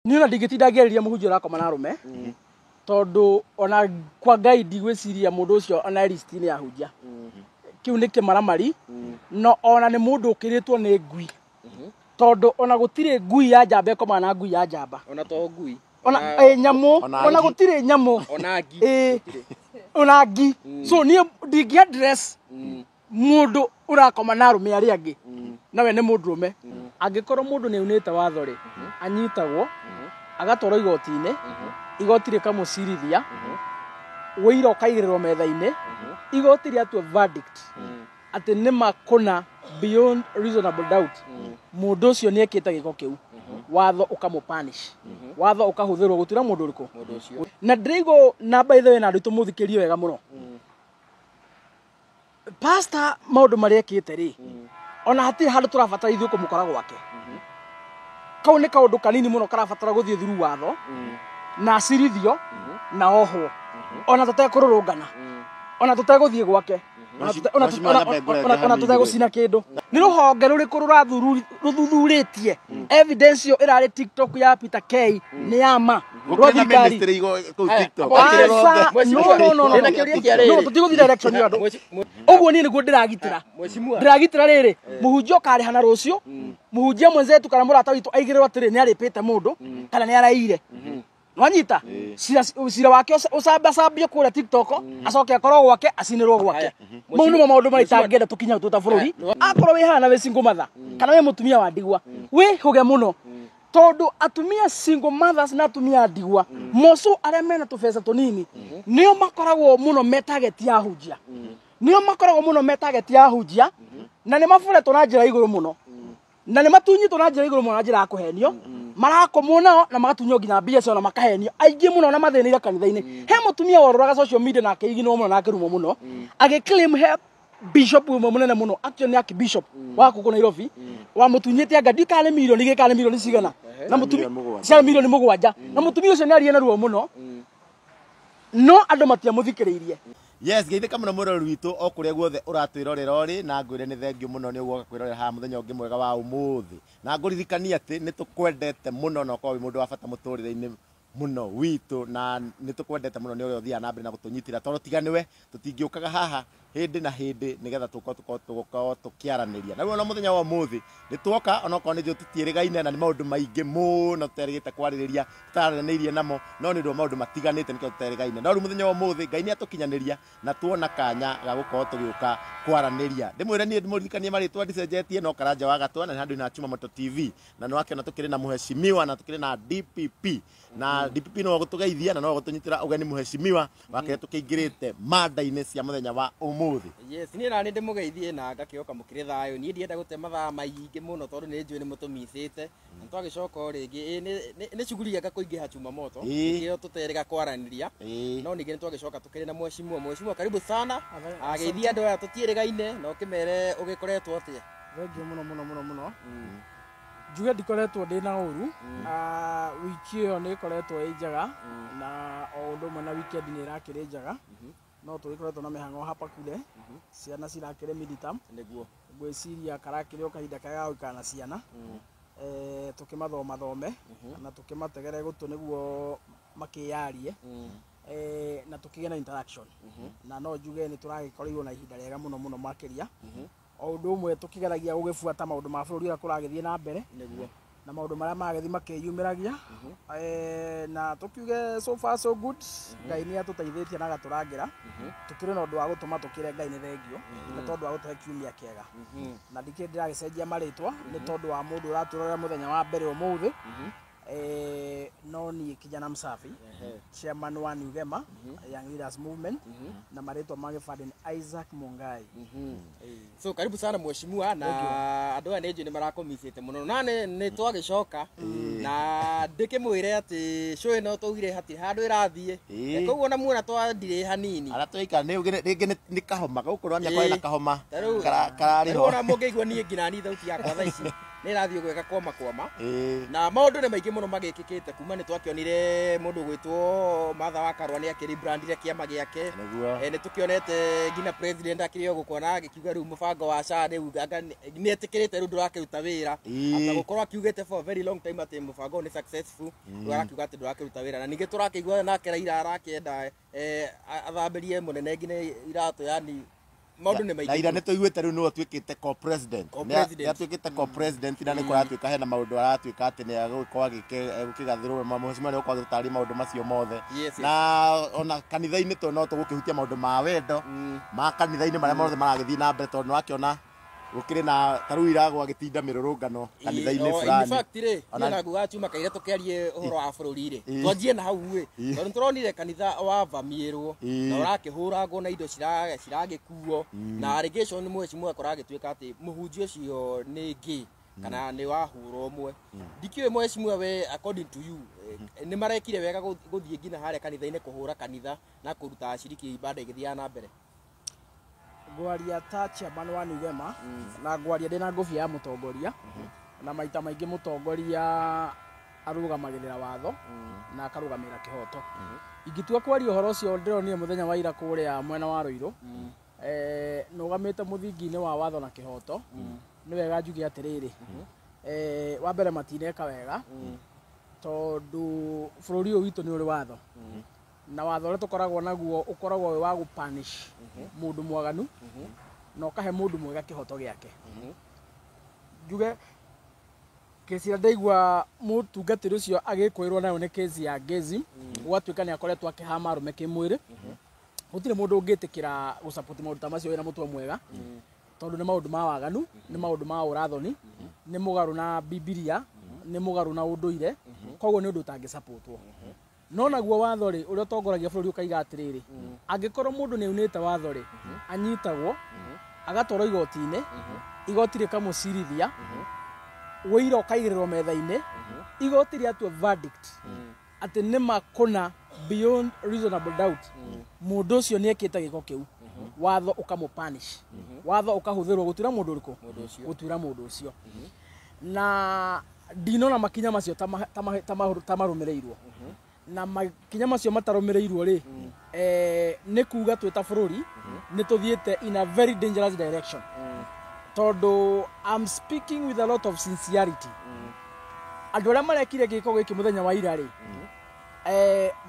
Niĩ ona ndingĩtinda ngĩarĩria mũhunjia ũrakoma na arũme, tondũ ona kwa Ngai ndigwĩciria mũndũ ũcio ona e list-inĩ ya ahunjia. Kĩu nĩ kĩmaramari, no ona nĩ mũndũ ũkĩrĩtwo nĩ ngui, tondũ ona gũtirĩ ngui ya njamba ĩkomaga na ngui ya njamba. Ona to ngui. Ona ĩ nyamũ. Ona ona ngi. Gũtirĩ nyamũ. Ona ngi. Ĩ, ona ngi. So niĩ ndingĩ address mũndũ ũrakoma na arũme arĩa angĩ nawe nĩ mũndũrũme. Angĩkorwo mũndũ nĩ aunĩte watho rĩ, anyitagwo agatwarwo igoti-inĩ, igoti rĩkamũcirithia, wũira ũkaigĩrĩrwo metha-inĩ, igoti rĩatua verdict atĩ nĩ kũna beyond reasonable doubt mũndũ ũcio nĩ ekĩte gĩko kĩu, watho ũkamũpunish, watho ũkahũthĩrwo gũtuĩra mũndũ ũrĩkũ. Mũndũ ũcio. Na ndĩraigwo na by the way, na andũ tũmũthikĩrie wega mũno, pastor maũndũ marĩa ekĩte rĩ, ona hatirĩ handũ tũrabatara ithuĩ kũmũkora gwake. Kau nĩ kaũndũ kanini mũno karabatara gũthiĩ through watho na acirithio na ohwo, ona tũtekũrũrũngana, ona tũtegũthiĩ gwake, Mheshimiwa Nyambe ngũrenge ona hanini rĩ. tũtegũcina kĩndũ. Nĩ rũhonge rũrĩkũ rũthuthurĩtie evidence ĩyo ĩrarĩ TikTok ya Peter K nĩ ya ma? Rwa Gũkĩrĩ na thirikari. ministry kũu Aya, TikTok. Aca, Aca, no, no, no, no. Ndĩna kĩũria kĩa rĩrĩ. No, tũtigũthiĩ direction ĩyo andũ. Ũguo niĩ nĩguo ndĩragitĩra. Mheshimiwa. Ndĩragitĩra rĩrĩ, mũhunjia ũkarĩha na rũciũ mũhunjia mwenzetu kana mũrata witũ aigĩrĩrwo atĩrĩ nĩ arĩpĩte mũndũ kana nĩ araire, nwanyita cira, cira wake ũcambacambio kũrĩa TikTok, acoke akorwo gwake, acinĩrwo gwake. Aya. Mau nĩmo maũndũ marĩa itangĩenda tũkinya twĩ ta bũrũri. Akorwo wĩ haha na wĩ single mother kana wĩ mũtumia wa ndigwa, wĩhũge mũno, tondũ atumia single mothers na atumia a ndigwa moco arĩa mena tũbeca tũnini nĩo makoragwo mũno me target ya ahunjia, nĩo makoragwo mũno me target ya ahunjia, na nĩ maburetwo na njĩra igũrũ mũno, na nĩ matunyĩtwo na njĩra igũrũ mũno na njĩra ya kũhenio. Marakomwo nao na magatunywo nginya mbia ciao na makahenio aingĩ mũno na mathĩnĩire kanitha-inĩ. He mũtumia wororaga social media na akĩiginwo mũno na akĩrumwo mũno agĩclaim he bishop ũmwe mũnene mũno, actually nĩ archbishop wa gũkũ Nairobi, wamũtunyĩte anga ndiũ kana nĩ mirioni igĩrĩ kana nĩ mirioni cigana na mũtumia Milioni 7. Cia mirioni 7, na mũtumia ũcio nĩ arie na ruo mũno, no andũ matiamũthikĩrĩirie. Yes, geithĩka mũno mwĩroreri witũ o kũrĩa guothe ũratwĩrorera ũrĩ, na ngwĩre nĩ thengiũ mũno nĩ ũguoka kwĩrorera haha mũthenya ũngĩ mwega wa ũmũthĩ, na ngũririkanie atĩ nĩ tũkwendete mũno na ũkorwo wĩ mũndũ wa bata mũtũrĩre-inĩ mũno witũ, na nĩ tũkwendete mũno nĩ ũrĩa ũthiaga na mbere na gũtũnyitĩra, tondũ tiga nĩwe tũtingĩũkaga haha hĩndĩ na hĩndĩ nĩgetha tũkorwo tũkĩaranĩria. Na rĩu ona mũthenya wa ũmũthĩ nĩ tuoka, onokorwo nĩ njũĩ tũtiĩrĩgaine na nĩ maũndũ maingĩ mũno tũterĩgĩte kwarĩrĩria, tũtaranĩirie namo, no nĩ ũndũ wa maũndũ matiganĩte nĩkĩo tũterĩgaine. No rĩu mũthenya wa ũmũthĩ Ngai nĩ atũkinyanĩria na tuona kanya ga gũkorwo tũgĩũka kwaranĩria. Ndĩmwĩre niĩ ndĩmũririkanie marĩtwa ndicenjetie, no Karanja wa Gatwa, na nĩ handũ na Chuma Moto TV, na nĩ wakĩona tũkĩrĩ na mũheshimiwa na tũkĩrĩ na DPP, na DPP no gũtũgeithia na no gũtũnyitĩra ũgeni mũheshimiwa wakĩrĩa tũkĩingĩrĩte mada-inĩ cia mũthenya wa ũmũthĩ. Yes, niĩ nani ndĩmũgeithie na ngakĩoka mũkĩrĩ thayũ. Niĩ ndienda gũte mathaa maingĩ mũno tondũ nĩ njũĩ nĩ mũtũmicĩte na twagĩcoka o rĩngĩ. Ĩ, nĩ cuguri anga kũingĩha Chuma Moto. Nĩkĩo tũterĩga kwaranĩria. No ningĩ nĩ twagĩcoka tũkĩrĩ na mheshimiwa. Mheshimiwa, karibu sana. Ageithia andũ aya tũtiĩrĩgaine na ũkĩmere ũgĩkoretwo atĩa. Thengiũ mũno mũno mũno mũno. Njuge ndikoretwo ndĩ na ũru. Ah, wiki ĩyo nĩ ĩkoretwo ĩ njega, na o ũndũ ũmwe na weekend nĩ ĩrakĩrĩ njega, no tũgĩkoretwo na mĩhang'o hapa kule, ciana cirakĩrĩ midterm. Ngwĩciria karakĩrĩ o kahinda kega ga gũikara na ciana, tũkĩmathomathome na tũkĩmategere gũtũ nĩguo makĩyarie, na tũkĩgĩe na interaction, na no njuge nĩ tũragĩkorirwo na ihinda rĩega mũno mũno makĩria, o ũndũ ũmwe tũkĩgeragia gũgĩbuata maũndũ ma bũrũri ũrĩa kũragĩthiĩ na mbere na maũndũ marĩa maragĩthiĩ makĩyumĩragia. Na tũkiuge so far so good. Ngai nĩ atũteithĩtie na agatũrangĩra, tũkĩrĩ na ũndũ wa gũtũma tũkĩre Ngai nĩ thengio nĩ tondũ wa gũtũhe kiumia kĩega. Na ndikĩrĩ ndĩragĩcenjia marĩtwa nĩ tondũ wa mũndũ ũratũrorera mũthenya wa mbere ũmũthĩ. No niĩ kijana msafi, chairman wa New Gema Young Leaders Movement, na marĩtwa ma gĩbandĩ nĩ Isaac Mungai. So karibu sana mheshimiwa, na andũ aya nĩ njũĩ nĩ marakũmicĩte mũno na nĩ twagĩcoka na ndĩkĩmwĩre atĩ show ĩno twaugire hatirĩ handũ ĩrathiĩ. Koguo na muona twandirĩ hanini. Arĩa twaikara nĩ rĩngĩ nĩ kahoma gũkũ rwamia kwarĩ na kahoma Ta rĩu kararĩ ta rĩu ho. Ona mũngĩigua niĩ nginya ni thauti yakwa thaa ici. Nĩ ĩrathiĩ gwĩka kwama kwama. Ĩĩ. Na maũndũ nĩ maingĩ mũno magĩkĩkĩte kuma nĩ twakĩonire mũndũ gwĩtwo Martha wa Karua nĩ akĩrebrandire kĩama gĩake. Nĩguo. Nĩ tũkĩonete nginya president akĩrĩ o gũkũ ona agĩkiuga rĩu mũbango wa SHA rĩu anga nĩ etĩkĩrĩte rĩu ndũrakĩruta wĩra. Ĩĩ. After gũkorwo akiugĩte for a very long time atĩ mũbango ũyũ nĩ successful, rĩu arakiuga atĩ ndũrakĩruta wĩra. Na ningĩ tũrakĩigua nake Raila arakĩenda athambĩrie mũnene nginya iratũ, yani maũndũ nĩ maingĩ. Na ira nĩ tũiguĩte rĩu nĩwe ũtuĩkĩte co-president. Co-president. Nĩ atuĩkĩte co-president na nĩ kũratuĩka hena maũndũ aratuĩka atĩ nĩ egũkorwo egũkĩgathĩrwo mheshimiwa nĩ egũkorwo agĩtũtarĩria maũndũ macio mothe. Yes. Na ona kanitha-inĩ to no tũgũkĩhutia maũndũ ma wendo ma kanitha-inĩ marĩa mothe maragĩthiĩ na mbere, tondũ nĩwakĩona gũkĩrĩ na ta rĩu ira gwagĩtinda mĩrũrũngano kanitha-inĩ In fulani. fact rĩ, Ona- niĩ na nguga chuma kaire tũkĩarie ũhoro wa bũrũri rĩ, Ĩĩ. twanjie na hau ĩ, Ĩĩ. tondũ nĩtũronire kanitha wavamiĩrwo Ĩĩ. na ũrakĩhũrangwo na indo ciragĩkuo, na allegation mheshimiwa kũragĩtuĩka atĩ mũhunjia ũcio nĩ gay kana nĩ wahũra ũmwe. Ndikĩũĩ mheshimiwa we, according to you, nĩ marekire wega gũthiĩ nginya harĩa kanitha-inĩ kũhũra kanitha na kũruta aciriki ibada igĩthiaga na mbere? Ngwaria ta chairman wa Nigema, na ngwaria ndĩna ngũbia ya mũtongoria, na maita maingĩ mũtongoria arũgamagĩrĩra watho na akarũgamĩrĩra kĩhoto. Ingĩtua kwaria ũhoro ũcio ndĩronire mũthenya wa ira kũrĩa mwena wa Ruiru, nũgamĩte mũthingi-inĩ wa watho na kĩhoto, nĩ wega njuge atĩrĩrĩ, wa mbere matineka wega, tondũ bũrũri ũyũ witũ nĩ ũrĩ watho, na watho ũrĩa tũkoragwo naguo ũkoragwo wĩ wa gũpunish mũndũ mwaganu na ũkahe mũndũ mwega kĩhoto gĩake. Njuge kesi ĩrĩa ndaigua mũtungatĩri ũcio agĩkũĩrwo nayo nĩ kesi ya gayism, gũgatuĩka nĩ akoretwo akĩhama arũme kĩmwĩrĩ. Gũtirĩ mũndũ ũngĩtĩkĩra gũsupport maũndũ ta macio wĩna mũtwe mwega, tondũ nĩ maũndũ ma waganu, nĩ maũndũ ma ũrathoni, nĩ mũgarũ na Bibilia, nĩ mũgarũ na ũndũire, koguo nĩ ũndũ ũtangĩsupportwo. No naguo watho rĩ, ũrĩa ũtongoragia bũrũri ũkaiga atĩrĩrĩ, angĩkorwo mũndũ nĩ aunĩte watho rĩ, anyitagwo agatwarwo igoti-inĩ, igoti rĩkamũcirithia, ũira ũkaigĩrĩrwo metha-inĩ, igoti rĩatua verdict atĩ nĩ makũna beyond reasonable doubt mũndũ ũcio nĩ ekĩte gĩko kĩu, watho ũkamũpunish, watho ũkahũthĩrwo gũtuĩra mũndũ ũrĩkũ? Mũndũ ũcio. Gũtuĩra mũndũ ũcio. Na ndinona makinya macio ta marũmĩrĩirwo, na makinya macio matarũmĩrĩirwo rĩ, nĩ kuga twĩ ta bũrũri nĩ tũthiĩte in a very dangerous direction, tondũ I'm speaking with a lot of sincerity. Andũ arĩa marekire gĩko gĩkĩ mũthenya wa ira rĩ,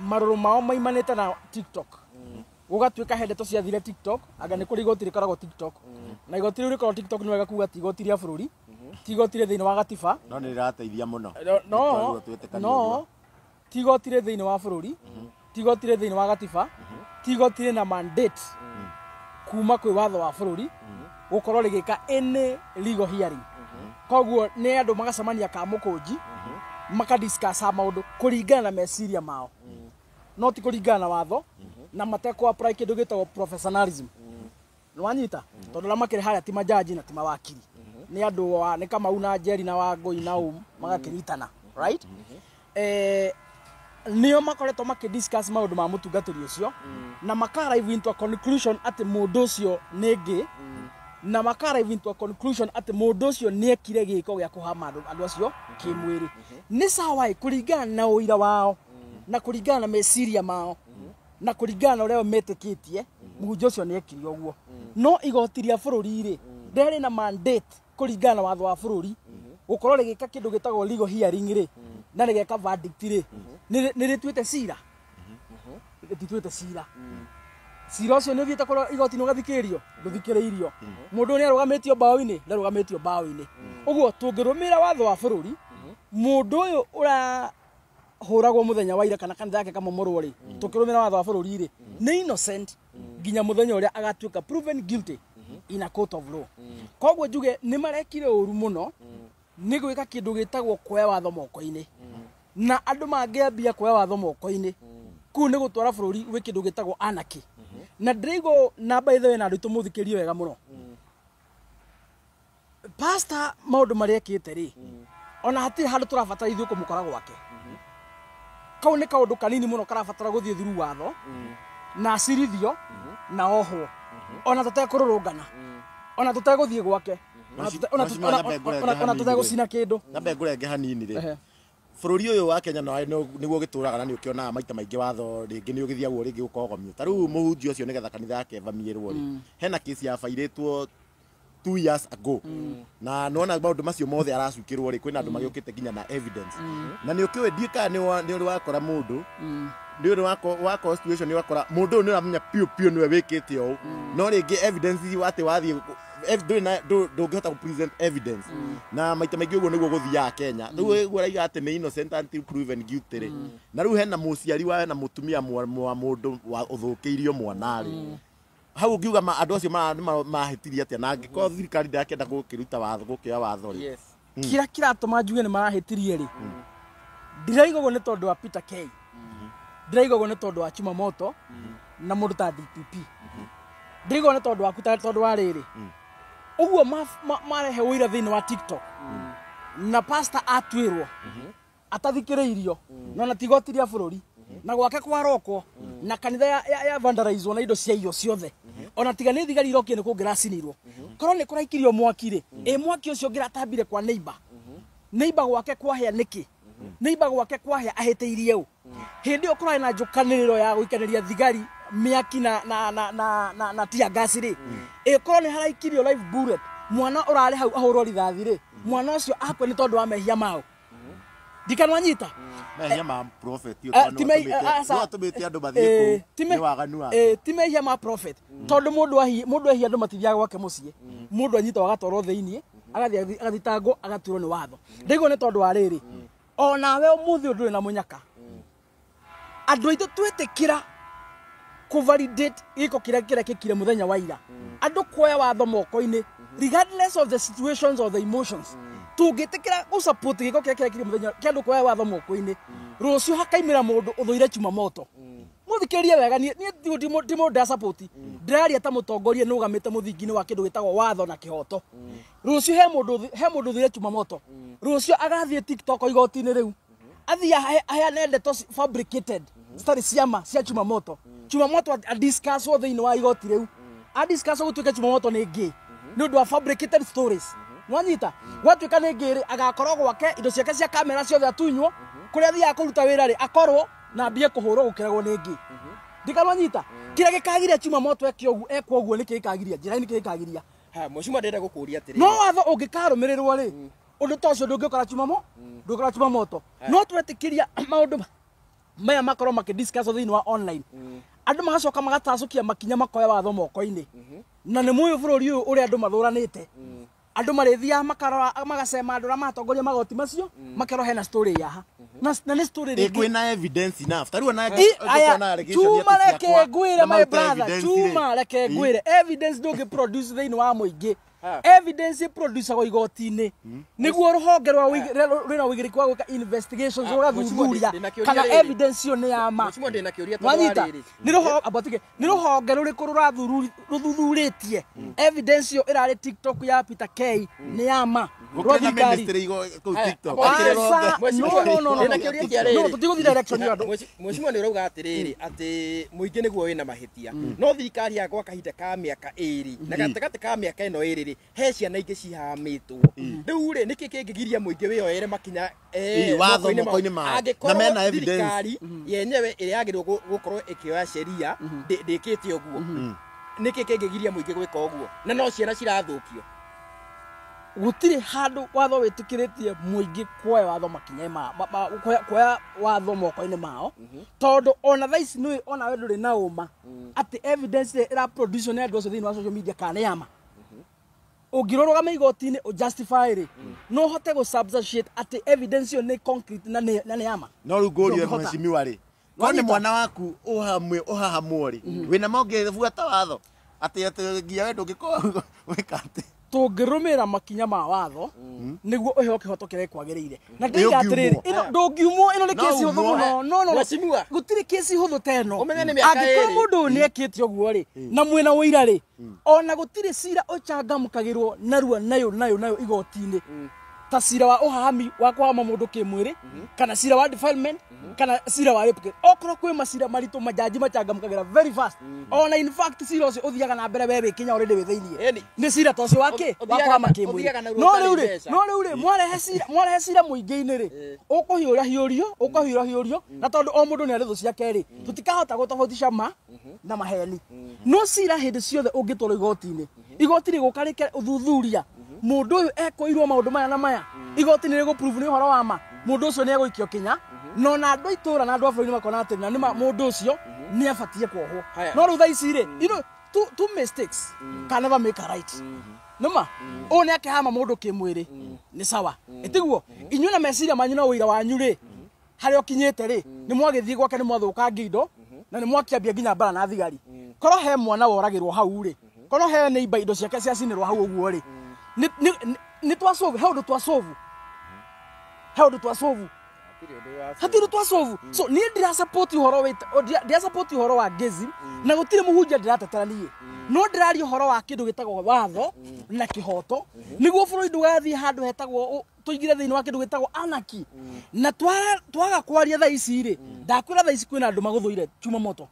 marũrũ mao maimanĩte na TikTok, gũgatuĩka he ndeto ciathire TikTok, anga nĩ kũrĩ igoti rĩkoragwo TikTok, na igoti rĩu rĩkoragwo TikTok nĩ wega kuga ti igoti rĩa bũrũri, ti igoti rĩ thĩinĩ wa gatiba. No nĩ rĩrateithia mũno. No, Nĩ twĩtĩkanie no ũguo. Ti igoti rĩ thĩinĩ wa bũrũri, ti igoti rĩ thĩinĩ wa gatiba, ti igoti rĩ na mandate kuma kwĩ watho wa bũrũri gũkorwo rĩgĩka any legal hearing. Koguo nĩ andũ magacemania ka mũkũnji makadiscussa maũndũ kũringana na meciria mao, no ti kũringana na watho, na matekũ apply kĩndũ gĩtagwo professionalism. Nĩwanyita? Tondũ arĩa makĩrĩ harĩa ti majaji na ti mawakiri, nĩ andũ wa nĩ Kamau na Njeri na Wangũi na magakĩnyitana, right? Nĩo makoretwo makĩdiscuss maũndũ ma mũtungatĩri ũcio na maka arrive into a conclusion atĩ mũndũ ũcio nĩ gay, na maka arrive into a conclusion atĩ mũndũ ũcio nĩ ekire gĩko gĩa kũhama andũ acio kĩmwĩrĩ. Nĩ sawa ĩ, kũringana na ũira wao na kũringana na meciria mao na kũringana na ũrĩa o metĩkĩtie, mũhunjia ũcio nĩ ekire ũguo. No igoti rĩa bũrũri rĩ, rĩarĩ na mandate kũringana na watho wa bũrũri gũkorwo rĩgĩka kĩndũ gĩtagwo legal hearing rĩ, na rĩgeka verdict rĩ, nĩ rĩtuĩte cira? Rĩtituĩte cira. Cira ũcio nĩ ũthiĩte kũrĩa igoti-inĩ ũgathikĩrĩrio? Ndũthikĩrĩirio. Mũndũ ũyũ nĩ arũgamĩtio mbaũ-inĩ? Ndarũgamĩtio mbaũ-inĩ. Ũguo tũngĩrũmĩrĩra watho wa bũrũri, mũndũ ũyũ ũrahũragwo mũthenya wa ira kana kanitha yake kamomorwo rĩ, tũkĩrũmĩrĩra watho wa bũrũri rĩ, nĩ innocent nginya mũthenya ũrĩa agatuĩka proven guilty in a court of law. Koguo njuge nĩ marekire ũru mũno nĩ gwĩka kĩndũ gĩtagwo kuoya watho moko-inĩ, na andũ mangĩambia kuoya watho moko-inĩ, kũu nĩ gũtwara bũrũri gwĩ kĩndũ gĩtagwo anarchy. Na ndĩraigua na by the way, na andũ aitũ mũthikĩrie wega mũno, pastor maũndũ marĩa ekĩte rĩ, ona hatirĩ handũ tũrabatara ithuĩ kũmũkora gwake. Kau nĩ kaũndũ kanini mũno karabatara gũthiĩ through watho na acirithio na ohwo, ona tũtekũrũrũngana, ona tũtegũthiĩ gwake. Ona tũtegũcina kĩndũ. Nyambe ngũrenge hanini rĩ. Bũrũri ũyũ wa Kenya nĩguo ũgĩtũraga na nĩ ũkĩonaga maita maingĩ watho rĩngĩ nĩ ũgĩthiagwo rĩngĩ ũkogomio. Ta rĩu mũhunjia ũcio nĩgetha kanitha yake ĩvamiĩrwo rĩ, hena kesi yabairĩtwo 2 years ago. Na nona maũndũ macio mothe aracukĩrwo rĩ, kwĩna andũ magĩũkĩte nginya na evidence. Na nĩ ũkĩũĩ ndiũĩ kana nĩ ũrĩ wakora mũndũ, nĩ ũrĩ wakora situation nĩ wakora mũndũ ũyũ nĩ ũramenya piũ piũ nĩwe wĩkĩte ũũ. No rĩngĩ evidence ici atĩ wathiĩ ndũngĩhota kũ present evidence. Na maita maingĩ ũguo nĩguo gũthiaga Kenya. Rĩu ũguo arauga atĩ nĩ innocent until proven guilty rĩ. Na rĩu hena mũciari wa hena mũtumia wa mũndũ ũthũkĩirio mwana rĩ. Hau ũngiuga andũ acio mahĩtirie atĩa na angĩkorwo thirikari ndĩrakĩenda gũkĩruta watho gũkĩoya watho rĩ. Kĩrĩa kĩratũma njuge nĩ marahĩtirie rĩ, ndiraigua ũguo nĩ tondũ wa Peter K. Ndiraigua ũguo nĩ tondũ wa Chumamoto na mũndũ ta DPP. Ndiraigua nĩ tondũ waku tondũ wa rĩrĩ. Ũguo marehe ũira thĩinĩ wa TikTok na pastor atuĩrwo atathikĩrĩirio na ona ti igoti rĩa bũrũri na gwake kwarokwo na kanitha ya vandalizwo na indo cia irio ciothe ona tiga nĩ thigari irokire nĩ kũngĩracinirwo korwo nĩ kũraikirio mwaki rĩ, ĩ mwaki ũcio ũngĩratambire kwa neighbor, neighbor gwake kwahĩa nĩkĩ, neighbor gwake kwahĩa ahĩtĩirie ũ. Hĩndĩ ĩyo kũrarĩ na njũkanĩrĩro ya gũikanĩria thigari mĩaki na tear gas rĩ, ĩkorwo nĩ haraikirio live bullet mwana ũrarĩ hau ahũrwo rithathi rĩ, mwana ũcio akue nĩ tondũ wa mehia mao. Ndikanwanyita mehia ma prophet atũmĩte andũ mathiĩ kũu nĩ waganu wake. Ti mehia ma prophet tondũ mũndũ ehia andũ matithiaga gwake mũciĩ, mũndũ anyitwo agatwarwo thĩiniĩ agathiĩ agathitangwo agatuĩrwo nĩ watho. Ndaigua nĩ tondũ wa rĩrĩ, onawe ũmũthĩ ũyũ ndũrĩ na mũnyaka. Andũ aitũ twĩtĩkĩra kũ validate gĩko kĩrĩa kĩrekĩkire mũthenya wa ira, andũ kuoya watho moko-inĩ regardless of the situations or the emotions. Tũngĩtĩkĩra gũ support gĩko kĩrĩa kĩrekĩkire mũthenya kĩa andũ kuoya watho moko-inĩ, rũciũ hakaimĩra mũndũ ũthũire Chumamoto. Mũthikĩrĩrie wega, niĩ ti mũndũ ndĩra support, ndĩraria ta mũtongoria nũgamĩte mũthingi-inĩ wa kĩndũ gĩtagwo watho na kĩhoto. Rũciũ he mũndũ ũthũire Chumamoto, rũciũ agathiĩ TikTok igoti-inĩ rĩu, athiĩ aheane ndeto fabricated citarĩ ciama cia Chumamoto. Chumamoto adiscusswo thĩinĩ wa igoti rĩu, adiscusswo gũtuĩke Chumamoto nĩ gay nĩ ũndũ wa fabricated stories. Nwanyita gwatuĩka nĩ gay rĩ, agakorwo gwake indo ciake cia kamera ciothe atunywo, kũrĩa athiaga kũruta wĩra rĩ, akorwo na ambie kũhũrwo gũkĩragwo nĩ gay. Ndikanwanyita kĩrĩa gĩkagiria Chumamoto ekwo ũguo nĩkĩ gĩkagiria njĩra-inĩ kĩrĩa gĩkagiria. Mũcuma ndĩrenda gũkũria atĩrĩrĩ, no watho ũngĩkarũmĩrĩrwo rĩ, ũndũ ta ũcio ndũngĩũkora ndũngĩkora Chumamoto. No twetĩkĩria maũndũ maya makorwo makĩdiscuss thĩinĩ wa online, andũ magacoka magatacũkia makinya makoya watho moko-inĩ. Na nĩ mũĩ bũrũri ũyũ ũrĩa andũ mathũranĩte, andũ marĩthiaga makarora magacema andũ arĩa maratongoria magoti macio, makerwo hena story yaha na nĩ story rĩngĩ kwĩna evidence enough. Ta rĩu ona Chuma reke ngwĩre my brother, Chuma reke ngwĩre evidence ndũngĩ produce thĩinĩ wa mũingĩ. Evidence producagwo igoti-inĩ nĩguo rũhonge rwa rwĩna ũigĩrĩki wa gwĩka investigations rũgathuthuria kana evidence ĩyo nĩ ya ma. Wanyita nĩ rũhonge rũrĩkũ rũthuthurĩtie evidence ĩyo ĩrarĩ TikTok ya Peter K nĩ ya ma. Mũcimwa nĩ ũrauga atĩrĩrĩ atĩ mũingĩ nĩguo wĩna mahĩtia, no thirikari ya gwa kahinda ka mĩaka ĩrĩ na gatagatĩ ka mĩaka ĩno ĩrĩ rĩ, he ciana ingĩ cihamĩtwo. Rĩu rĩ, nĩkĩ kĩngĩgiria mũingĩ wĩyoere makinya watho moko-inĩ mao na mena evidence? Thirikari yenyewe ĩrĩa yagĩrĩirwo gũkorwo ĩkĩoya sheria ndĩkĩte ũguo, nĩkĩ kĩngĩgiria mũingĩ gwĩka ũguo na no ciana cirathũkio? Gũtirĩ handũ watho wĩtĩkĩrĩtie mũingĩ kuoya watho makinya kuoya watho moko-inĩ mao, tondũ ona thaa ici nĩũĩ onawe ndũrĩ na ũma atĩ evidence ĩrĩa ĩraproduce nĩ andũ acio thĩinĩ wa social media kana nĩ ya ma. Ũngĩrũgama igoti-inĩ ũjustify rĩ, no ũhote gũ substantiate atĩ evidence ĩyo nĩ concrete na nĩ ya ma. No rĩu ngũrie mheshimiwa rĩ, korwo nĩ mwana waku ũhahamwo rĩ, wĩna ma ũngĩbuata watho atĩ nginya we ndũngĩkorwo wĩka atĩ tũngĩrũmĩrĩra makinya ma watho nĩguo ũheo kĩhoto kĩrĩa kwagĩrĩire. Na ndĩiga atĩrĩrĩ, ĩno ndũngiumwo, ĩno nĩ kesi hũthũ mũno. No no, gũtirĩ kesi hũthũ ta ĩno. Angĩkorwo mũndũ ũyũ nĩekĩte ũguo rĩ, na mwĩna ũira rĩ, ona gũtirĩ cira ũcangamũkagĩrwo narua nayo nayo nayo igoti-inĩ. Ta cira wa ũhahami wa kũhama mũndũ kĩmwĩrĩ, kana cira wa defilement, kana cira wa rape case. Okorwo kwĩ macira maritũ, majaji machangamkagĩra very fast. Ona in fact cira ũcio ũthiaga na mbere we wĩ Kenya already wĩ thĩiniĩ. Nĩ cira ta ũcio wa kĩ wa kũhama kĩmwĩrĩ. Ũthiaga na No rĩu rĩ, mbeca. no rĩu rĩ, mwarehe cira mũingĩ-inĩ rĩ, ũkũhiũra hiũrio, ũkũhiũra hiũrio, na tondũ o mũndũ nĩ arĩ thũ ciake rĩ, tũtikahota gũtofautisha ma na maheni. No cira hĩndĩ ciothe ũngĩtwarwo igoti-inĩ, igoti rĩgũka rĩke ũthuthuria mũndũ ũyũ ekũirwo maũndũ maya na maya, igoti nĩ rĩgũ prove nĩ ũhoro wa ma, mũndũ ũcio nĩ egũikio kinya, no na andũ a itũra na andũ a bũrũri makona atĩ na nĩma mũndũ ũcio nĩ abatie kuohwo. Haya. No rĩu thaa ici rĩ, two mistakes can never make a right. Nĩma ũyũ nĩ akĩhama mũndũ kĩmwĩrĩ, nĩ sawa, ĩtiguo inyuĩ na meciria manyu na ũira wanyu rĩ, harĩa ũkinyĩte rĩ, nĩ mwagĩthiĩ gwake, nĩ mwathũkangia indo na nĩ mwakĩambia nginya mbara na thigari. Korwo he mwana woragĩrwo hau rĩ, korwo he neighbor indo ciake ciacinĩrwo hau ũguo rĩ, nĩ twasolve he ũndũ, twasolve he ũndũ, twasolve hatirĩ ũndũ twasolve. So niĩ ndira support ũhoro ndira support ũhoro wa gayism, na gũtirĩ mũhunjia ndĩratetera niĩ, no ndĩraria ũhoro wa kĩndũ gĩtagwo watho na kĩhoto, nĩguo bũrũri ndũgathiĩ handũ hetagwo tũingĩre thĩinĩ wa kĩndũ gĩtagwo anarchy. Na twaga kwaria thaa ici rĩ, ndakwĩra thaa ici kwĩna andũ magũthũire chuma moto.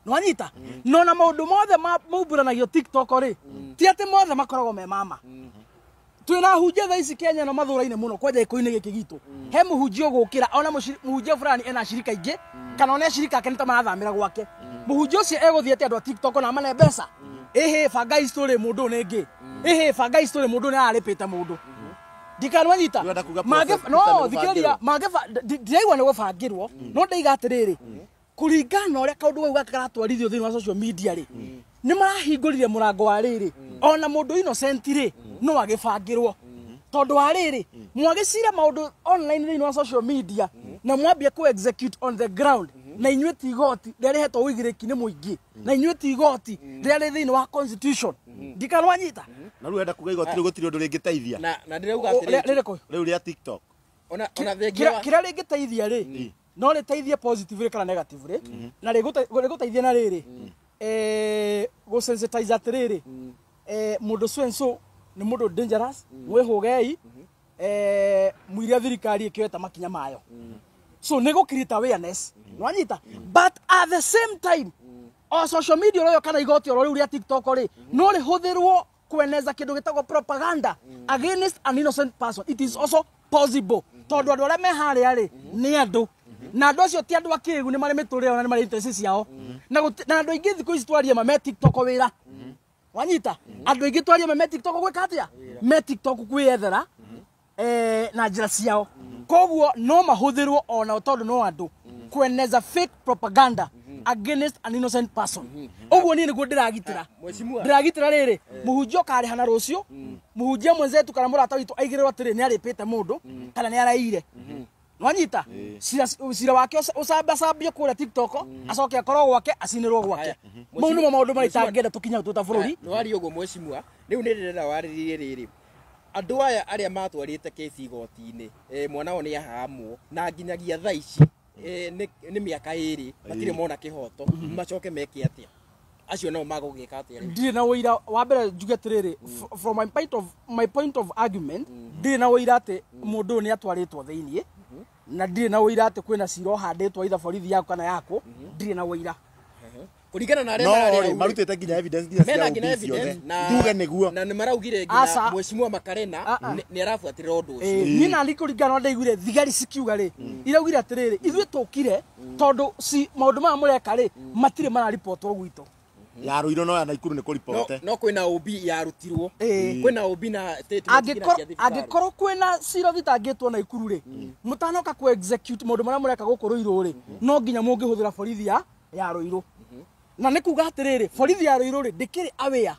Nwanyita no na maũndũ mothe maumbũranagio TikTok rĩ, ti atĩ mothe makoragwo me mama. Twĩna hunjia thaa ici Kenya no mathũraine mũno, kwanja gĩkũyũ-inĩ gĩkĩ gitũ he mũhunjia ũgũkĩra ona mũhunjia fulani ena ashirika aingĩ, kana ona ashirika ake nĩ ta marathamĩra gwake. Mũhunjia ũcio egũthiĩ atĩ andũ a TikTok na amane mbeca, ĩhĩ bangai story, mũndũ ũyũ nĩ ngĩ, ĩhĩ bangai story, mũndũ ũyũ nĩ ararĩpĩte mũndũ ndikanwanyita. Ũrenda kuga Mangĩ Prophet no Peter nĩ thikĩrĩria gũbangĩrwo? Ndiraigua nĩ gũbangĩrwo, no ndaiga atĩrĩrĩ, kũringana na ũrĩa kaũndũ kau gaka karatwarithio thĩinĩ wa social media rĩ, nĩ marahingũrire mũrango wa rĩrĩ, ona mũndũ innocent rĩ, no agĩbangĩrwo, tondũ wa rĩrĩ mwagĩcira maũndũ online thĩinĩ wa social media na mwambia ku execute on the ground, na inyuĩ ti igoti rĩrĩa rĩhetwo ũigĩrĩki nĩ mũingĩ, na inyuĩ ti igoti rĩrĩa rĩ thĩinĩ wa constitution. Ndikanwanyita. Na rĩu enda kuga igoti rĩu gũtirĩ ũndũ rĩngĩteithia? Na ndĩrauga atĩrĩrĩ, Rĩrĩkũ? Rĩu rĩa TikTok. Ona thengia wa Kĩrĩa rĩngĩteithia rĩ, no rĩteithie positively kana negatively, na rĩgũteithia na rĩrĩ, gũ sensitize atĩrĩrĩ, mũndũ so and so nĩ mũndũ dangerous, mwĩhũgei, mũiria thirikari ĩkĩoete makinya mayo. So nĩ gũ create awareness, nwanyita? But at the same time o social media oro kana igoti oro rĩu rĩa TikTok rĩ, no rĩhũthĩrwo kweneza kĩndũ gĩtagwo propaganda against an innocent person. It is also possible, tondũ andũ arĩa me harĩa rĩ, nĩ andũ, na andũ acio ti andũ akĩgu, nĩ marĩ mĩtũrĩre yao na nĩ marĩ interest ciao, na andũ aingĩ thikũ ici twarie ma me TikTok wĩra, wanyita? Andũ aingĩ twarie ma me TikTok gwĩka atĩa? Me TikTok kwĩyethera na njĩra ciao. Koguo no mahũthĩrwo onao, tondũ no andũ, kweneza fake propaganda against an innocent person. Ũguo niĩ nĩguo ndĩragitĩra. Mheshimiwa. Ndĩragitĩra rĩrĩ, mũhunjia ũkarĩha na rũciũ mũhunjia mwenzetu kana mũrata witũ aigĩrĩrwo atĩrĩ nĩ arĩpĩte mũndũ kana nĩ araire, nwanyita? Cira wake ũcambacambio kũrĩa TikTok, acoke akorwo gwake, acinĩrwo gwake. Haya. Mau nĩmo maũndũ marĩa itangĩenda tũkinya twĩ ta bũrũri. Nĩ waria ũguo mheshimiwa, rĩu nĩ ndĩrenda warĩrĩrie rĩrĩ, andũ aya arĩa matwarĩte kesi igoti-inĩ, mwana wao nĩ ahamwo, na nginyagia thaa ici nĩ mĩaka 2 matirĩ mona kĩhoto, macoke meke atĩa? Acio nao magũgĩka atĩa rĩu? Ndirĩ na ũira. Wa mbere njuge atĩrĩrĩ, from my point of argument, ndirĩ na ũira atĩ mũndũ ũyũ nĩ atwarĩtwo thĩiniĩ, na ndirĩ na ũira atĩ kwĩna cira ũhandĩtwo either borithi yaku kana yaku. Ndirĩ na ũira. Kũringana na arĩa No mararĩ rĩ, hau rĩ, marutĩte nginya evidence nginya mena cia nginya OB ciothe. evidence na Tuge nĩguo. Na nĩ maraugire Aca. nginya mheshimiwa Makarena Ah, ah. nĩ arabuatĩrĩra ũndũ ũcio. Niĩ nani kũringana na ndaiguire thigari cikiuga rĩ, iraugire atĩrĩrĩ, ithuĩ tũkire tondũ ci maũndũ maya mũreka rĩ, matirĩ mararibotwo gwitũ. Ya Ruiru no ya Naikuru nĩ No, kũripote. no kwĩna OB yarutirwo, kwĩna OB na statement nginya cia thibitarĩ. Angĩkorwo kwĩna cira ũthitangĩtwo Naikuru rĩ, mũtanoka ku execute maũndũ marĩa mũreka gũkũ Ruiru rĩ, no nginya mũngĩhũthĩra borithi ya Ruiru. Na nĩ kuga atĩrĩrĩ, borithi ya Ruiru rĩ, ndĩkĩrĩ aware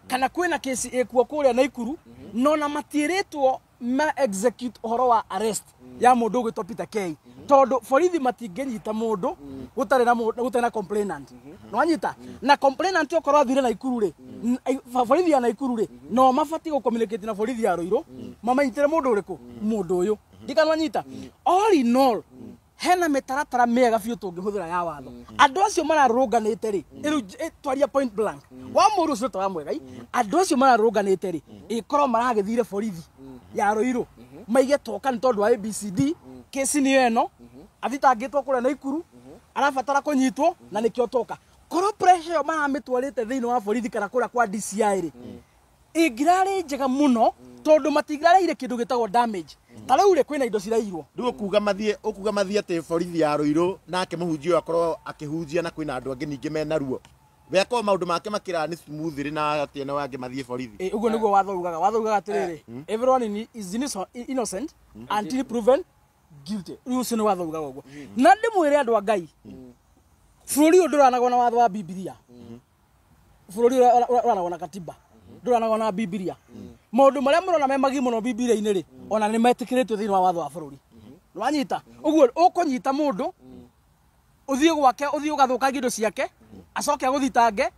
kana kwĩna kesi ĩkuo kũrĩa Naikuru, no na matiĩrĩtwo ma execute ũhoro wa arrest ya mũndũ ũgwĩtwo Peter K, tondũ borithi matingĩnyita mũndũ gũtarĩ na complainant, nwanyita? Na complainant okorwo athire Naikuru rĩ, borithi ya Naikuru rĩ, no mabatiĩ gũ communicate na borithi ya Ruiru mamanyitĩre mũndũ ũrĩkũ, mũndũ ũyũ ndikanwanyita. All in all, hena mĩtaratara mĩega biũ tũngĩhũthĩra ya watho. Andũ acio mararũrũnganĩte rĩ, rĩu twaria point blank wa mũndũ ũcio ta wa Mwegai, andũ acio mararũrũnganĩte rĩ, ĩkorwo maragĩthire borithi ya Ruiru. Maige toka nĩ tondũ wa ABCD, kesi nĩ ĩno, athitangĩtwo kũrĩa Naikuru, arabatara kũnyitwo na nĩkĩo toka. Korwo pressure ĩyo maramĩtwarĩte thĩinĩ wa borithi kana kũrĩa kwa DCI rĩ, ĩngĩrarĩ njega mũno tondũ matingĩrareire kĩndũ gĩtagwo damage. Ta rĩu rĩ, kwĩna indo cirairwo. Rĩu ũkuga mathiĩ atĩ borithi ya Ruiru nake mũhunjia ũyũ akorwo akĩhunjia na kwĩna andũ angĩ ningĩ mena ruo, we akorwo maũndũ make makĩra nĩ smooth rĩ, na atĩ eno angĩ mathiĩ borithi? Ĩ, ũguo nĩguo watho ugaga. Watho ugaga atĩrĩrĩ, everyone is innocent until proven guilty. Rĩu ũcio nĩ watho ugaga ũguo. Na ndĩmwĩre, andũ a Ngai, bũrũri ũyũ ndũranagwo na watho wa Bibilia. Bũrũri ũyũ ũranagwo na katiba, ndũranagwo na Bibilia. Maũndũ marĩa mũrona me magi mũno Bibilia-inĩ rĩ, ona nĩ metĩkĩrĩtio thĩinĩ wa watho wa bũrũri. Nĩwanyita? Ũguo ũkũnyita mũndũ, ũthiĩ gwake, ũthiĩ ũgathũkangia indo ciake, acoke agũthitange,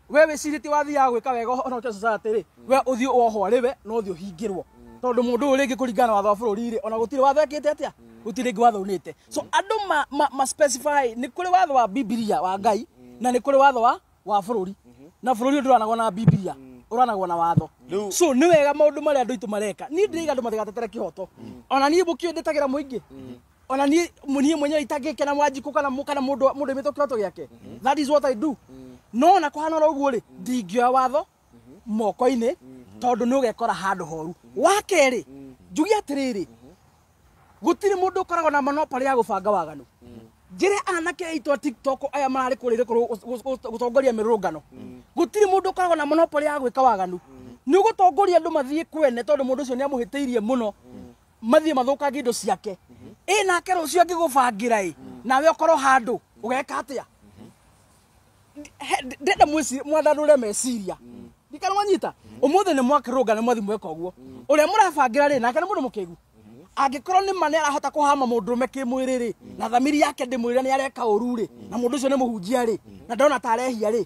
we wĩcirĩtie wathiaga gwĩka wega ũhonokie society rĩ, we ũthiĩ wohwo arĩ we no ũthiĩ ũhingĩrwo, tondũ mũndũ ũyũ rĩngĩ kũringana na watho wa bũrũri rĩ, ona gũtirĩ watho ekĩte atĩa, gũtirĩ rĩngĩ watho unĩte. So andũ ma specify nĩ kũrĩ watho wa Bibilia wa Ngai na nĩ kũrĩ watho wa bũrũri, na bũrũri ũyũ ndũranagwo na Bibilia, ũranagwo na watho. So nĩ wega maũndũ marĩa andũ aitũ mareka. Niĩ ndĩraiga andũ matigatetere kĩhoto. Ona niĩ mũkĩũĩ ndĩtagĩra mũingĩ, ona niĩ mwenyewe itangĩkena Wanjikũ kana mũndũ aimĩtwo kĩhoto gĩake. That is what I do. No ona kũhana oro ũguo rĩ, ndingĩoya watho moko-inĩ, tondũ nĩ ũgekora handũ horu. Wa kerĩ, njuge atĩrĩrĩ, gũtirĩ mũndũ ũkoragwo na monopoly ya gũbanga waganu. Njĩre anake aitũ a TikTok aya mararĩ kũrĩa gũtongoria mĩrũrũngano, gũtirĩ mũndũ ũkoragwo na monopoly ya gwĩka waganu. Nĩ ũgũtongoria andũ mathiĩ kwene tondũ mũndũ ũcio nĩ amũhĩtĩirie mũno, mathiĩ mathũkangie indo ciake. Ĩ nake rũciũ angĩgũbangĩra, ĩ nawe ũkorwo handũ, ũgeka atĩa? Ndenda mwandandũre meciria. Ndikana mwanyita ũmũthĩ nĩ mwakĩrũnga, nĩ mwathi mweka ũguo. Ũrĩa mũrabangĩra rĩ, nake nĩ mũndũ mũkĩgu. Angĩkorwo nĩ ma nĩ arahota kũhama mũndũrũme kĩmwĩrĩ rĩ, na thamiri yake ndĩmwĩre nĩ areka ũru rĩ, na mũndũ ũcio nĩ mũhunjia rĩ, na ndona ta arehia rĩ,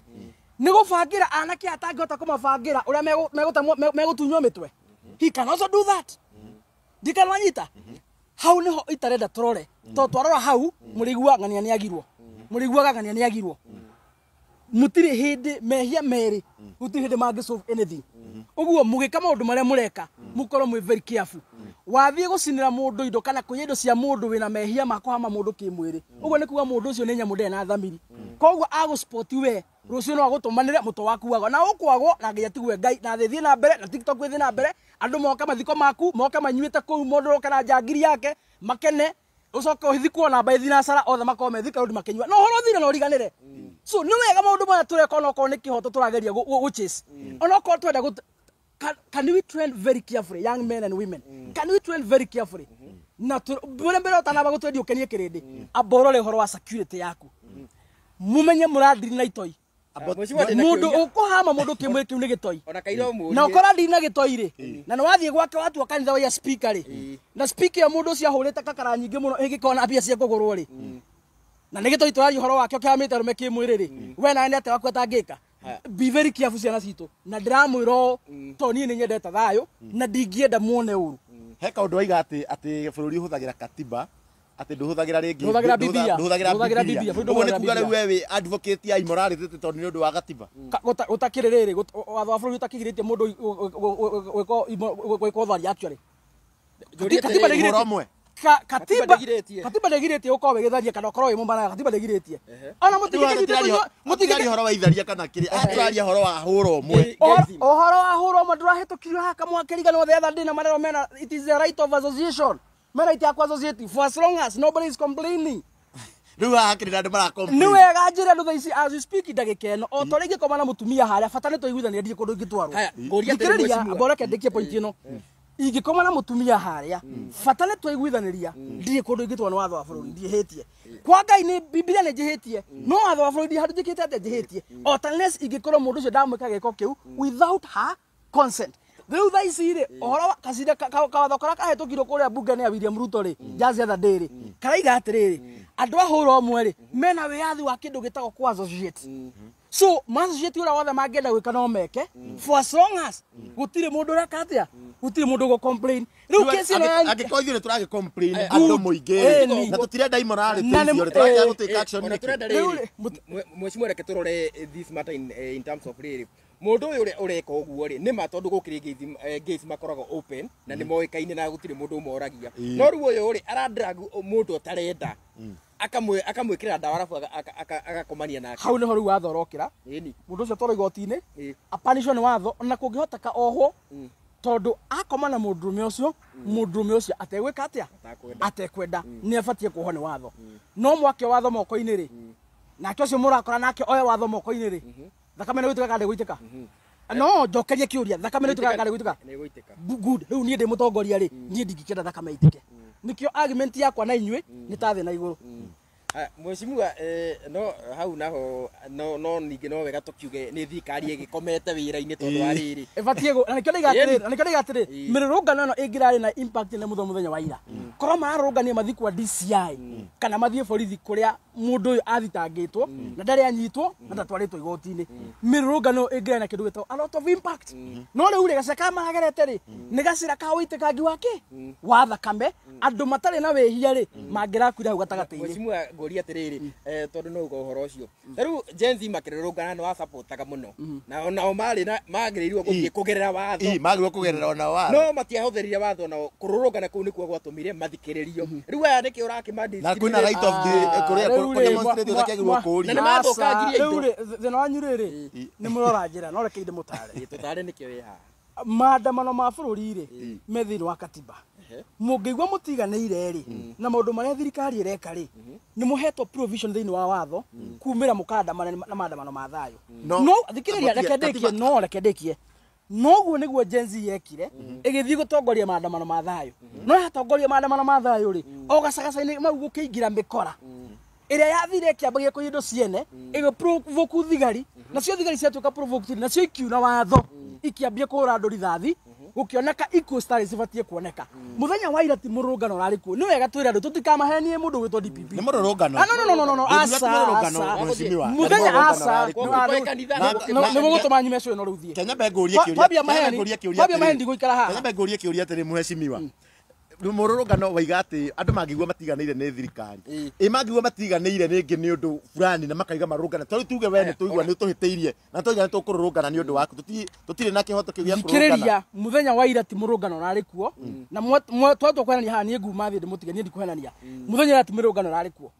nĩ gũbangĩra anake atangĩhota kũmabangĩra ũrĩa megũtunywo mĩtwe, he can also do that. Ndikana wanyita? Hau niho itarenda tũrore, tondũ twarora hau mũrĩigua ng'ania nĩ agirwo, mũrĩiguaga ng'ania nĩ agirwo. Mũtirĩ hĩndĩ mehia merĩ, gũtirĩ hĩndĩ mangĩ solve anything. Ũguo mũgĩka maũndũ marĩa mũreka, mũkorwo mwĩ very careful. Wathiĩ gũcinĩra mũndũ indo kana kũiya indo cia mũndũ wĩna mehia ma kũhama mũndũ kĩmwĩrĩ, ũguo nĩ kuga mũndũ ũcio nĩ nyamũ, ndarĩ na thamiri. Koguo agũ-spot we rũciũ no agũtũmanĩre mũtwe waku wagwo na ũkwagwo, na nginya tigue Ngai na thĩ thiĩ na mbere na TikTok ĩthiĩ na mbere. Andũ moke mathiko maku, moke manyuĩte kũu, mũndũ oke na njangiri yake makene, ũcoke ũthikwo na mbaĩ thinacara, othe makorwo me thika rũndi makĩnyua na ũhoro ũthire na ũriganĩre. So nĩ wega maũndũ maya tũreka, onokorwo nĩ kĩhoto tũrageria gũ chase, onokorwo twenda can we trend very carefully, young men and women? Can we trend very carefully? Na mbere mbere ũtanamba gũtwendia ũkenie kĩrĩndĩ, amba ũrore ũhoro wa security yaku, mumenye mũrandiri na itoi. Mheshimiwa, ndĩna Mũndũ kĩũria. ũkũhama mũndũ kĩmwĩrĩ, kĩu nĩ gĩtoi. Ona kaira ũmũrie. Na ũkora ndiri na gĩtoi rĩ, na nĩ wathiĩ gwake watua kanitha waiya speaker rĩ, na speaker ĩyo mũndũ ũcio ahũrĩte kakara nyingĩ mũno ĩngĩkorwo na mbia cia kũgũrwo rĩ, na nĩ gĩtoi tũraria ũhoro wake ũkĩhamĩte arũme kĩmwĩrĩ rĩ, we nawe nĩ atĩa waku atangĩka? Be very careful, ciana citũ. Na ndĩramwĩra ũũ tondũ niĩ nĩ nyendete thayũ na ndingĩenda muone ũru. He kaũndũ waiga atĩ bũrũri ũhũthagĩra katiba, atĩ ndũhũthagĩra rĩngĩ Ndũhũthagĩra Bibilia. Ndũhũthagĩra Ndũhũthagĩra Bibilia. Bibilia. Bũrũri Ũguo nĩ ndũhũthagĩra kuga rĩu Bibilia. we wĩ advocate ya immorality tondũ nĩ ũndũ wa gatiba? Gũtakĩrĩ rĩrĩ, watho wa bũrũri ũtakĩgirĩtie mũndũ gwĩka ũtharia actually. Njũrie Katiba atĩrĩrĩ, ndĩgirĩtie. Ũhoro ũmwe. Katiba ndĩgirĩtie. Katiba ndĩgirĩtie ũkorwo wĩgĩtharia kana ũkorwo wĩ mũmaraya. Katiba ndĩgirĩtie. Ona mũtingĩkĩnyite Mũtingĩaria ũhoro wa itharia kana kĩrĩa. Haha tũraria ũhoro wa hũra ũmwe. Ũhoro wa hũra ũmwe ndũrahĩtũkirio haha kamwakĩrigano the other day na marero mena it is the right of association, mena right ya associate for as long as nobody is complaining. Rĩu haha hakĩrĩ na andũ mara complain. Nĩ wega njĩre andũ thaa ici, as we speak, ndagĩka ĩno, o ta ũrĩa ingĩkoma na mũtumia harĩa, bata nĩ twaiguithania, ndirĩ kũndũ ingĩtwarwo. Haya, ngũria atĩrĩ, Thikĩrĩria, mheshimiwa. amba ũreke ndĩkie point ĩno. Ingĩkoma na mũtumia harĩa, bata nĩ twaiguithanĩria, ndirĩ kũndũ ingĩtwarwo nĩ watho wa bũrũri. Ndiĩhĩtie kwa Ngai, nĩ Bibilia nĩ njĩhĩtie, no watho wa bũrũri ndirĩ handũ njĩkĩte atĩa njĩhĩtie, o ta unless ingĩkorwo mũndũ ũcio ndamwĩka gĩko kĩu without her consent. Rĩu thaa ici rĩ, ũhoro wa kacinda kawatho karĩa kahĩtũkirio kũrĩa mbunge nĩ ya William Ruto rĩ, just the other day rĩ, karaiga atĩrĩrĩ, andũ a hũra ũmwe rĩ, mena wĩyathi wa kĩndũ gĩtagwo kũ associate. So ma-associate ũrĩa wothe mangĩenda gwĩka no meke, for as long as gũtirĩ mũndũ ũreka atĩa, gũtirĩ mũndũ ũgũ complain. Rĩu kesi ĩno ya Angĩkorwo ithuĩ nĩ tũragĩ complain andũ mũingĩ Ĩni. na tũtirenda immorality Na icio rĩ, tũrakĩaga gũtake action Ona nĩkĩ? turenda Rĩu rĩrĩ, rĩ, mheshimiwa, reke tũrore this matter in terms of rĩrĩ. Mũndũ ũyũ ũrĩa ũreka ũguo rĩ, nĩ ma tondũ gũkĩrĩ gates makoragwo open na nĩ moĩkaine na gũtirĩ mũndũ ũmoragia. No rĩu ũyũ rĩ, aradrag mũndũ ũtarenda. Akamwĩkĩra ndawa arabu agakomania nake. Hau nĩho rĩu watho ũrokĩra. Mũndũ ũcio atwarwo igoti-inĩ, apanishwo nĩ watho, ona kũngĩhoteka ohwo, tondũ akoma na mũndũrũme ũcio, mũndũrũme ũcio ategwĩka atĩa? Atekwenda. Nĩ abatiĩ kuohwo nĩ watho. No mwake watho moko-inĩ rĩ, nake ũcio mũrakora nake oe watho moko-inĩ rĩ, thakame nĩ gũitĩka kana ndĩgũitĩka? No njokerie kĩũria, thakame nĩ gũitĩka kana ndĩgũitĩka? Nĩ gũitĩka. Good. Rĩu niĩ ndĩ mũtongoria rĩ, niĩ ndingĩkĩenda thakame ĩitĩke. Nĩkĩo argument yakwa na inyuĩ nĩ ta thĩ na igũrũ. Mheshimiwa, no hau naho no ningĩ no wega tũkiuge nĩ thirikari ĩgĩkomete wĩra-inĩ tondũ wa rĩrĩ. Ĩbatiĩ na nĩkĩo ndaiga atĩrĩrĩ, na nĩkĩo ndaiga atĩrĩrĩ, mĩrũrũngano ĩno ĩngĩrarĩ na impact nene mũno mũthenya wa ira. Korwo mararũrũngania mathiĩ kwa DCI kana mathiĩ borithi kũrĩa mũndũ ũyũ athitangĩtwo na ndarĩ anyitwo na ndatwarĩtwo igoti-inĩ. Mĩrũrũngano ĩyo ĩngĩrarĩ na kĩndũ gĩtagwo a lot of impact. No rĩu rĩ, gacĩra karĩa maragerete rĩ, nĩ gacĩra ka ũitĩkangi wa kĩ? Wa thakame. Andũ matarĩ na wĩhia rĩ, mangĩrakuire hau gatagatĩ-inĩ. Mheshimiwa, ngũria atĩrĩrĩ, tondũ no uga ũhoro ũcio. Ta rĩu Gen Z makĩrũrũngana nĩ wasapotaga mũno. Na onao marĩ na magĩrĩirwo gũthiĩ kũgerera watho. Magĩrĩirwo kũgerera ona watho. No matiahũthĩrire watho nao kũrũrũngana kũu nĩkuo gwatũmire mathikĩrĩrio. Rĩu aya nĩkĩo ũrakĩma Na kwĩna right of the kũrĩa demonstrate ũtakĩagĩrĩirwo kũũria. Na nĩ mathũkangirie indo. Rĩu rĩ, thĩna wanyu rĩrĩ, nĩ mũrora njĩra, no reke ndĩmũtare. Tũtare nĩkĩo wĩ haha. Maandamano ma bũrũri rĩ, me thĩinĩ wa katiba. Mũngĩigua mũtiganĩire rĩ, na maũndũ marĩa thirikari ĩreka rĩ, nĩ mũhetwo provision thĩinĩ wa watho kumĩra mũkandamana na maandamano ma thayũ. No thikĩrĩria, reke ndĩkie, no reke ndĩkie. Noguo nĩguo Gen Z yekire, ĩgĩthiĩ gũtongoria maandamano ma thayũ. No yatongoria maandamano ma thayũ rĩ, o gacagaca-inĩ mau gũkĩingĩra mĩkora ĩrĩa yathire ĩkĩambagia kũiya indo ciene, ĩgĩprovoke thigari, nacio thigari ciatuĩka provoked, nacio ikiuna watho, ikĩambia kũhũra andũ rithathi, gũkĩoneka equal stars cibatiĩ kuoneka. Mũthenya wa ira ti mũrũrũngano ũrarĩ kuo. Nĩ wega twĩre andũ tũtikamahenie mũndũ ũgwĩtwo DPP. Nĩ mũrũrũngano. No, aca, aca. Mũthenya aca. Nĩ mũgũtũma nyume cũĩ no rĩu thiĩ. Kenya mbe ngũrie kĩũria. Twambia maheni. Twambia maheni ndigũikara haha. Kenya mbe ngũrie kĩũria atĩrĩ mheshimiwa. Mũrũrũngano waiga atĩ andũ mangĩigua matiganĩire nĩ thirikari. Ĩ mangĩigua matiganĩire rĩngĩ nĩ ũndũ fulani na makaiga marũrũngana. Tondũ tuge we nĩ tũigua nĩ ũtũhĩtĩirie na tũiga nĩ tũkũrũrũngana nĩ ũndũ waku. Tũtirĩ na kĩhoto kĩu gĩa kũrũrũngana. Thikĩrĩria, mũthenya wa ira ti mũrũrũngano ũrarĩ kuo. Na twatua kũhenania haha niĩ nguma thiĩ ndĩmũtige, niĩ ndikũhenania. Mũthenya wa ira ti mũrũrũngano ũrarĩ kuo.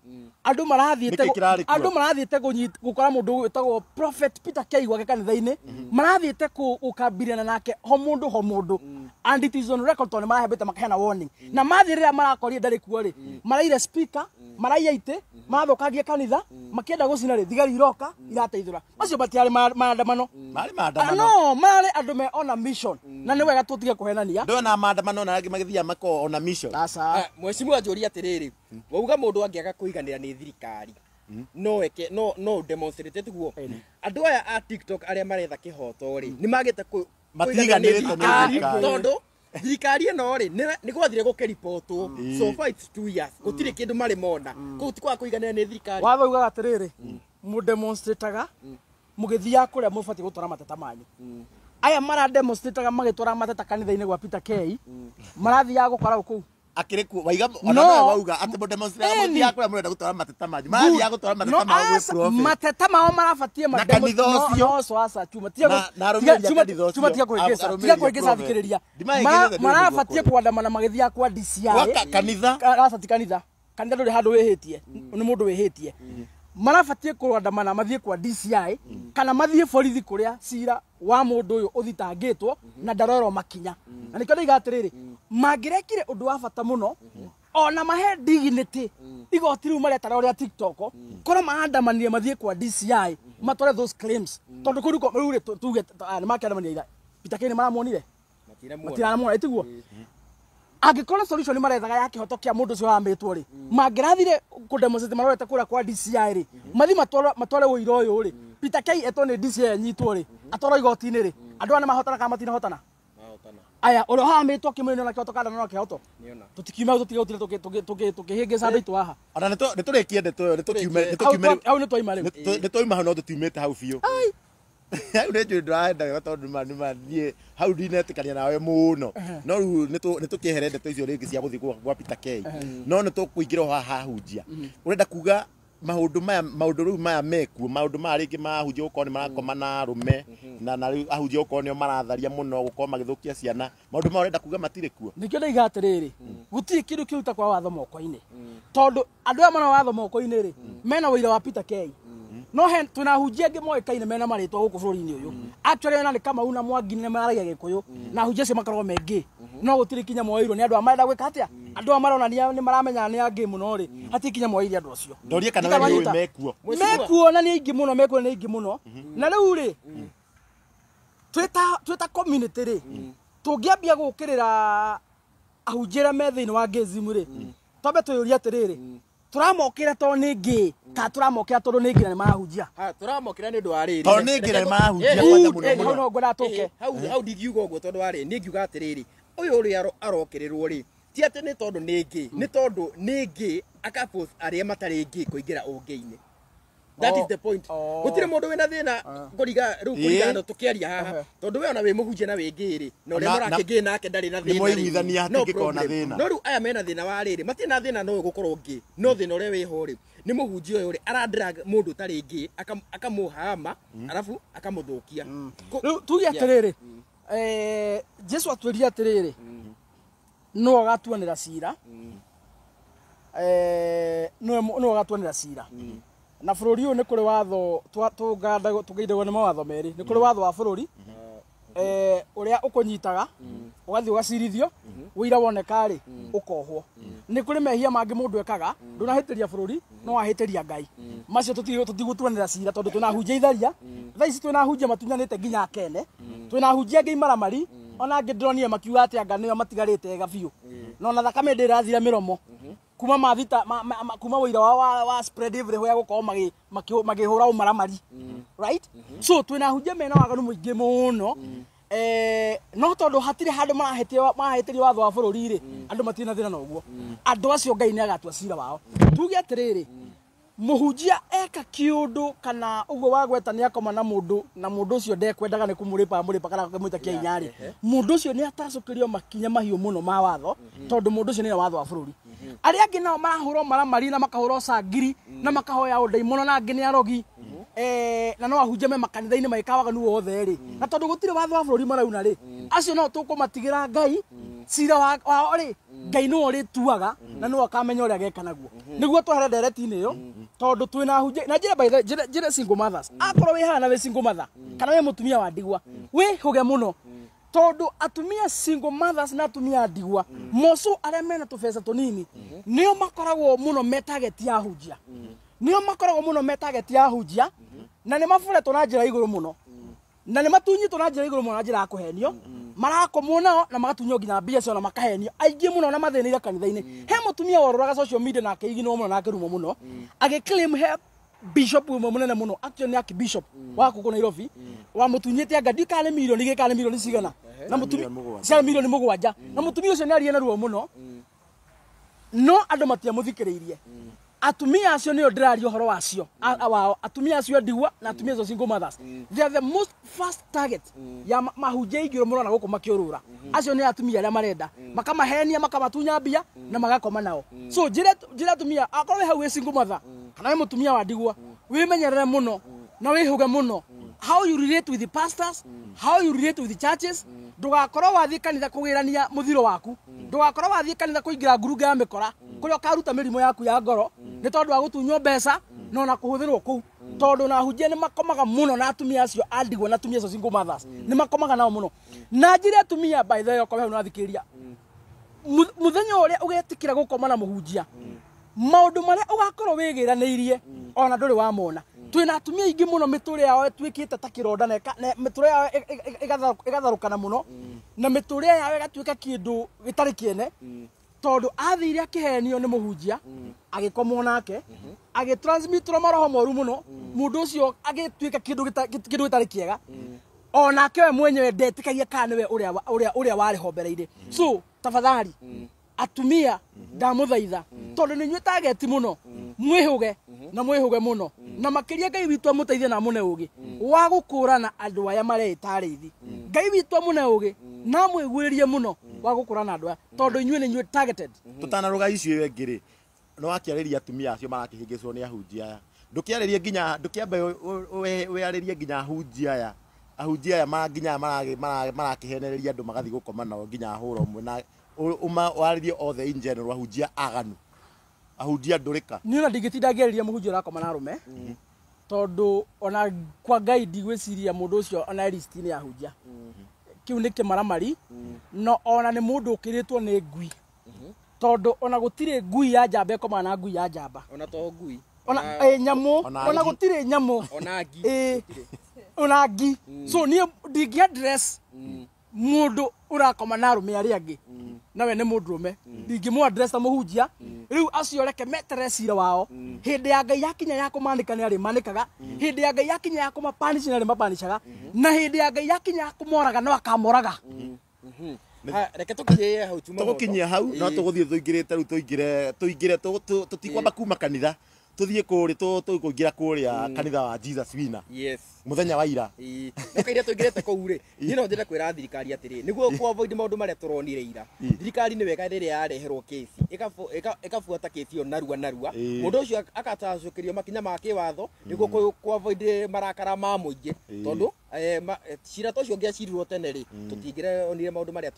Andũ marathiĩte Nĩkĩ kĩrarĩ kuo? Andũ marathiĩte gũkora mũndũ wĩtagwo Prophet Peter K gwake kanitha-inĩ. Marathiĩte gũkambiriana nake ho mũndũ ho mũndũ. And it is on record tondũ nĩmarahambĩte makaheana warning. Na mathiĩ rĩrĩa marakorire ndarĩ kuo rĩ, maraire speaker, maraiya itĩ, marathũkangia kanitha, makĩenda gũcina rĩ, thigari iroka irateithũra. Macio matiarĩ maandamano. Marĩ maandamano. No, marĩ andũ me on a mission. Na nĩ wega tũtige kũhenania. Ndona maandamano na angĩ magĩthiaga makoragwo on a mission. Aca. Mheshimiwa njũria atĩrĩrĩ, wauga mũndũ angĩaga kũiganĩra nĩ thirikari, no eke, no demonstrate tiguo. Andũ aya a TikTok arĩa maretha kĩhoto rĩ, nĩ magĩte Matiganĩrĩte nĩ thirikari. Tondũ thirikari ĩno rĩ, nĩ gwathire gũkĩribotwo. So far it's 2 years. Gũtirĩ kĩndũ marĩ mona. Kũu ti kwaga kũiganĩra nĩ thirikari. Watho ugaga atĩrĩrĩ, mũdemonstrataga mũgĩthiaga kũrĩa mũbatiĩ gũtwara mateta manyu. Aya marademonstrataga magĩtwara mateta kanitha-inĩ gwa Peter K, marathiaga gũkora kũu. Akĩrĩ kuo, waiga, ona nowe wauga atĩ mũdemonstrate mũthiaga kũrĩa mũrenda gũtwara mateta manyu. Marathiaga gũtwara mateta mao gwĩ prophet. Mateta mao marabatie Na kanitha ũcio. No, so aca, chuma, tiga Na arũmĩrĩri a kanitha ũcio. chuma, tiga kũhĩngĩca, Arũmĩrĩri tiga a kũhĩngĩca prophet. thikĩrĩria. Ndimahĩngĩcĩte nĩ ũndũ Marabatie ũkũrĩ. kũandamana magĩthiaga kwa DCI. Gwa kanitha. Aca ti kanitha. Kanitha ndũrĩ handũ wĩhĩtie. Nĩ mũndũ wĩhĩtie. Marabatie kũandamana mathiĩ kwa DCI kana mathiĩ borithi kũrĩa cira wa mũndũ ũyũ ũthitangĩtwo na ndarorwo makinya. Na nĩkĩo ndaiga atĩrĩrĩ, mangĩrekire ũndũ wa bata mũno, ona mahe dignity igoti rĩu maretara ũrĩa TikTok, korwo maandamanire mathiĩ kwa DCI matware those claims. Tondũ kũu rĩu rĩ, tuge, nĩ makĩandamania ira. Peter K nĩ maramuonire? Matiramuona, ĩtiguo? Angĩkorwo solution marethaga ya kĩhoto kĩa mũndũ ũcio wamĩtwo rĩ, mangĩrathire kũdemonstrate marorete kũrĩa kwa DCI rĩ, mathiĩ matware ũira ũyũ rĩ, Peter K etwo nĩ DCI anyitwo rĩ, atwarwo igoti-inĩ rĩ, andũ aya nĩmahotana kana matinahotana? Aya, ũrĩa ũhamĩtwo kĩmwĩrĩ nĩona kĩhoto kana nĩona kĩhoto? Tũtikiuma hau, tũtige gũtinda tũkĩhĩngĩca andũ aitũ haha. Ona nĩ tũrĩkie ndeto ĩyo, nĩ Hau nĩ twaima rĩu. Nĩ twaima hau no tũtiumĩte hau biũ. Hau nĩ njũĩ ndĩrahenda wega tondũ nĩ ma niĩ hau ndinetĩkania nawe mũno. No rĩu nĩ tũkĩehere ndeto icio rĩngĩ cia gũthiĩ gwa Peter K. No nĩ tũkũingĩra o haha hahunjia. Ũrenda kuga Maũndũ maya, maũndũ rĩu maya mekuo, maũndũ maya rĩngĩ mahunjia gũkorwo nĩ marakoma na arũme, na rĩu ahunjia gũkorwo nĩo maratharia mũno, gũkorwo magĩthũkia ciana, maũndũ maya ũrenda kuga matirĩ kuo? Nĩkĩo ndaiga atĩrĩrĩ, gũtirĩ kĩndũ kĩruta kwa watho moko-inĩ, tondũ andũ aya mena watho moko-inĩ rĩ, mena ũira wa Peter Kay. No he twĩna ahunjia angĩ moĩkaine mena marĩtwa gũkũ bũrũri-inĩ ũyũ. Actually ona nĩ Kamau na Mwangi nĩ maragia Gĩkũyũ, na ahunjia acio makoragwo me ngĩ, no gũtirĩ kinya moeirwo nĩ andũ aya marenda gwĩka atĩa, andũ aya maronania nĩ maramenya nĩ angĩ mũno rĩ, hatirĩ kinya moeire andũ acio. Ndorie kana we nĩ ũĩ mekuo? Mekuo na nĩ aingĩ mũno, mekuo nĩ aingĩ mũno. Na rĩu rĩ, twĩta community rĩ, tũngĩambia gũkĩrĩra ahunjia arĩa me thĩinĩ wa gayism rĩ, twambe twĩyũrie atĩrĩrĩ, tũramokĩra tondũ nĩ ngĩ, kana tũramokĩra tondũ nĩ ngĩ na nĩ marahunjia? Ha, tũramokĩra nĩ ũndũ wa rĩrĩ. Tondũ nĩ ngĩ na nĩ marahunjia kwanza mũno Hau mũno. no ngwendaga tũke. Hau ndingiuga ũguo, tondũ wa rĩrĩ, niĩ ngiuga atĩrĩrĩ, ũyũ ũrĩa arokĩrĩrwo rĩ, ti atĩ nĩ tondũ nĩ ngĩ, nĩ tondũ nĩ ngĩ akaforce arĩa matarĩ ngĩ kũingĩra ũngĩ-inĩ. That is the point. Gũtirĩ mũndũ wĩna thĩna kũriga rĩu kũringana na tũkĩaria haha, tondũ we ona wĩ mũhunjia na wĩ ngĩ rĩ, na ũrĩa mũrakĩngĩ nake ndarĩ na thĩna rĩ. Nĩmwaiguithania No hatingĩkorwo na problem. thĩna. No rĩu aya mena thĩna wa rĩrĩ, matirĩ na thĩna no gũkorwo ngĩ, no thĩna ũrĩa wĩho rĩ, nĩ mũhunjia ũyũ rĩ, aradrag mũndũ ũtarĩ ngĩ, akamũhama, arabu akamũthũkia. Rĩu tuge atĩrĩrĩ, Jesu atwĩrire atĩrĩrĩ, nĩwe ũgatuanĩra cira, nĩwe ũgatuanĩra cira. Na bũrũri ũyũ nĩ kũrĩ watho tũgaindagwo nĩ mawatho merĩ. Nĩ kũrĩ watho wa bũrũri, ũrĩa ũkũnyitaga, ũgathiĩ ũgacirithio, ũira woneka rĩ, ũkohwo. Nĩ kũrĩ mehia mangĩ mũndũ ekaga, ndũnahĩtĩria bũrũri, no wahĩtĩria Ngai. Macio tũtigũtuanĩra cira tondũ twĩna ahunjia itharia. Thaa ici twĩna ahunjia matunyanĩte nginya akene. Twĩna ahunjia angĩ imaramari, ona angĩ ndĩronire makiuga atĩ anga nĩo matigarĩte ega biũ. Na ona thakame ndĩrathira mĩromo. Kuma mathita, kuma wĩira wao wa spread everywhere gũkorwo makĩhũra ũmaramari. Right? So twĩna ahunjia mena waganu mũingĩ mũno. No tondũ hatirĩ handũ marahĩtĩrio watho wa bũrũri rĩ, andũ matirĩ na thĩna na ũguo. Andũ acio Ngai nĩ agatua cira wao. Tuge atĩrĩrĩ, mũhunjia eka kĩũndũ kana ũguo wagweta nĩ akoma na mũndũ, na mũndũ ũcio ndekwendaga nĩ kũmũrĩpa amũrĩpa kana akamwĩta kĩa hinya rĩ, mũndũ ũcio nĩ atacũkĩrio makinya mahiũ mũno ma watho, tondũ mũndũ ũcio nĩwe watho wa bũrũri. Arĩa angĩ nao marahũrwo maramari na makahũrwo cangiri na makahoya ũndaimono na angĩ nĩ arogi, na no ahunjia me makanitha-inĩ magĩka waganu wothe rĩ, na tondũ gũtirĩ watho wa bũrũri marauna rĩ, acio no tũkũmatigĩra Ngai cira wao rĩ, Ngai nĩwe ũrĩtuaga na nĩwe ũkamenya ũrĩa ageka naguo. Nĩguo twehere ndereti-inĩ ĩyo, tondũ twĩna ahunjia na njĩra, by the way, njĩra single mothers, akorwo wĩ haha na wĩ single mother kana wĩ mũtumia wa ndigwa, wĩhũge mũno, tondũ atumia single mothers na atumia a ndigwa moco arĩa mena tũbeca tũnini nĩo makoragwo mũno me target ya ahunjia, nĩo makoragwo mũno me target ya ahunjia, na nĩ maburetwo na njĩra igũrũ mũno, na nĩ matunyĩtwo na njĩra igũrũ mũno na njĩra ya kũhenio, marakomwo nao na magatunywo nginya mbia ciao na makahenio aingĩ mũno na mathĩnĩire kanitha-inĩ. He mũtumia worũraga social media na akĩiginwo mũno na akĩrumwo mũno, agĩclaim he bishop ũmwe mũnene mũno, actually nĩ archbishop wa gũkũ Nairobi, wamũtunyĩte anga ndiũĩ kana nĩ milioni igĩrĩ kana nĩ milioni cigana, na mũtumia Milioni mũgwanja. cia milioni mũgwanja, na mũtumia ũcio nĩ aria na ruo mũno, no andũ matiamũthikĩrĩirie. Atumia acio nĩo ndĩraria ũhoro wacio, wao, atumia acio ndigwa na atumia acio single mothers, they are the most first target ya mahunjia aingĩ mũrona gũkũ makĩũrũra. Acio nĩ atumia arĩa marenda makamahenia, makamatunya mbia na magakoma nao. So njĩre atumia, akorwo wĩ hau wĩ single mother kana wĩ mũtumia wa ndigwa, wĩmenyerere mũno na wĩhũge mũno how you relate with the pastors, how you relate with the churches. Ndũgakorwo wathiĩ kanitha kũgĩrania mũthiro waku, ndũgakorwo wathiĩ kanitha kũingĩra ngurunga ya mĩkora kũrĩa ũkaruta mĩrimũ yaku ya ngoro nĩ tondũ wa gũtunywo mbeca na ona kũhũthĩrwo kũu, tondũ na ahunjia nĩ makomaga mũno na atumia acio a ndigwa na atumia acio single mothers, nĩ makomaga nao mũno. Na njĩre atumia, by the way, okorwo hau nĩwathikĩrĩria, mũthenya ũrĩa ũgetĩkĩra gũkoma na mũhunjia, maũndũ marĩa ũgakorwo wĩgĩranĩirie ona ndũrĩ wamona. Twĩna atumia aingĩ mũno mĩtũrĩre yao ĩtuĩkĩte ta kĩronda, na mĩtũrĩre yao ĩgatharũkana mũno, na mĩtũrĩre yao ĩgatuĩka kĩndũ gĩtarĩ kĩene, tondũ athire akĩhenio nĩ mũhunjia, agĩkomwo nake, agĩtransmitwo maroho moru mũno, mũndũ ũcio agĩtuĩka kĩndũ gĩtarĩ kĩega, onake we mwenyewe ndetĩkagia kana nĩwe ũrĩa warĩ ho mbere-inĩ. So tafadhali atumia, ndamũthaitha, tondũ nĩ inyuĩ target mũno, mwĩhũge na mwĩhũge mũno, na makĩria Ngai witũ amũteithie na amũne ũgĩ wa gũkũrana andũ aya mareĩta arĩithi. Ngai witũ amũne ũgĩ na amwĩguĩrĩrie mũno wa gũkũrana andũ aya, tondũ inyuĩ nĩ inyuĩ targeted. Tũtanarũga icio ĩyo ĩngĩ rĩ, Nĩ wakĩarĩria atumia acio marakĩhĩngĩcwo nĩ ahunjia aya. Ndũkĩarĩrie nginya ndũkĩambe wĩarĩrie nginya ahunjia aya. Ahunjia aya ma nginya marakĩhenereria andũ magathiĩ gũkoma nao nginya hũra ũmwe na warĩrie othe in general ahunjia aganu. Ahunjia ndũrĩka. Niĩ ona ndingĩtinda ngĩarĩria mũhunjia ũrakoma na arũme, tondũ ona kwa Ngai ndigwĩciria mũndũ ũcio ona e list-inĩ ya ahunjia. Kĩu nĩ kĩmaramari, no ona nĩ mũndũ ũkĩrĩtwo nĩ ngui, tondũ ona gũtirĩ ngui ya njamba ĩkomaga na ngui ya njamba. Ona to ngui. Ona nyamũ, Ona ona ngi. gũtirĩ nyamũ. Ona ngi. Ona ngi. So niĩ ndingĩ address mũndũ ũrakoma na arũme arĩa angĩ nawe nĩ mũndũrũme, ndingĩmũ address ta mũhunjia. Rĩu acio reke meterere cira wao. Hĩndĩ ya Ngai yakinya ya kũmanĩka nĩ arĩmanĩkaga, hĩndĩ ya Ngai yakinya ya kũmapanish nĩ arĩmapanishaga, na hĩndĩ ya Ngai yakinya ya kũmoraga no akamoraga. Ha, reke tũkinyie hau Chuma Moto. Tũgũkinyia hau no tũgũthiĩ tũingĩrĩte rĩu tũingĩre tũtikwamba kuma kanitha tũthiĩ kũrĩ tũkũingĩra kũrĩa kanitha wa Jesus Winner. Yes. Mũthenya wa ira. Ĩĩ. No kaira tũingĩrĩte kũu rĩ, niĩ no njende kwĩra thirikari atĩrĩ, nĩguo ku avoid maũndũ marĩa tũronire ira. Thirikari nĩ wega rĩrĩa yareherwo kesi ĩkabuata kesi ĩyo narua narua. Mũndũ ũcio akatacũkĩrio makinya ma kĩwatho nĩguo ku avoid marakara ma mũingĩ. Tondũ cira ta ũcio ũngĩacirirwo tene rĩ, tũtingĩronire maũndũ marĩa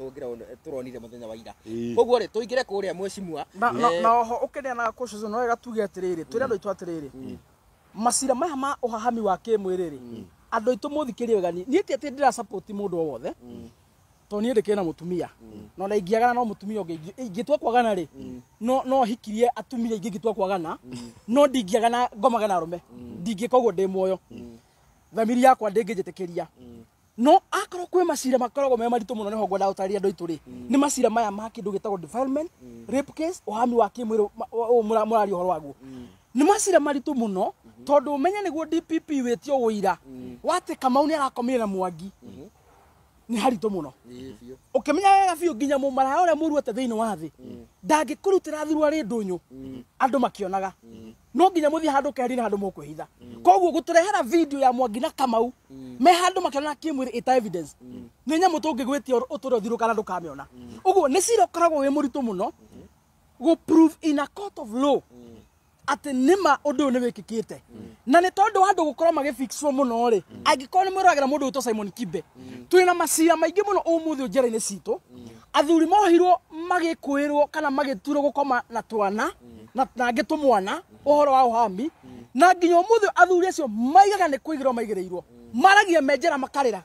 tũronire mũthenya wa ira. Koguo rĩ, tũingĩre kũrĩa mheshimiwa. Na oho ũkĩneanaga kũcio no wega tuge atĩrĩrĩ, twĩre andũ aitũ atĩrĩrĩ, macira maya ma ũhahami wa kĩmwĩrĩ rĩ, andũ aitũ mũthikĩrie wega, niĩ ti atĩ ndĩra support mũndũ o wothe, tondũ niĩ ndĩkĩrĩ na mũtumia, na ona ingĩagana no mũtumia ũngĩ, ingĩtua kwagana rĩ, no hikirie atumia aingĩ ingĩtua kwagana, no ndingĩagana ngomage na arũme, ndingĩka ũguo ndĩ muoyo, thamiri yakwa ndĩngĩnjĩtĩkĩria. No akorwo kwĩ macira makoragwo me maritũ mũno, nĩho ngwendaga gũtarĩria andũ aitũ rĩ, nĩ macira maya ma kĩndũ gĩtagwo defilement, rape case, ũhami wa kĩmwĩrĩ ũyũ mũraria ũhoro waguo. Nĩ macira maritũ mũno, tondũ ũmenye nĩguo DPP wĩtio ũira wa atĩ Kamau nĩ arakomire na Mwangi, nĩ haritũ mũno. Ĩĩ, biũ. Ũkĩmenya wega biũ nginya mũmaraya ũrĩa mũru atĩa thĩinĩ wa thĩ ndangĩkũrutĩra thuruarĩ ndũnyũ andũ makĩonaga, no nginya mũthiĩ handũ keheri-inĩ handũ mũkwĩhitha. Koguo gũtũrehera video ya Mwangi na Kamau me handũ makĩonana kĩmwĩrĩ ĩta evidence nĩ nyamũ tũngĩgwĩtia ũtũre ũthirũ kana ndũkamĩona. Ũguo nĩ cira ũkoragwo wĩ mũritũ mũno gũ prove in a court of law atĩ nĩma ũndũ ũyũ nĩ wĩkĩkĩte. Na nĩ tondũ wa andũ gũkorwo magĩfixwo mũno rĩ, angĩkorwo nĩ mwĩroragĩra mũndũ wĩtwo Simon Kibe, twĩna macira maingĩ mũno ũmũthĩ njera-inĩ citũ. Athuri mohirwo magĩkũĩrwo kana magĩturwo gũkoma na twana na angĩ tũmwana ũhoro wa ũhami, na nginya ũmũthĩ athuri acio maigaga nĩ kũigĩrwo maigĩrĩirwo, maragia me njera makarĩra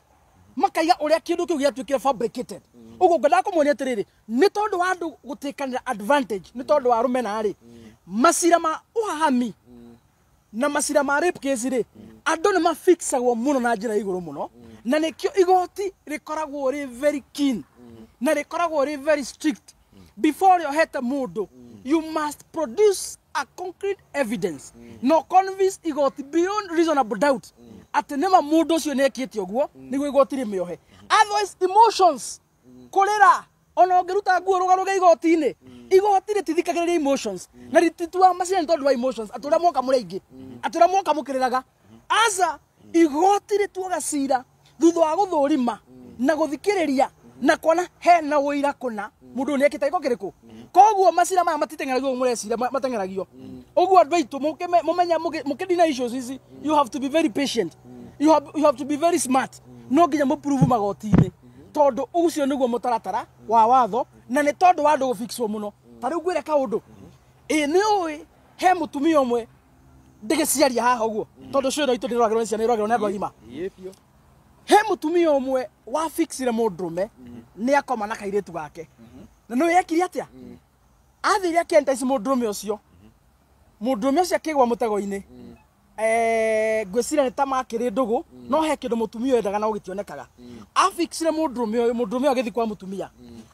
makaiga ũrĩa kĩndũ kĩu gĩatuĩkire fabricated. Ũguo ngwendaga kũmuonia atĩrĩrĩ, nĩ tondũ wa andũ gũtĩkanĩra advantage, nĩ tondũ wa rũmena rĩ, macira ma ũhahami na macira ma rape case rĩ, andũ nĩ mafixagwo mũno na njĩra ya igũrũ mũno, na nĩkĩo igoti rĩkoragwo rĩ very keen na rĩkoragwo rĩ very strict. Before rĩohete mũndũ, you must produce a concrete evidence no convince igoti beyond reasonable doubt atĩ nĩma mũndũ ũcio nĩekĩte ũguo nĩguo igoti rĩmĩohe. Otherwise emotions, kũrĩra, ona ũngĩruta nguo rũgarũge igoti-inĩ, igoti rĩtithikagĩrĩria emotions na rĩtituaga macira nĩ tondũ wa emotions, atĩ ũrĩa mwoka mũrĩ aingĩ, atĩ ũrĩa mwoka mũkĩrĩraga. Aca, igoti rĩtuaga cira thutha wa gũthũrima na gũthikĩrĩria na kuona hena ũira kũna mũndũ ũyũ nĩekĩte gĩko kĩrĩkũ. Koguo macira maya matiteng'eragio ũguo mũreciria mateng'eragio. Ũguo andũ aitũ mũmenye mũkĩdina issues ici, you have to be very patient, you have to be very smart. No nginya mũprove magoti-inĩ, tondũ ũcio nĩguo mũtaratara wa watho, na nĩ tondũ wa andũ gũfixwo mũno. Ta rĩu ngwĩre kaũndũ, ĩ nĩ ũĩ he mũtumia ũmwe ndĩgĩciaria haha ũguo, tondũ cio itũ ndĩroragĩrwo nĩ ciana, ĩroragĩrwo nĩ andũ agima. Ĩĩ, biũ. He mũtumia ũmwe wafixire mũndũrũme nĩ akoma na kairĩtu gake, na nĩwe ekire atĩa? Athire akĩentice mũndũrũme ũcio, mũndũrũme ũcio akĩgwa mũtego-inĩ. Ngwĩciria nĩ ta makĩrĩ ndũgũ, no he kĩndũ mũtumia endaga na gũgĩtionekaga. Afixire mũndũrũme ũyũ, mũndũrũme ũyũ agĩthiĩ kwa mũtumia.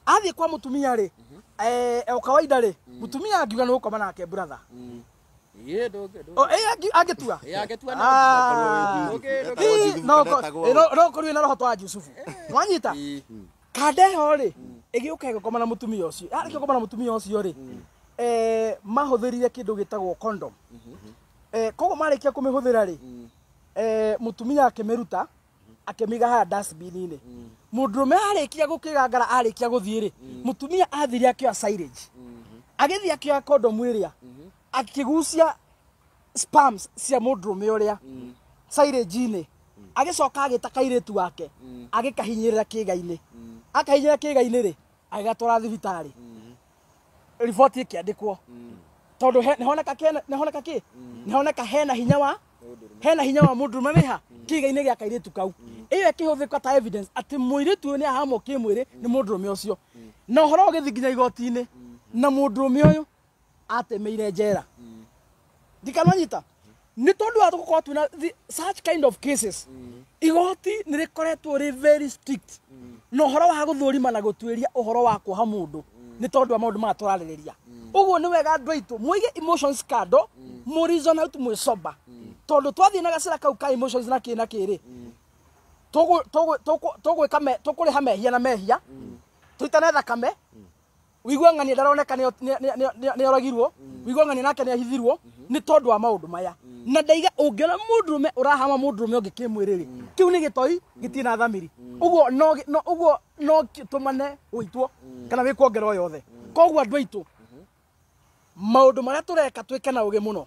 Athiĩ kwa mũtumia rĩ, o kawaida rĩ, mũtumia angiuga nĩ gũkoma nake brother. Ĩĩ, ndũngĩ, ndũngĩ. O, angĩtua? Ĩĩ, angĩtua no. Ndũngĩ, ndũngĩ. Ii, no ũkorwo wĩna roho ta wa Jusufu. Nwanyita? Ĩĩ. Kanda ĩyo rĩ, ĩgĩũka ĩgĩkoma na mũtumia ũcio. Yarĩkia gũkoma na mũtumia ũcio rĩ, mahũthĩrire kĩndũ gĩtagwo condom. Koguo marĩkia kũmĩhũthĩra rĩ, mũtumia akĩmĩruta, akĩmĩiga haha dustbin-inĩ. Mũndũrũme arĩkia gũkĩgangara, arĩkia gũthiĩ rĩ, mũtumia athire akĩoya silage. Agĩthiĩ akĩoya condom ĩrĩa. Akĩgucia spams cia mũndũrũme ũrĩa silage-inĩ, agĩcoka agĩta kairĩtu wake, agĩkahinyĩrĩra kĩĩga-inĩ, akahinyĩrĩra kĩĩga-inĩ rĩ, agĩgatwara thibitarĩ, riboti ĩkĩandĩkwo tondũ nĩhoneka nĩhoneka kĩ, nĩhoneka hena hinya wa, hena hinya wa mũndũrũme wĩha kĩĩga-inĩ gĩa kairĩtu kau. Ĩyo ĩkĩhũthĩka ta evidence atĩ mũirĩtu ũyũ nĩ ahamwo kĩmwĩrĩ nĩ mũndũrũme ũcio, na ũhoro ũgĩthiĩ nginya igoti-inĩ, na mũndũrũme ũyũ atemeire njera. Ndikananyita nĩ tondũ wa gũkorwo twĩna such kind of cases, igoti nĩ rĩkoretwo rĩ very strict na ũhoro wa gũthũrima na gũtuĩria ũhoro wa kuoha mũndũ, nĩ tondũ wa maũndũ maya tũrarĩrĩria. Ũguo nĩ wega andũ aitũ mũige emotions kando, mũ reason out mwĩ sober, tondũ twathiĩ na gacĩra kau ka emotions na kĩ na kĩ rĩ, tũgwĩka tũkũrĩha mehia na mehia, tũitane thakame, wigue ng'ania ndaroneka nĩ oragirwo, wigue ng'ania nake nĩ ahithirwo nĩ tondũ wa maũndũ maya. Na ndaiga ũngĩona mũndũrũme ũrahama mũndũrũme ũngĩ kĩmwĩrĩ rĩ, kĩu nĩ gĩtoi gĩtirĩ na thamiri. Ũguo no ũguo no tũmane ũitwo kana wĩkwo ngero yothe. Koguo andũ aitũ, maũndũ marĩa tũreka twĩke na ũgĩ mũno,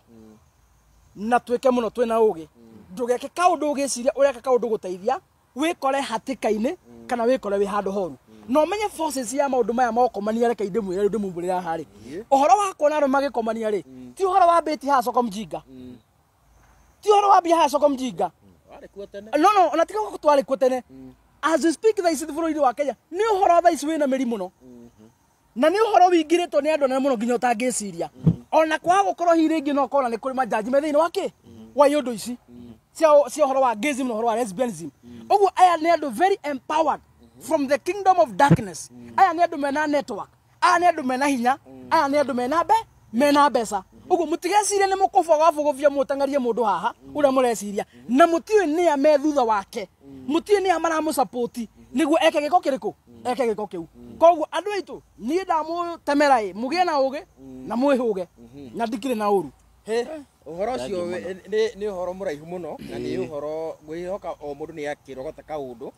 na twĩke mũno twĩna ũgĩ. Ndũgeke kaũndũ ũgĩciria ũreka kaũndũ gũteithia, wĩkore hatĩka-inĩ kana wĩkore wĩ handũ horu. Na ũmenye forces ya maũndũ maya mokomania. Reke ndĩmwĩre rĩu, ndĩmumbũrĩra haha rĩ, ũhoro wa kuona arũme magĩkomania rĩ, ti ũhoro wa mbĩti haha soko mjinga, ti ũhoro wa mbia haha soko mjinga. Warĩ kuo tene. No, ona tiga twarĩ kuo tene. As we speak, thaa ici bũrũri-inĩ wa Kenya nĩ ũhoro thaa ici wĩna mĩri mũno, na nĩ ũhoro wingĩrĩtwo nĩ andũ anene mũno nginya ũtangĩciria. Ona kwaga gũkorwo hihi rĩngĩ no ũkona nĩ kũrĩ majaji me thĩinĩ wa kĩ wa iũndũ ici cia ũhoro wa gayism na ũhoro wa lesbianism. Ũguo aya nĩ andũ very empowered from the kingdom of darkness. Aya nĩ andũ mena network, aya nĩ andũ mena hinya, aya nĩ andũ mena mena mbeca. Ũguo mũtigecirie nĩ mũkũbogabogobia mũteng'erie mũndũ haha ũrĩa mũreciria, na mũtiũĩ nĩa me thutha wake, mũtiũĩ nĩa maramũsapoti nĩguo eke gĩko kĩrĩkũ, eke gĩko kĩu. Koguo andũ aitũ, niĩ ndamũtemera ĩ, mũgĩe na ũgĩ na mwĩhũge, na ndikĩrĩ na ũru. He, ũhoro ũcio nĩ ũhoro mũraihu mũno, na nĩ ũhoro ngwĩhoka o mũndũ nĩ akĩrogota kaũndũ.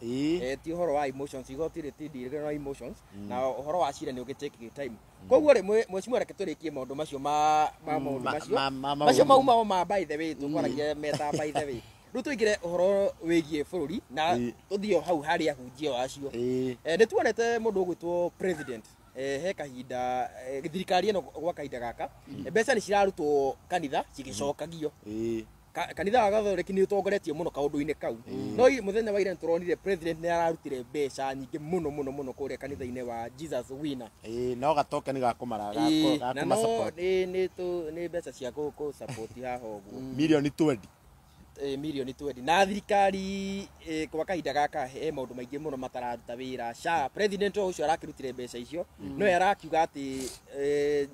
Ti ũhoro wa emotions, igoti rĩtindirĩre na emotions, na ũhoro wa cira nĩ ũgĩtake time. Koguo rĩ, mheshimiwa, reke tũrĩkie maũndũ macio ma maũndũ macio macio mau mao ma by the way tũkwaragia meta by the way. Rĩu tũingĩre ũhoro wĩgiĩ bũrũri na tũthiĩ o hau harĩ ahunjia o acio. Nĩ tuonete mũndũ ũgwĩtwo president, he kahinda, thirikari ĩno gwa kahinda gaka, mbeca nĩ cirarutwo kanitha cigĩcokagio. Kanitha wa Gathoreki nĩ ũtongoretie mũno kaũndũ-inĩ kau, no mũthenya wa ira nĩ tũronire president nĩ ararutire mbeca nyingĩ mũno mũno mũno kũrĩa kanitha-inĩ wa Jesus Winner. Ĩĩ, no gatoken gakũmara Na no gakũma nĩ mbeca cia kũ support haha ũguo. Milioni 20. Milioni 20. Na thirikari, kwa kahinda gaka he maũndũ maingĩ mũno matararuta wĩra. SHA, president o ũcio arakĩrutire mbeca icio, no ye arakiuga atĩ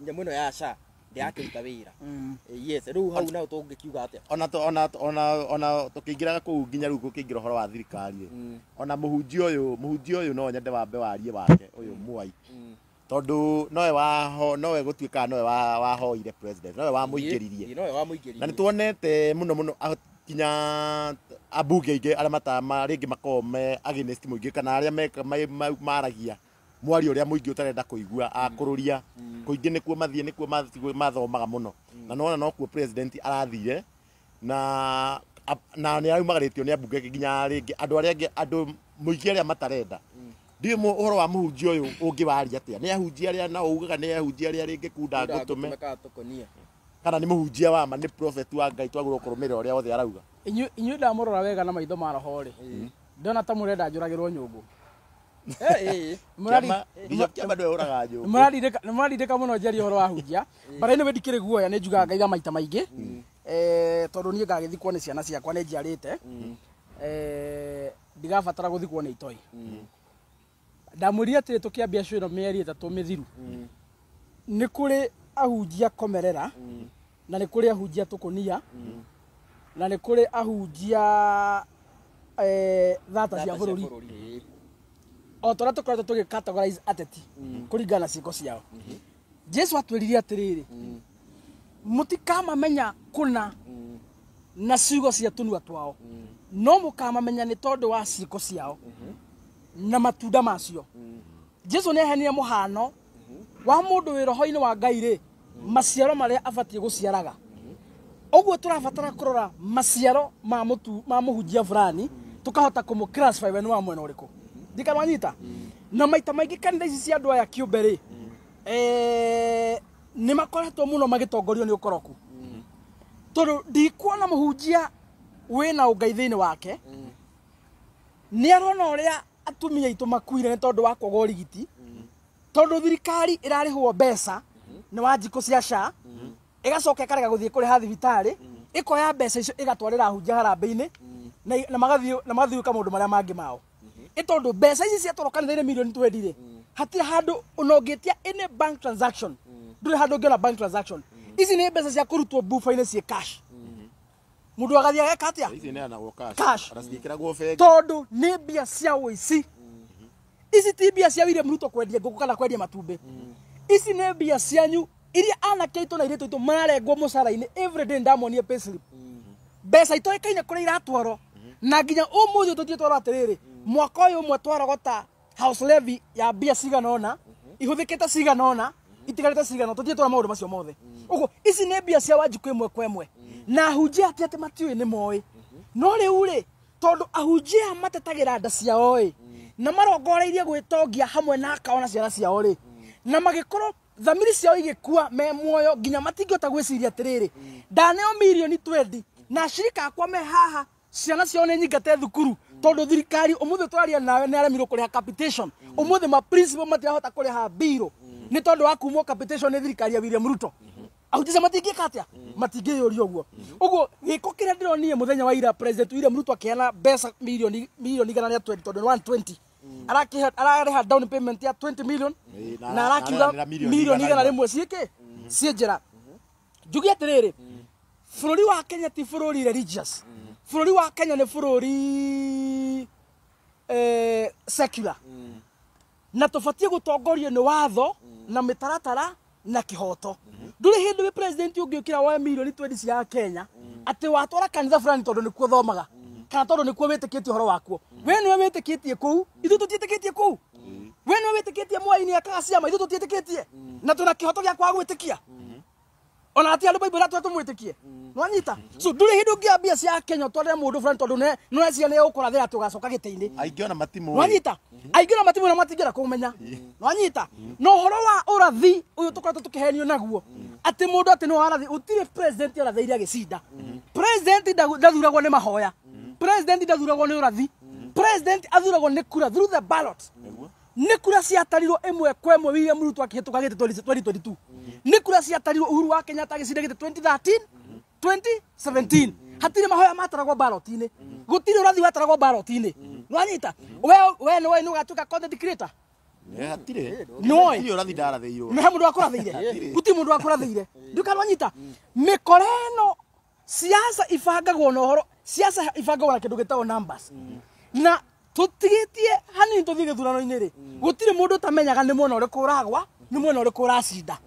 nyamũ ĩno ya SHA ndĩrakĩruta wĩra. Yes, rĩu hau nao tũngĩkiuga atĩa? Ona to, ona ona ona tukĩingĩraga kũu nginya rĩu gũkĩingĩra ũhoro wa thirikari rĩ, ona mũhunjia ũyũ no nyende wambe warie wake ũyũ Mwai, tondũ nowe waho, nowe gũtuĩkaga nowe wahoire president, nowe wamũingĩririe. Ĩĩ, nowe wamũingĩririe. Na nĩ tuonete mũno mũno kinya ambunge aingĩ arĩa rĩngĩ makoragwo me against mũingĩ, kana arĩa maragia mwario ũrĩa mũingĩ ũtarenda kũigua, akũrũria kũingĩ nĩkuo mathiĩ, nĩkuo mathomaga mũno, na nona nokuo president arathire na nĩ araumagarĩtio nĩ ambunge angĩ, nginya rĩngĩ andũ arĩa angĩ, andũ mũingĩ arĩa matarenda. Ndiũĩ ũhoro wa mũhunjia ũyũ ũngĩwaria atĩa. Nĩ ahunjia arĩa nao ugaga nĩ ahunjia arĩa rĩngĩ kunda ngũtũme, kana tũkonia, kana nĩ mũhunjia wa ma, nĩ prophet wa Ngai twagĩrĩirwo kũrũmĩrĩra ũrĩa othe arauga? Inyuĩ ndamũrora wega na maitho ma roho rĩ, ndona ta mũrenda njũragĩrwo nyũngũ. Kĩama, Bishop Kĩama nĩwe ũraga nyũngũ. Nĩmũrandindĩka mũno njarie ũhoro wa hunjia, but anyway ndikĩrĩ guoya, nĩ njugaga ngaiga maita maingĩ, tondũ niĩ ngagĩthikwo nĩ ciana ciakwa nĩ njiarĩte, ndigabatara gũthikwo nĩ itoi. Ndamwĩrire atĩrĩ tũkĩambia show ĩno mĩeri 3 mĩthiru, nĩ kũrĩ ahunjia komerera, na nĩ kũrĩ ahunjia tũkũnia, na nĩ kũrĩ ahunjia thata cia bũrũri, o ta ũrĩa tũkoretwo tũgĩ categorize ateti kũringana na ciĩko ciao. Jesu atwĩrire atĩrĩrĩ, mũtikamamenya kũna na ciugo cia tũnua twao, no mũkamamenya nĩ tondũ wa ciĩko ciao na matunda macio. Jesu nĩ aheanire mũhano wa mũndũ wĩ roho-inĩ wa Ngai rĩ. Maciaro marĩa abatiĩ gũciaraga. Ũguo tũrabatara kũrora maciaro ma mũtu ma mũhunjia fulani tukahota kũmũ classify we nĩ wa mwena ũrĩkũ. Ndikanwanyita. Na maita maingĩ kanitha ici cia andũ aya kĩũmbe rĩ, nĩ makoretwo mũno magĩtongorio nĩ ũkoroku. Tondũ ndikuona mũhunjia wĩna ũngai thĩinĩ wake, nĩ arona ũrĩa atumia aitũ makuire nĩ tondũ wa kwaga ũrigiti, tondũ thirikari ĩrarĩhwo mbeca nĩ Wanjikũ cia SHA, ĩgacoka ĩkarega gũthiĩ kũrĩha thibitarĩ, ĩkoya mbeca icio ĩgatwarĩra ahunjia harambĩ-inĩ, na magathiĩ gwĩka maũndũ marĩa mangĩ mao. Ĩ tondũ mbeca ici ciatwarwo kanitha-inĩ mirioni 20 rĩ, hatirĩ handũ ona ũngĩtia any bank transaction, ndũrĩ handũ ũngĩona bank transaction. Ici nĩ mbeca cia kũrutwo bufa-inĩ ciĩ cash. Mũndũ agathiĩ ageka atĩa? Ici ineanagwo cash. Cash. Ona citiĩkĩragwo bengi. Tondũ nĩ mbia cia ũici. Ici ti mbia cia William Ruto kwendia ngũkũ kana kwendia matumbĩ. Ici nĩ mbia cianyu iria anake aitũ na airĩtu aitũ mararengwo mũcara-inĩ every day. Ndamonie payslip. Mbeca itoĩkaine kũrĩa iratwarwo, na nginya ũmũthĩ tũthiĩ twarwo atĩrĩrĩ, mwaka ũyũ ũmwe twarogota house levy ya mbia cigana ũna, ihũthĩkĩte cigana ũna, itigarĩte cigana, tũthiĩ twara maũndũ macio mothe. Ũguo ici nĩ mbia cia Wanjikũ ĩmwe kwa ĩmwe, na ahunjia ati atĩ matiũĩ nĩ moĩ. No rĩu rĩ, tondũ ahunjia matetagĩra nda ciao ĩ, na marongoreirie gwĩtongia hamwe na akao na ciana ciao rĩ, na magĩkorwo thamiri ciao igĩkua me muoyo nginya matingĩhota gwĩciria atĩrĩrĩ, ndaneo mirioni 20 na ashirika akwa me haha, ciana ciao nĩ nyingate thukuru, tondũ thirikari ũmũthĩ tũraria nawe nĩ aremirwo kũrĩha capitation. Ũmũthĩ ma principal matirahota kũrĩha mbirũ nĩ tondũ wa kumwo capitation nĩ thirikari ya William Ruto. Ahunjia matingĩka atĩa? Matingĩyũria ũguo. Ũguo gĩko kĩrĩa ndĩronire mũthenya wa ira, President William Ruto akĩheana mbeca milioni 120, tondũ nĩ 120 ararĩha down payment ya 20 million, na arakiuga milioni 100 ciĩkĩ ciĩ njĩra. Njuge atĩrĩrĩ, bũrũri wa Kenya ti bũrũri religious. Bũrũri wa Kenya nĩ bũrũri secular, na tũbatiĩ gũtongorio nĩ watho na mĩtaratara na kĩhoto. Ndũrĩ hĩndĩ wĩ president ũngĩũkĩra woe milioni 20 cia Kenya atĩ watwara kanitha fulani tondũ nĩkuo thomaga, kana tondũ nĩkuo wĩtĩkĩtie ũhoro wakuo. We nĩwe wĩtĩkĩtie kũu, ithuĩ tũtiĩtĩkĩtie kũu. We nĩwe wĩtĩkĩtie Mwai akaga ciama, ithuĩ tũtiĩtĩkĩtie, na twĩna kĩhoto gĩa kwaga gwĩtĩkia. Ona ati andũ Bible atwa tũmwĩtĩkie. Nwanyita. So ndũrĩ hĩndĩ ũngĩoya mbia cia Kenya ũtwarĩre mũndũ fulani tondũ nĩũreciria nĩ egũkũrathĩra atĩ ũgacoka gĩtĩ-inĩ. Aingĩ ona matimũĩ. Nwanyita. Aingĩ ona matimũĩ na matingĩenda kũmenya. Nwanyita. Na ũhoro wa ũrathi ũyũ tũkoretwo tũkĩhenio naguo, atĩ mũndũ atĩ nĩ warathi, gũtirĩ president arathĩire agĩcinda. President ndathuragwo nĩ mahoya. President ndathuragwo nĩ ũrathi. President athuragwo nĩ kura through the ballot. Nĩ kura ciatarirwo ĩmwe kwa ĩmwe William Ruto akĩhĩtũka gĩtĩ 2022. Nĩ kura ciatarirwo Uhuru wa Kenyatta agĩcinda gĩtĩ 2013, 2017. Hatirĩ mahoya mataragwo ballot-inĩ. Gũtirĩ ũrathi wataragwo ballot-inĩ. Nwanyita. We nĩwe nĩ ũgatuĩka content creator. Hatirĩ. Nĩwoĩ. Hatirĩ ũrathi ndarathĩirwo. Nĩ he mũndũ wakũrathĩire. Gũtirĩ mũndũ wakũrathĩire. Ndikanwanyita. Mĩkora ĩno siasa ibangagwo na ũhoro, siasa ibangagwo na kĩndũ gĩtagwo numbers. Na tũtigĩtie hanini tũthiĩ gĩthurano-inĩ rĩ, gũtirĩ mũndũ ũtamenyaga nĩ mwena ũrĩkũ ũragwa, nĩ mwena ũrĩkũ ũracinda.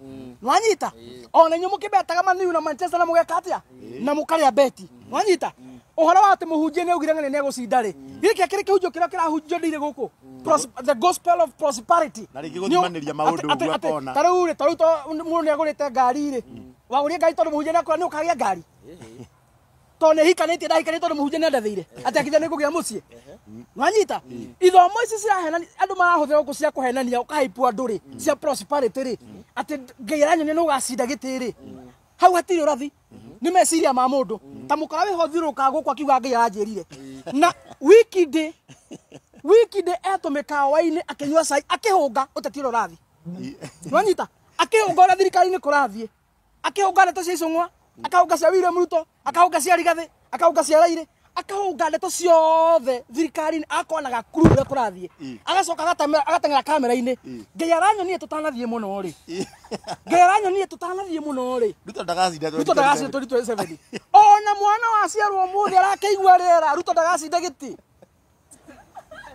Nwanyita. Ona inyuĩ mũkĩbetaga Man U na Manchester na mũgeka atĩa? Na mũkarĩa beti. Nwanyita. Ũhoro wa atĩ mũhunjia nĩ augire ng'ania nĩ egũcinda rĩ, gĩkĩ kĩrĩ kĩhunjio kĩrĩa kĩrahunjio ndĩire gũkũ? The gospel of prosperity. Na rĩngĩ gũthimanĩria maũndũ ũguo akona. Ta rĩu rĩ, ta rĩu mũndũ nĩ agũrĩte ngari rĩ, wagũrire ngari tondũ mũhunjia nĩ akũra nĩ ũkagĩa ngari. Tondũ nĩ hikanĩtie, ndahikanĩtie tondũ mũhunjia nĩ andathĩire atĩ akithia nĩ ngũgĩa mũciĩ. Nwanyita. Ithomo ici cirahenania, andũ marahũthĩra gũkũ cia kũhenania, ũkahaipwo andũ rĩ, cia prosperity rĩ, atĩ Ngai aranyonia nĩ ũgacinda gĩtĩ rĩ, hau hatirĩ ũrathi. Nĩ meciria ma mũndũ. Ta mũkora wĩho thiũrũrũkaga gũkũ akiuga Ngai aranjĩrire. Na wiki ndĩ etwo mĩkawa-inĩ akĩnyua cai, akĩhũnga ũteti ũrĩa ũrathiĩ. Nwanyita. Akĩhũnga ũrĩa thirikari-inĩ kũrathiĩ. Akĩhũnga ndeto cia Icũng'wa, akahũnga cia William Ruto, akahũnga cia Rigathĩ, akahũnga cia Raila, akahũnga ndeto ciothe thirikari-inĩ, akona gakuru ũrĩa kũrathiĩ. Agacoka agateng'era kamera-inĩ. Ngai aranyonie tũtanathiĩ mũno rĩ. Ngai aranyonie tũtanathiĩ mũno rĩ. Ruto ndagacinda Ruto ndagacinda 2027. Ona mwana waciarwo ũmũthĩ arakĩigua rĩera, Ruto ndagacinda gĩtĩ.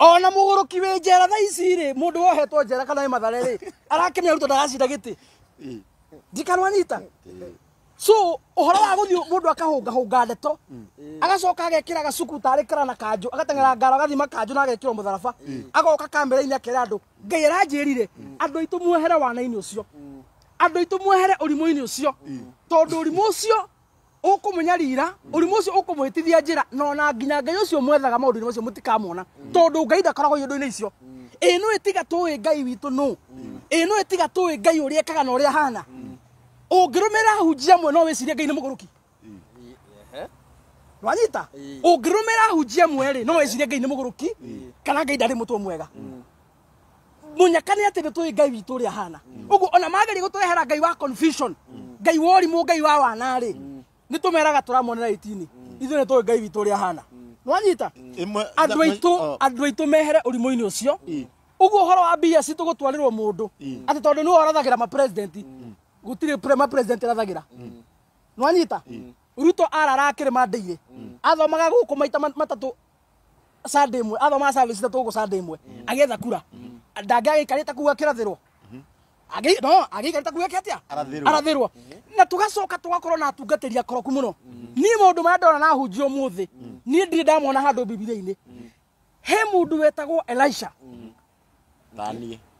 Ona mũgũrũki wĩ njera thaa ici rĩ, mũndũ wohetwo njera kana wĩ Mathare rĩ, arakĩmenya Ruto ndagacinda gĩtĩ. Ndikanwanyita. So ũhoro wa gũthiĩ mũndũ akahũngahũnga ndeto, agacoka agekĩra gacuku tarĩ kara na kanjũ, agateng'era ngaro agathima kanjũ na agekĩrwo mũtharaba, agoka kamera-inĩ akera andũ Ngai aranjĩrire andũ aitũ muohere wana-inĩ ũcio. Andũ aitũ mwehere ũrimũ-inĩ ũcio, tondũ ũrimũ ũcio ũkũmũnyarira, ũrimũ ũcio ũkũmũhĩtithia njĩra, na ona nginya Ngai ũcio mwethaga maũndũ-inĩ macio mũtikamona, tondũ Ngai ndakoragwo iũndũ-inĩ icio. Ĩ nũ ĩtiga tũĩ Ngai witũ nũ? Ĩ nũ ĩtiga tũĩ Ngai ũrĩa ekaga na ũrĩa ahana? Ũngĩrũmĩrĩra ahunjia amwe no wĩcirie Ngai nĩ mũgũrũki. Wanyita? Ũngĩrũmĩrĩra ahunjia amwe rĩ, no wĩcirie Ngai nĩ mũgũrũki kana Ngai ndarĩ mũtwe mwega. Mũnyaka nĩ atĩ nĩ tũĩ Ngai witũ ũrĩa ahana. Ũguo ona mageria gũtũrehera Ngai wa confusion, Ngai wa ũrimũ, Ngai wa wana rĩ, nĩ tũmeraga tũramonera 18. Ithuĩ nĩ tũĩ Ngai witũ ũrĩa ahana. Nĩwanyita? Andũ aitũ mehere ũrimũ-inĩ ũcio. Ũguo ũhoro wa mbia citũ gũtwarĩrwo mũndũ atĩ tondũ nĩwe ũrathagĩra ma president, gũtirĩ ma president arathagĩra. Nĩwanyita? Ruto arara akĩrĩma ndĩirĩ, athomaga gũkũ maita matatũ Sunday ĩmwe, athomaga service ithatũ gũkũ Sunday ĩmwe, agĩetha kura. Ndangĩagĩikarĩte kũu akĩrathĩrwo. No, agĩikarĩte kũu eke atĩa? Arathĩrwo. Na tũgacoka tũgakorwo na atungatĩri akoroku mũno. Niĩ maũndũ marĩa ndona na ahunjia ũmũthĩ, niĩ ndirĩ ndamona handũ Bibilia-inĩ. He mũndũ wetagwo Elisha.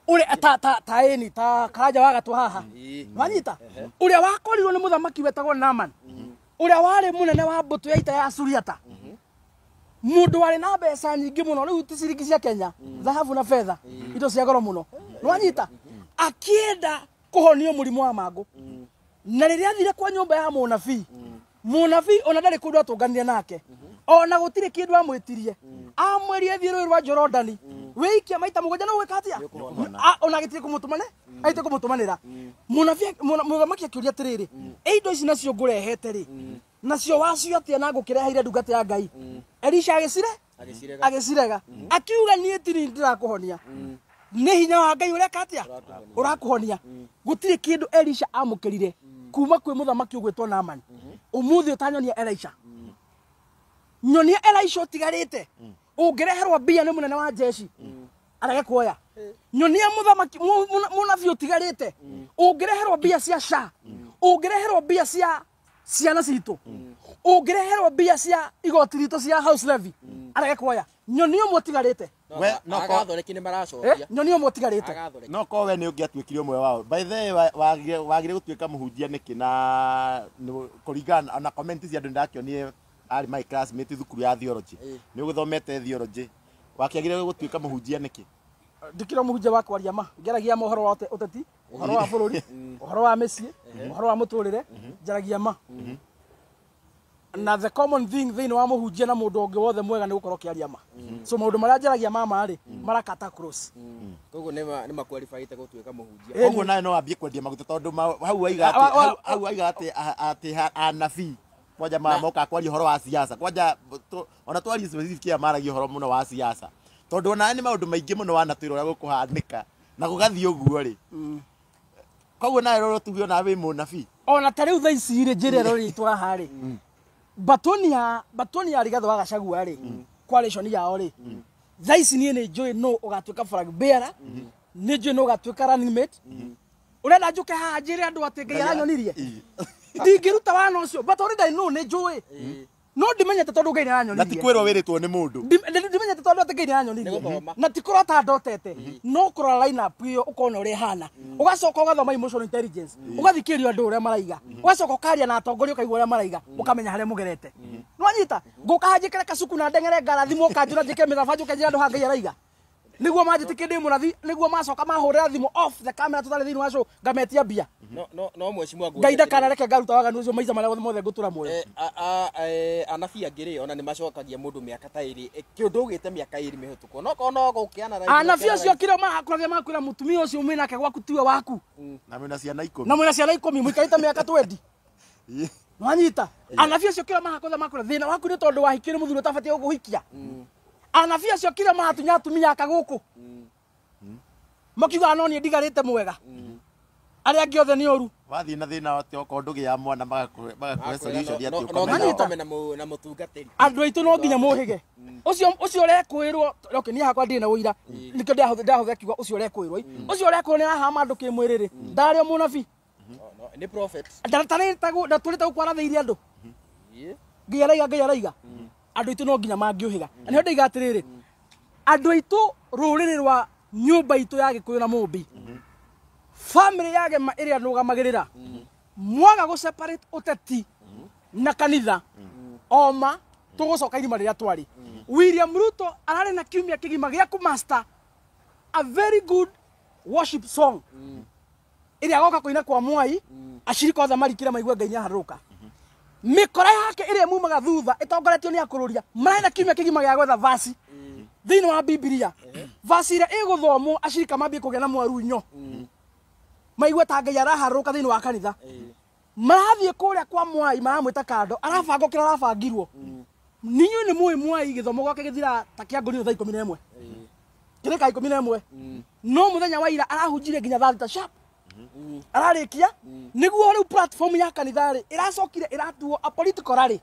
Ũrĩa ta ĩni ta Karanja wa gatũ haha. Wanyita? Ũrĩa wakorirwo nĩ mũthamaki wetagwo Naaman. Ũrĩa warĩ mũnene wa mbũtũ ya ita ya Suriata. Mũndũ warĩ na mbeca nyingĩ mũno, rĩu ti ciringi cia Kenya, thahabu na betha, indo cia goro mũno. Nĩwanyita? Akĩenda kũhonio mũrimũ wa mangũ. Na rĩrĩa athire kwa nyũmba ya mũnabii, mũnabii ona ndarĩ kũndũ atũnganire nake, ona gũtirĩ kĩndũ amwĩtirie. Amwĩrire thiĩ rũĩ rwa Jorodani, wĩikie maita mũgwanja no gwĩka atĩa? Ona agĩtirĩ kũmũtũmane, agĩtirĩ kũmũtũmanĩra. Mũnabii, mũthamaki akĩũria atĩrĩrĩ, ĩ indo ici nacio ngũrehete rĩ, nacio wacio atĩa na ngũkĩreheire ndungata ya Ngai? Elisha agĩcire? Agĩcirega. Akiuga niĩ tiri ndĩrakũhonia. Nĩ hinya wa Ngai ũreka atĩa? Ũrakũhonia. Gũtirĩ kĩndũ Elisha amũkĩrire kuma kwĩ mũthamaki ũgwĩtwo Naaman. Ũmũthĩ ũtanyonia Elisha. Nyonia Elisha ũtigarĩte. Ũngĩreherwo mbia nĩ mũnene wa jeshi, arege kuoya. Nyonia mũthamaki mũnabii ũtigarĩte. Ũngĩreherwo mbia cia SHA, ũngĩreherwo mbia cia ciana citũ, ũngĩreherwo mbia cia igoti ritũ cia house levy, arege kuoya. Nyonia ũmwe ũtigarĩte. Agathoreki nĩ maracokia. Nyonia ũmwe ũtigarĩte. No ko we nĩ ũngĩatuĩkire ũmwe wao. By the way, wagire gũtuĩka mũhunjia nĩkĩ na kũringana na comment cia andũ ndakĩonire arĩ my classmate thukuru ya theology. Nĩ ũgĩthomete theology. Wakĩagire gũtuĩka mũhunjia nĩkĩ? Ndikĩrĩ mũhunjia wa kwaria ma. Ngeragia ma ũhoro wa ũteti, ũhoro wa bũrũri, ũhoro wa mĩciĩ, ũhoro wa mũtũrĩre, njaragia ma. Na the common thing thĩinĩ wa mũhunjia na mũndũ ũngĩ wothe mwega nĩ gũkorwo ũkĩaria ma. So maũndũ marĩa njaragia ma ma rĩ, marakata cross. Koguo nĩ maqualifyĩte gũtuĩka mũhunjia. Koguo nawe no wambie kwendia maguta tondũ hau waiga atĩ hau waiga atĩ atĩ anabii kwanja moka kwaria ũhoro wa siasa. Kwanja ona twarie specific ya maragia ũhoro mũno wa siasa. Tondũ ona nĩ maũndũ maingĩ mũno wanatwĩra ũrĩa gũkũhanĩka na gũgathiĩ ũguo rĩ. Koguo nawe roro tuge ona wĩ mũnabii. Ona ta rĩu thaa ici rĩ, njĩra ĩro rĩ tũraha rĩ. Batoni ya Rigathĩ wa Gachagua rĩ, coalition yao rĩ. Thaa ici niĩ nĩ njũĩ nũ ũgatuĩka flag bearer, nĩ njũĩ nũ ũgatuĩka running mate. Ũrenda njũke haha njĩre andũ atĩ Ngai aranyonirie? Ndingĩruta wana ũcio, but already I know nĩ njũĩ. No ndimenyete tondũ Ngai nĩaranyonirie. Na ti kwĩrwo wĩrĩtwo nĩ mũndũ. Ndimenyete tondũ atĩ Ngai nĩaranyonirie. Na ti kũrota ndotete. No kũrora line up ĩyo ũkona ũrĩa ĩhana. Ũgacoka ũgathoma emotional intelligence. Ũgathikĩrĩria andũ ũrĩa maraiga. Ũgacoka ũkaria na atongoria ũkaigua ũrĩa maraiga, ũkamenya harĩa mũgerete. Nĩwanyita? Ngũka haha njĩkĩre kacuku na ndeng'ere ngarathimwo kanjũra njĩke mĩthaba njũke njĩre andũ haha Ngai araiga. Nĩguo manjĩtĩkie ndĩ mũrathi, nĩguo macoka mahũrĩra thimũ off the camera tũtarĩ thĩinĩ wa show, ngametia mbia. No mheshimiwa Ngai ndakanareke ngaruta waganu ũcio maica marĩa mothe ngũtũra muoyo. Anabii angĩ rĩ, ona nĩ macokagia mũndũ mĩaka ta ĩrĩ, kĩũndũ ũgĩte mĩaka ĩrĩ mĩhĩtũku. No korwo no gũkĩana Anabii acio kĩrĩa marakũrathia makwĩra mũtumia ũcio mwĩ nake gwaku tiwe waku. Na mwĩna ciana 10. Na mwĩna ciana 10, mũikarĩte mĩaka 20. Nĩwanyita? Anabii acio kĩrĩa marakũrathia makwĩra thĩna waku nĩ tondũ wahikire mũthuri ũtabatiĩ gũkũhikia. Anabii acio kĩrĩa maratunya atumia aka gũkũ. Makiugaga no niĩ ndigarĩte mwega. Arĩa angĩ othe nĩ ũru. Wathiĩ na thĩna atĩ okorwo ndũgĩaga mwana magakũhe solution atĩ No ũkome nginya nao. ũkome na mũtungatĩri. Andũ aitũ no nginya mũhĩge. Ũcio ũrekwĩrwo, okay, niĩ hakwa ndirĩ na ũira. Nĩkĩo ndahũthĩra kiugo ũcio ũrekwĩrwo. Ũcio ũrekwĩrwo nĩ arahama andũ kĩmwĩrĩ rĩ, ndarĩ o mũnabii. Nĩ prophet. Ndatũrĩte gũkũ arathĩirie andũ. Ngai araiga, Ngai araiga. Andũ aitũ no nginya mangĩũhĩga. Na nĩho ndaiga atĩrĩrĩ, andũ aitũ rũrĩrĩ rwa nyũmba itũ ya Gĩkũyũ na Mũmbi, Family ya Gema ĩrĩa nũgamagĩrĩra mwaga gũ separate ũteti na kanitha oma tũgũcoka irima rĩrĩa twarĩ. William Ruto ararĩ na kiumia kĩgima gĩa kũmaster a very good worship song ĩrĩa agoka kũina kwa Mwai, acirika othe marikire maigue Ngai nĩaharũrũka. Mĩkora yake ĩrĩa mumaga thutha ĩtongoretio nĩ akũrũria mararĩ na kiumia kĩgima gĩa gwetha vasi thĩinĩ wa Bibilia, vasi ĩrĩa ĩgũthomwo acirika mambie kũgĩa na mwarunyo maigue ta Ngai araharũrũka thĩinĩ wa kanitha. Marathiĩ kũrĩa kwa Mwai maramwĩta kando, arabangwo kĩrĩa arabangirwo. Ninyuĩ nĩ mũĩ Mwai gĩthomo gwake gĩthiraga ta kĩa ngũrinũ thaa 11 kĩrĩka 11, no mũthenya wa ira arahunjirie nginya thaa 6 sharp ararĩkia. Nĩguo rĩu platform ya kanitha rĩ ĩracokire ĩratuo a political rally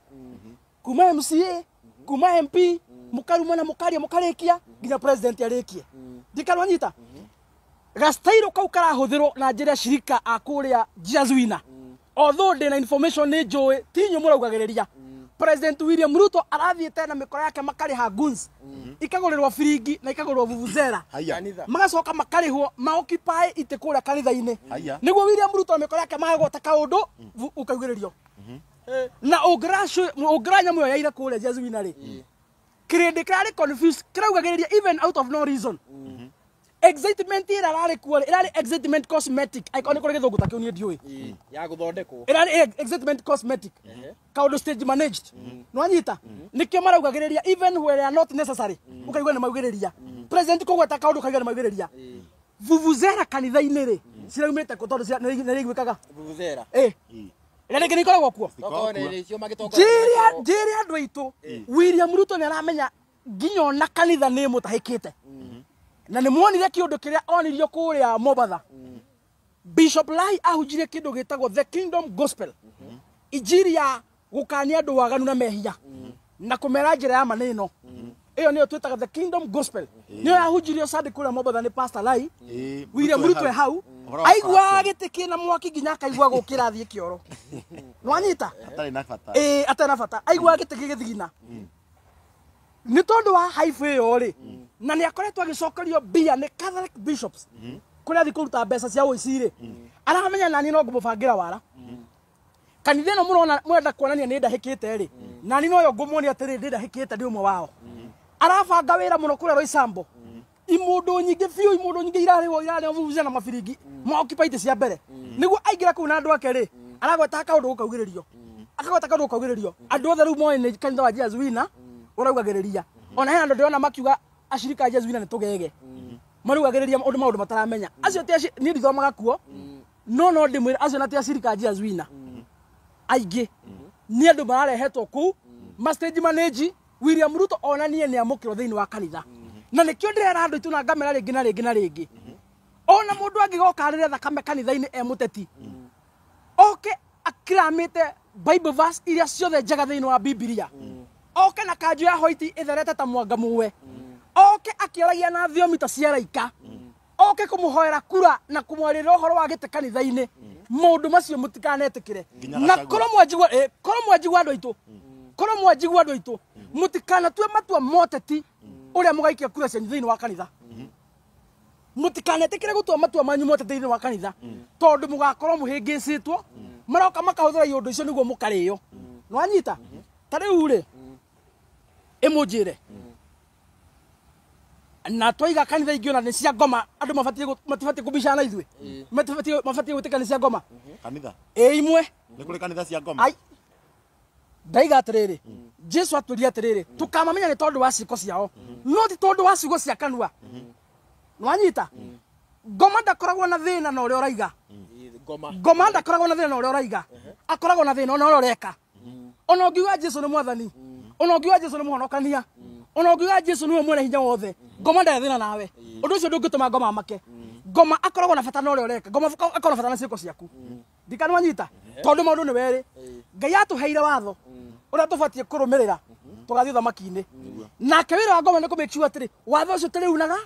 kuma MCA kuma MP mũkarumana mũkaria mũkarĩkia nginya president arĩkie. Ndikanwanyita gastairo kau karahũthĩrwo na njĩra cirika a kũrĩa Jesuina, although ndĩna information nĩ njũĩ ti inyuĩ mũraugagĩrĩria. President William Ruto arathiĩte na mĩkora yake makarĩha guns ikagũrĩrwo biringi na ikagũrĩrwo vuvuzela magacoka makarĩhwo maoccupy itĩ kũrĩa kanitha-inĩ nĩguo William Ruto na mĩkora yake magagwata kaũndũ ũkaugĩrĩrio. Na ũngĩra nyamũ ĩyo yaira kũrĩa Jesuina rĩ, kĩrĩndĩ kĩrarĩ confused kĩraugagĩrĩria even out of no reason. Excitement ĩrĩa ĩrarĩ kuo ĩrarĩ excitement cosmetic, angĩkorwo nĩ kũrĩ gĩthũngũ ta kĩu niĩ ndiũĩ. Ya gũthondekwo Ĩrarĩ excitement cosmetic, kaũndũ stage managed. Nĩwanyita nĩkĩo maraugagĩrĩria even where they are not necessary, ũkaigua nĩ maugĩrĩria president kũgweta kaũndũ ũkaigua nĩ maugĩrĩria. Vuvuzela kanitha-inĩ rĩ ciraumĩte kũ tondũ nĩ iraiguĩkaga vuvuzela ĩrĩa rĩngĩ nĩ ikoragwo kuo. Njĩre andũ aitũ William Ruto nĩ aramenya nginya ona kanitha nĩ ĩmũtahĩkĩte. Na nĩ muonire kĩũndũ kĩrĩa onirio kũrĩa Mombatha. Bishop Lai ahunjirie kĩndũ gĩtagwo the Kingdom Gospel, injiri ya gũkania andũ waganu na mehia na kũmera njĩra ya maneno. Ĩyo nĩyo twĩtaga the Kingdom Gospel, nĩyo yahunjirio Sunday kũrĩa Mombatha nĩ Pastor Lai. William Ruto e hau aiguaga gĩtĩ kĩna mwaki nginya akaigua gũkĩra athiĩ kĩoro. Nĩwanyita? Atarĩ na bata. Atarĩ na bata, aiguaga gĩtĩ gĩgĩthigina nĩ tondũ wa haifu ĩyo rĩ, na nĩ akoretwo agĩcokerio mbia nĩ Catholic bishops kũrĩa athiĩ kũruta mbeca cia ũici rĩ, aramenya nani no ngũmũbangĩra wara. Kanitha ĩno mũrona mwenda kuonania nĩ ndahĩkĩte rĩ, nani noyo ngũmuonia atĩrĩ ndĩ ndahĩkĩte ndĩ ũmwe wao. Arabanga wĩra mũno kũrĩa Roysambu, imũndũ nyingĩ biũ, imũndũ nyingĩ irarĩhwo irarĩhwo vuvuzela na mabiringi ma-occupy itĩ cia mbere nĩguo aingĩra kũu na andũ ake rĩ, aragweta kaũndũ gũkaugĩrĩrio, akagweta kaũndũ gũkaugĩrĩrio. Andũ othe rĩu moĩ nĩ kanitha wa Jesuina ũraugagĩrĩria. Ona hena andũ ndĩrona makiuga acirika a Jesuina nĩ tũgege, maraugagĩrĩria ũndũ maũndũ mataramenya. Acio ti niĩ ndithomaga kuo, no no ndĩmwĩre acio na ti acirika a Jesuina aingĩ nĩ andũ mararehetwo kũu ma stage manage. William Ruto onanie nĩ amũkĩrwo thĩinĩ wa kanitha, na nĩkĩo ndĩrera andũ aitũ na ngamera rĩngĩ na rĩngĩ na rĩngĩ, ona mũndũ angĩgoka arĩre thakame kanitha-inĩ e mũteti, oke akiramĩte Bible verse iria ciothe njega thĩinĩ wa Bibilia, oke na kanjũ ya hoiti ĩtherete ta mwanga mũwe, oke akĩaragia na thiomi ta cia araika, oke kũmũhoera kura na kũmwarĩrĩra ũhoro wa gĩtĩ kanitha-inĩ, maũndũ macio mũtikanetĩkĩre. Na korwo mwanjigua, korwo mwanjigua andũ aitũ, korwo mwanjigua andũ aitũ, mũtikanatue matua moteti ũrĩa mũgaikia kura cianyu thĩinĩ wa kanitha. Mũtikanetĩkĩre gũtua matua manyu moteti thĩinĩ wa kanitha, tondũ mũgakorwo mũhĩngĩcĩtwo, maroka makahũthĩra iũndũ icio nĩguo mũkarĩo. Nĩwanyita? Ta rĩu rĩ, ĩmũnjĩre na twaiga kanitha ingĩ ona nĩ cia ngoma, andũ matibatiĩ kũbicana na ithuĩ, mabatiĩ gwĩtĩka nĩ cia ngoma kanitha. Ĩ imwe nĩ kũrĩ kanitha cia ngoma. Ai ndaiga atĩrĩrĩ, Jesu atwĩrire atĩrĩrĩ, tũkamamenya nĩ tondũ wa ciĩko ciao, no ti tondũ wa ciugo cia kanua. Nĩwanyita? Ngoma ndakoragwo na thĩna na ũrĩa ũraiga. Ngoma ndakoragwo na thĩna na ũrĩa ũraiga, akoragwo na thĩna na ũrĩa ũreka. Ona ũngiuga Jesu nĩ mwathani, ona ũngiuga Jesu nĩ mũhonokania, ona ũngiuga Jesu nĩwe mwene hinya wothe, ngoma ndarĩ thĩna nawe. Ũndũ ũcio ndũngĩtũma ngoma amake. Ngoma akoragwo na bata na ũrĩa ũreka, ngoma akoragwo na bata na ciĩko ciaku. Ndikanwanyita? Tondũ maũndũ nĩ werĩ, Ngai atũheire watho ũrĩa tũbatiĩ kũrũmĩrĩra tũgathiĩ ũthamaki-inĩ. Nake wĩra wa ngoma nĩ kũ make sure atĩrĩ watho ũcio tũrĩunaga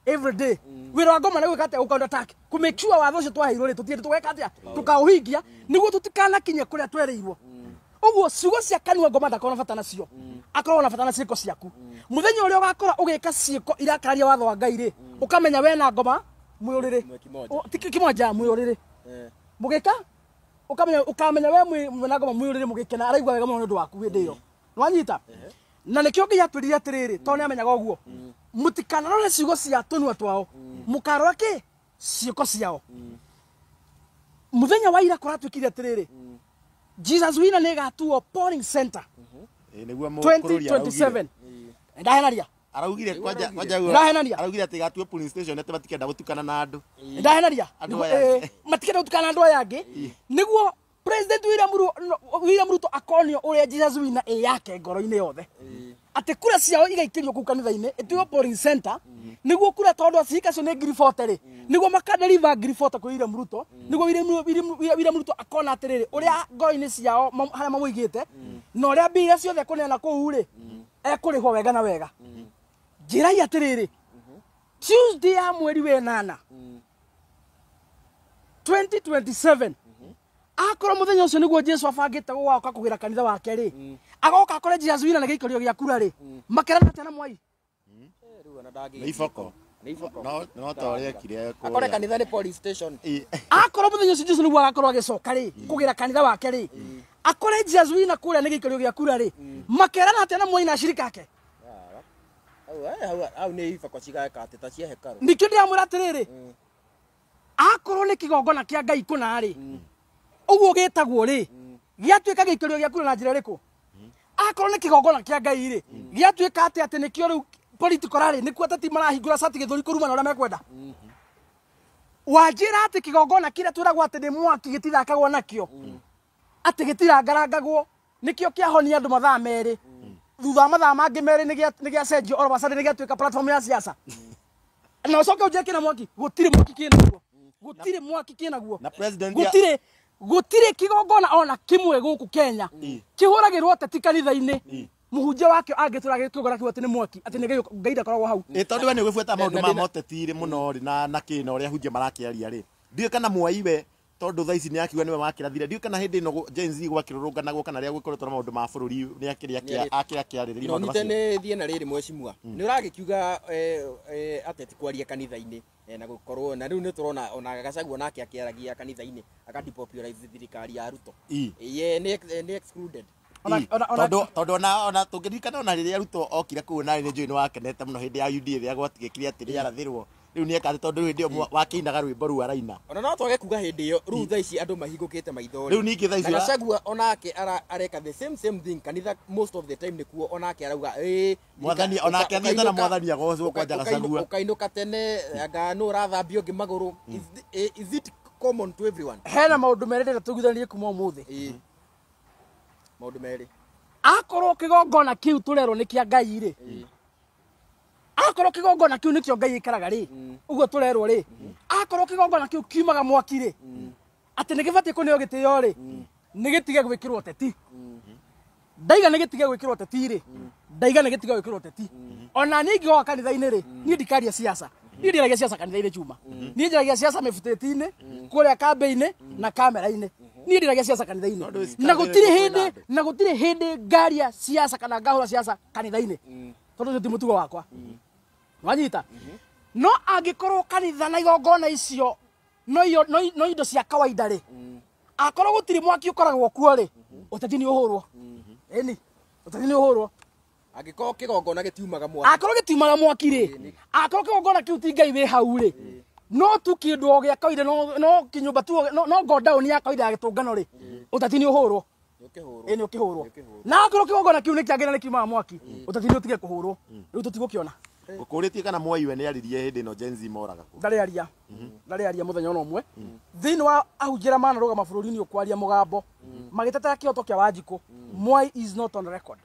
every day. Wĩra wa ngoma nĩ gwĩka atĩa? Gũ attack, kũ make sure watho ũcio twaheirwo rĩ tũthiĩ tũgeka atĩa, tũkaũhingia nĩguo tũtikanakinye kũrĩa twerĩirwo. Ũguo ciugo cia kanua ngoma ndakoragwo na bata nacio, akoragwo na bata na ciĩko ciaku. Mũthenya ũrĩa ũgakora ũgĩka ciĩko irakararia watho wa Ngai rĩ, ũkamenya we na ngoma mwĩ ũrĩrĩ ti kĩmwanja mwĩ ũrĩrĩ mũgĩka ukamenya we mwena ngoma mwĩ ũrĩrĩ mũgĩkena araigua wega mũno nĩ ũndũ waku hĩndĩ ĩyo nĩwanyita na nĩkĩo Ngai atwĩrire atĩrĩrĩ tondũ nĩamenyaga ũguo mũtikanarore ciugo cia tũnua twao mũkarora kĩ ciĩko ciao muthenya wa ira kũratuĩkire atĩrĩrĩ Jesus Winner nĩ ĩgatuo polling center 2027 ndahenaria araugire kwanja araugire atĩ gatuo polling station atĩ matikenda gũtukana na andũ ndahenaria matikenda gũtukana na andũ aya angĩ nĩguo President William Ruto akonio ũrĩa Jesus Winner ĩ yake ngoro-inĩ yothe atĩ kura ciao igaikĩrio kũu kanitha-inĩ ĩtuĩke polling center nĩguo kura tondũ acirika acio nĩ 40,000 rĩ nĩguo makadeliver 40,000 kwĩ William Ruto nĩguo William Ruto akona atĩrĩrĩ ũrĩa ngoro-inĩ ciao harĩa mamũigĩte na ũrĩa mbia iria ciothe ekũneana kũu rĩ ekũrĩhwo wega na wega njĩrai atĩrĩrĩ Tuesday ya mweri wa 8 2027 akorwo muthenya ucio niguo Jesu abangite gũgoka kũgĩra kanitha wake rĩ agoka akore Jesus Winner na gĩikario gĩa kura rĩ makerana atĩa na Mwai nĩ iboko no ta ũrĩa ekire akore kanitha nĩ police station akorwo muthenya ucio Jesu niguo agakorwo agĩcoka rĩ kũgĩra kanitha wake rĩ akore Jesus Winner kũrĩa nĩ gĩikario gĩa kura rĩ makerana atĩa na Mwai na ashirika ake hau nĩ iboko cigaka atĩ ta cia hekarũ nĩkĩo ndĩramwĩra atĩrĩrĩ akorwo nĩ kĩgongona kĩa Ngai kũna rĩ uguo gĩtagwo rĩ gĩatuĩka gĩikario gĩa kura na njĩra ĩrĩkũ akorwo nĩ kĩgongona kĩa Ngai rĩ gĩatuĩka atĩ atĩ nĩkĩo rĩu political rally nĩkuo ateti marahingũra cati gĩthũri kũrumana ũrĩa mekwenda wanjĩra atĩ kĩgongona kĩrĩa twĩragwo atĩ nĩ mwaki gĩtithakagwo nakĩo atĩ gĩtirangarangagwo nĩkĩo kĩahonia andũ mathaa merĩ thutha wa mathaa mangĩ merĩ nĩgĩacenjio all of a sudden nĩgĩatuĩka platform ya siasa na ũcoke ũnjĩre kĩna mwaki gũtirĩ mwaki kĩnaguo gũtirĩ mwaki kĩnaguo gũtirĩ gũtirĩ kĩgongona ona kĩmwe gũkũ Kenya kĩhũragĩrwo ateti kanitha-inĩ mũhunjia wakĩo angĩtũra kĩgongona kĩu atĩ nĩ mwaki atĩ nĩ Ngai ndakoragwo hau tondũ we nĩ ũgĩbuata maũndũ ma moteti rĩ mũno rĩ na kĩ na ũrĩa hunjia marakĩaria rĩ ndiũĩ kana Mwai we tondũ thaa ici nĩ akiuga nĩwe wakĩrathire ndiũĩ kana hĩndĩ ĩno Gen Z gwakĩrũrũnganagwo kana rĩrĩa gwĩkoretwo na maũndũ ma bũrũri nĩ akĩrĩa akĩarĩrĩria maũndũ macio nĩ thiĩ na rĩrĩ mheshimiwa nĩ ũragĩkiuga ateti kwaria kanitha-inĩ na gũkorwo na rĩu nĩ tũrona ona Gachagua nake akĩaragia kanitha-inĩ akadepopularize thirikari ya Ruto ye nĩ excluded tondũ ona tũngĩririkana ona rĩrĩa Ruto okire kũu na nĩ njũĩ nĩ wakenete mũno hĩndĩ ya UDA rĩrĩa gwatigĩkire atĩ nĩarathĩrwo rĩu nĩeka atĩ tondũ hĩndĩ ĩyo wakĩinaga rwĩmbo rũu araina ona no twage kuga hĩndĩ ĩyo rĩu thaa ici andũ mahingũkĩte maitho rĩu ningĩ thaa ici Gachagua onake areka the same thing kanitha most of the time nĩkuo onake arauga ĩ mwathani onake athiĩte na mwathani agocwo kwanja Gachagua ũkainũka tene anga nũ ũrathambio ũngĩ magũrũ is it common to everyone hena maũndũ merĩ ndĩrenda tũiguithanirie kuma ũmũthĩ maũndũ merĩ akorwo kĩgongona kĩu tũrerwo nĩ kĩa Ngai rĩ akorwo kĩgongona kĩu nĩkĩo Ngai ĩkaraga rĩ ũguo tũrerwo rĩ akorwo kĩgongona kĩu kiumaga mwaki rĩ atĩ nĩ gĩbatiĩ kũneo gĩtĩo rĩ nĩ gĩtige gwĩkĩrwo teti ndaiga nĩ gĩtige gwĩkĩrwo teti rĩ ndaiga nĩ gĩtige gwĩkĩrwo teti ona niĩ ingĩgoka kanitha-inĩ rĩ niĩ ndikaria siasa niĩ ndiaragia siasa kanitha-inĩ chuma niĩ njaragia siasa mĩbutĩti-inĩ kũrĩa kambĩ-inĩ na kamera-inĩ niĩ ndiragia siasa kanitha-inĩ na gũtirĩ hĩndĩ na gũtirĩ hĩndĩ ngaria siasa kana ngahũra siasa kanitha-inĩ tondũ ũcio ti mũtugo wakwa wanyita no angĩkorwo kanitha na igongona icio no indo cia kawaida rĩ akorwo gũtirĩ mwaki ũkoragwo kuo rĩ ũteti nĩ ũhũrwo ĩni ũteti nĩ ũhũrwo angĩkorwo kĩgongona gĩtiumaga mwaki akorwo gĩtiumaga mwaki rĩ akorwo kĩgongona kĩu ti Ngai wĩ hau rĩ no tu kĩndũ o gĩa kawaida no kĩnyũmba tu no go down ya kawaida ya gĩtũngano rĩ ũteti nĩ ũhũrwo ĩni ũkĩhũrwo na akorwo kĩgongona kĩu nĩ kĩa Ngai na nĩ kiumaga mwaki ũteti nĩ ũtige kũhũrwo rĩu tũtigũkĩona ngũkũrĩtie kana Mwai we nĩ aririe hĩndĩ ĩno Gen Z moraga kũ ndarĩ aria mũthenya ona ũmwe thĩinĩ wa ahunjia manarũgama bũrũri-inĩ ũkwaria mũgambo magĩtetera kĩhoto kĩa Wanjikũ Mwai is not on record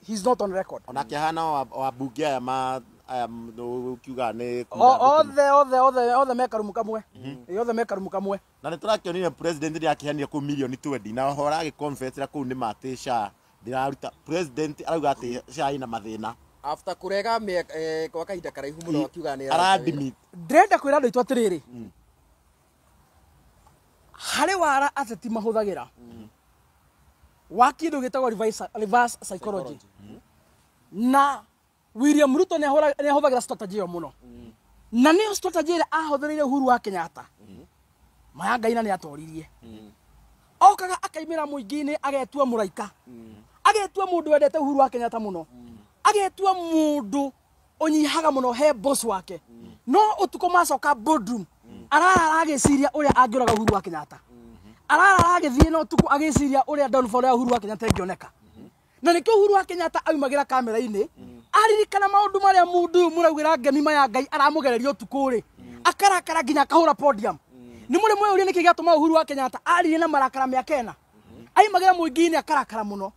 he is not on record onake ahana wabunge aya ma aya ũkiuga nĩ othe me karumu kamwe othe me karumu kamwe na nĩ tũrakĩonire president nĩ akĩheanire kũu milioni 20 na oho aragĩconfessĩra kũu nĩ matĩ SHA ndĩraruta president arauga atĩ SHA ĩna mathĩna after kurega kwa kahinda karaihu mũno akiuga nĩ aradimit ndĩrenda kwĩra andũ aitũ atĩrĩrĩ harĩ wara ateti mahũthagĩra wa kĩndũ gĩtagwo reverse psychology na William Ruto nĩ ahũthagĩra strategy ĩyo mũno Na nĩyo strategy ĩrĩa ahũthĩrire Uhuru wa Kenyatta. Maya Ngai na nĩ atoririe. Okaga akaimĩra mũingĩ-inĩ agetua mũraika. Agetua mũndũ wendete Uhuru wa Kenyatta mũno. Agetua mũndũ ũnyihaga mũno he boss wake. No ũtukũ macoka boardroom arara agĩciria ũrĩa angĩũraga Uhuru wa Kenyatta. Arara agĩthiĩ na ũtukũ agĩciria ũrĩa downfall ya Uhuru wa Kenyatta ĩngĩoneka. Na nĩkĩo Uhuru wa Kenyatta aumagĩra kamera-inĩ aririkana maũndũ marĩa mũndũ ũyũ mũraugĩra ngemi maya Ngai aramũgereria ũtukũ rĩ, akarakara nginya akahũra podium. Nĩ mũrĩ mweyũria nĩkĩ gĩatũma Uhuru wa Kenyatta aririe na marakara mĩaka ĩna. Aimagĩra mũingĩ-inĩ akarakara mũno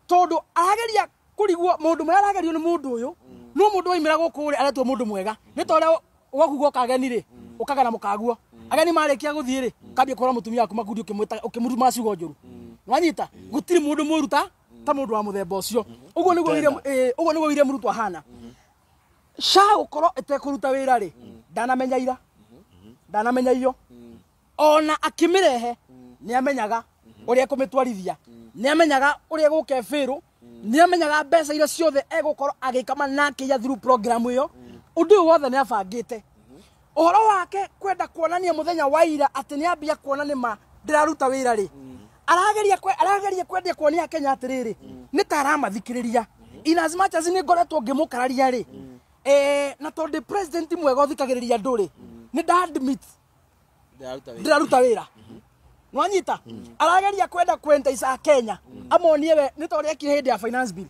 tondũ arageria kũrigwo maũndũ marĩa aragerio nĩ mũndũ ũyũ. No mũndũ waimĩra gũkũ rĩ aretwo mũndũ mwega. Nĩ ta ũrĩa gwaku gwoka ageni rĩ, ũkagana mũkaguo. Ageni marĩkia gũthiĩ rĩ, ũkambia kũhũra mũtumia waku makundi ũkĩmũruma ciugo njũru. Nĩwanyita? Gũtirĩ mũndũ mũru ta mũndũ wa mũthemba ũcio. Ũguo nĩguo ũguo nĩguo William Ruto ahana. SHA gũkorwo ĩtekũruta wĩra rĩ, ndanamenya ira, ndanamenya iyo. Ona akĩmĩrehe nĩamenyaga ũrĩa ekũmĩtwarithia, nĩamenyaga ũrĩa egũka ĩbĩrũ, nĩamenyaga mbeca iria ciothe egũkorwo agĩkama na akĩiya through program ĩyo. Ũndũ ũyũ wothe nĩabangĩte. Ũhoro wake kwenda kuonania mũthenya wa ira atĩ nĩambia kuona nĩma ndĩraruta wĩra rĩ, arageria kwendia kuonia Kenya atĩrĩrĩ, nĩ ta aramathikĩrĩria. In as much as nĩ ngoretwo ngĩmũkararia rĩ, na tondũ president mwega ũthikagĩrĩria andũ rĩ, nĩ nda admit ndĩraruta wĩra. Nwanyita? Arageria kwenda kwentice Kenya amonie we nĩ ta ũrĩa ekire hĩndĩ ya finance bill.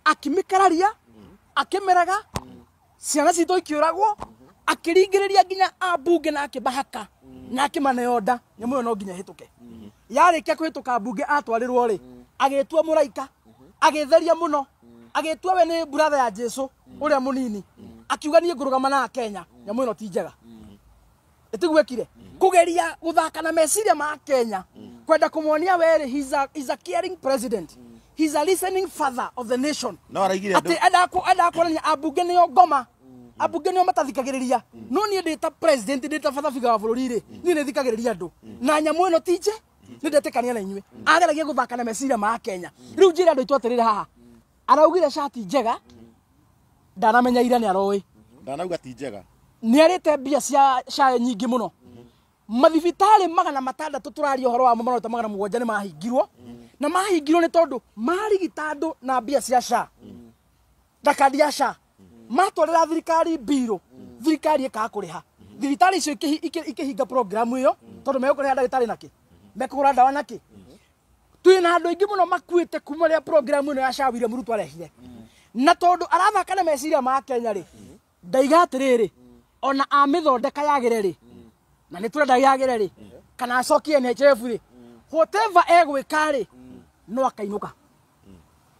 Akĩmĩkararia, akĩmĩrega, ciana citũ ikĩũragwo, akĩringĩrĩria nginya ambunge na akĩmahaka na akĩmane nda nyamũ ĩyo no nginya ĩhĩtũke. Yarĩkia kũhĩtũka mbunge atwarĩrwo rĩ, agĩtua mũraika, agĩtheria mũno, agĩtua we nĩ brother ya Jesu ũrĩa mũnini, akiuga niĩ ngũrũgama na Kenya, nyamũ ĩno ti njega. Ĩtiguo ekire kũgeria gũthaka na meciria ma Kenya, kwenda kũmuonia we rĩ, he's a caring president, he's a listening father of the nation. No araigire atĩ endaga kuonania ambunge nĩo ngoma, ambunge nĩo matathikagĩrĩria. No niĩ ndĩ ta president, ndĩ ta father figure wa bũrũri rĩ, niĩ nĩ thikagĩrĩria andũ na nyamũ ĩno ti nje, nĩ ndetĩkania na inyuĩ. Ageragia gũthaka na meciria ma Kenya. Rĩu njĩre andũ aitũ atĩrĩrĩ haha, araugire cati njega, ndanamenya ira nĩ aroĩ. Ndanauga ti njega. Nĩ arĩte mbia cia SHA nyingĩ mũno. Mathibitarĩ 600 tũraria ũhoro wa 700 nĩ mahingirwo. Na mahingirwo nĩ tondũ marigita andũ na mbia cia SHA. Na kandi ya SHA. Matwarĩra thirikari mbirũ, thirikari ĩkaga kũrĩha. Thibitarĩ icio ikĩhinga program ĩyo tondũ megũkũrĩha ndagĩtarĩ nakĩ? Mekũgũra ndawa nakĩ? Twĩna andũ aingĩ mũno makuĩte kuma rĩrĩa program ĩno ya SHA William Ruto arehire. Na tondũ arathaka na meciria ma Kenya rĩ, ndaiga atĩrĩrĩ, ona amĩthondeka yagĩre rĩ, na nĩ tũrenda yagĩre rĩ, kana acokie NHIF rĩ, whatever egwĩka rĩ, no akainũka.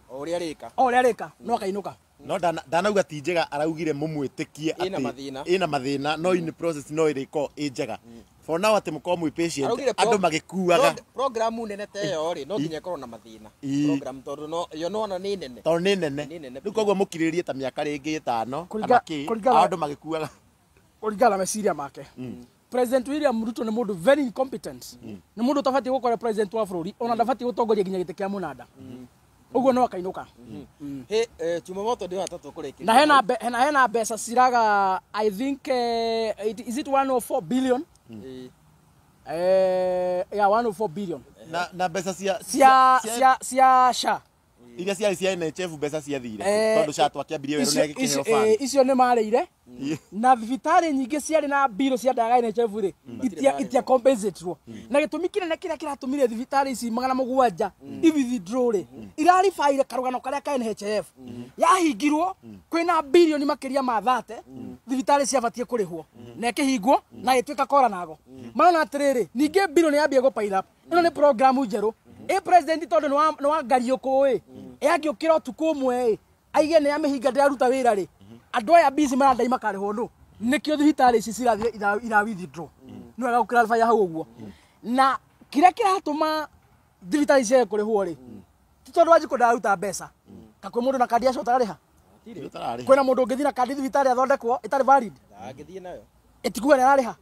O ũrĩa arĩka. O ũrĩa arĩka, no akainũka. No ndanauga ti njega, araugire mũmwĩtĩkie Ĩna atĩ mathĩna. ĩna mathĩna, no in process no ĩrĩkorwo ĩ njega. For now atĩ mũkorwo mwĩ patient, Araugire andũ magĩkuaga. Program nene ta ĩyo rĩ, no nginya ĩkorwo na mathĩna. Program tondũ no yo no ona nĩ nene. Tondũ nĩ nene. Nĩ nene. Rĩu koguo mũkirĩrĩrie ta mĩaka rĩngĩ 5 kana kĩ, andũ magĩkuaga. Kũringana na meciria make. President William Ruto nĩ mũndũ very incompetent. Nĩ mũndũ ũtabatiĩ gũkorwo president wa bũrũri, ona ndabatiĩ gũtongoria nginya gĩtĩ kĩa mũnanda. Ũguo no akainũka. He, Jumamoto ndio watatu kũrĩkĩrĩria. Na hena mbeca ciraga, I think, is it 104 billion? Yeah, 104 billion. Na mbeca cia SHA. Iria ciarĩ cia NHIF mbeca ciathire. Tondũ SHA twakĩambirie werũ na ĩgĩkĩheo fund. Icio nĩ marĩire. Na thibitarĩ nyingĩ ciarĩ na mbirũ cia ndawa ya NHIF rĩ, itia compensate-rwo. Na gĩtũmi kĩnene kĩrĩa kĩratũmire thibitarĩ ici 700 i withdraw rĩ, iraribaire karũgano karĩa ka NHIF. Yahingirwo kwĩna birioni makĩria ma 30 thibitarĩ ciabatiĩ kũrĩhwo. Na ĩkĩhingwo na ĩtuĩka kora nago. Marona atĩrĩrĩ, ningĩ mbirũ nĩ yambia gũ pile up. Ĩno nĩ program njerũ. Ĩ president tondũ nĩ wa ngariũkũ ĩ, ĩangĩũkĩra ũtukũ ũmwe ĩ, aige nĩ amĩhinga ndĩraruta wĩra rĩ, andũ aya busy marandai makarĩhwo nũ. Nĩkĩo thibitarĩ ici cirathiĩ ira withdraw. Nĩ wega gũ-clarify hau ũguo. Na kĩrĩa kĩratũma thibitarĩ ciage kũrĩhwo rĩ, ti tondũ Wanjikũ ndararuta mbeca. Ka kwĩ mũndũ na kandi ya SHA ũtararĩha? Kwĩna mũndũ ũngĩthiĩ na kandi thibitarĩ athondekwo ĩtarĩ valid? Ndangĩthiĩ nayo. Ĩtikuga nĩ ararĩha.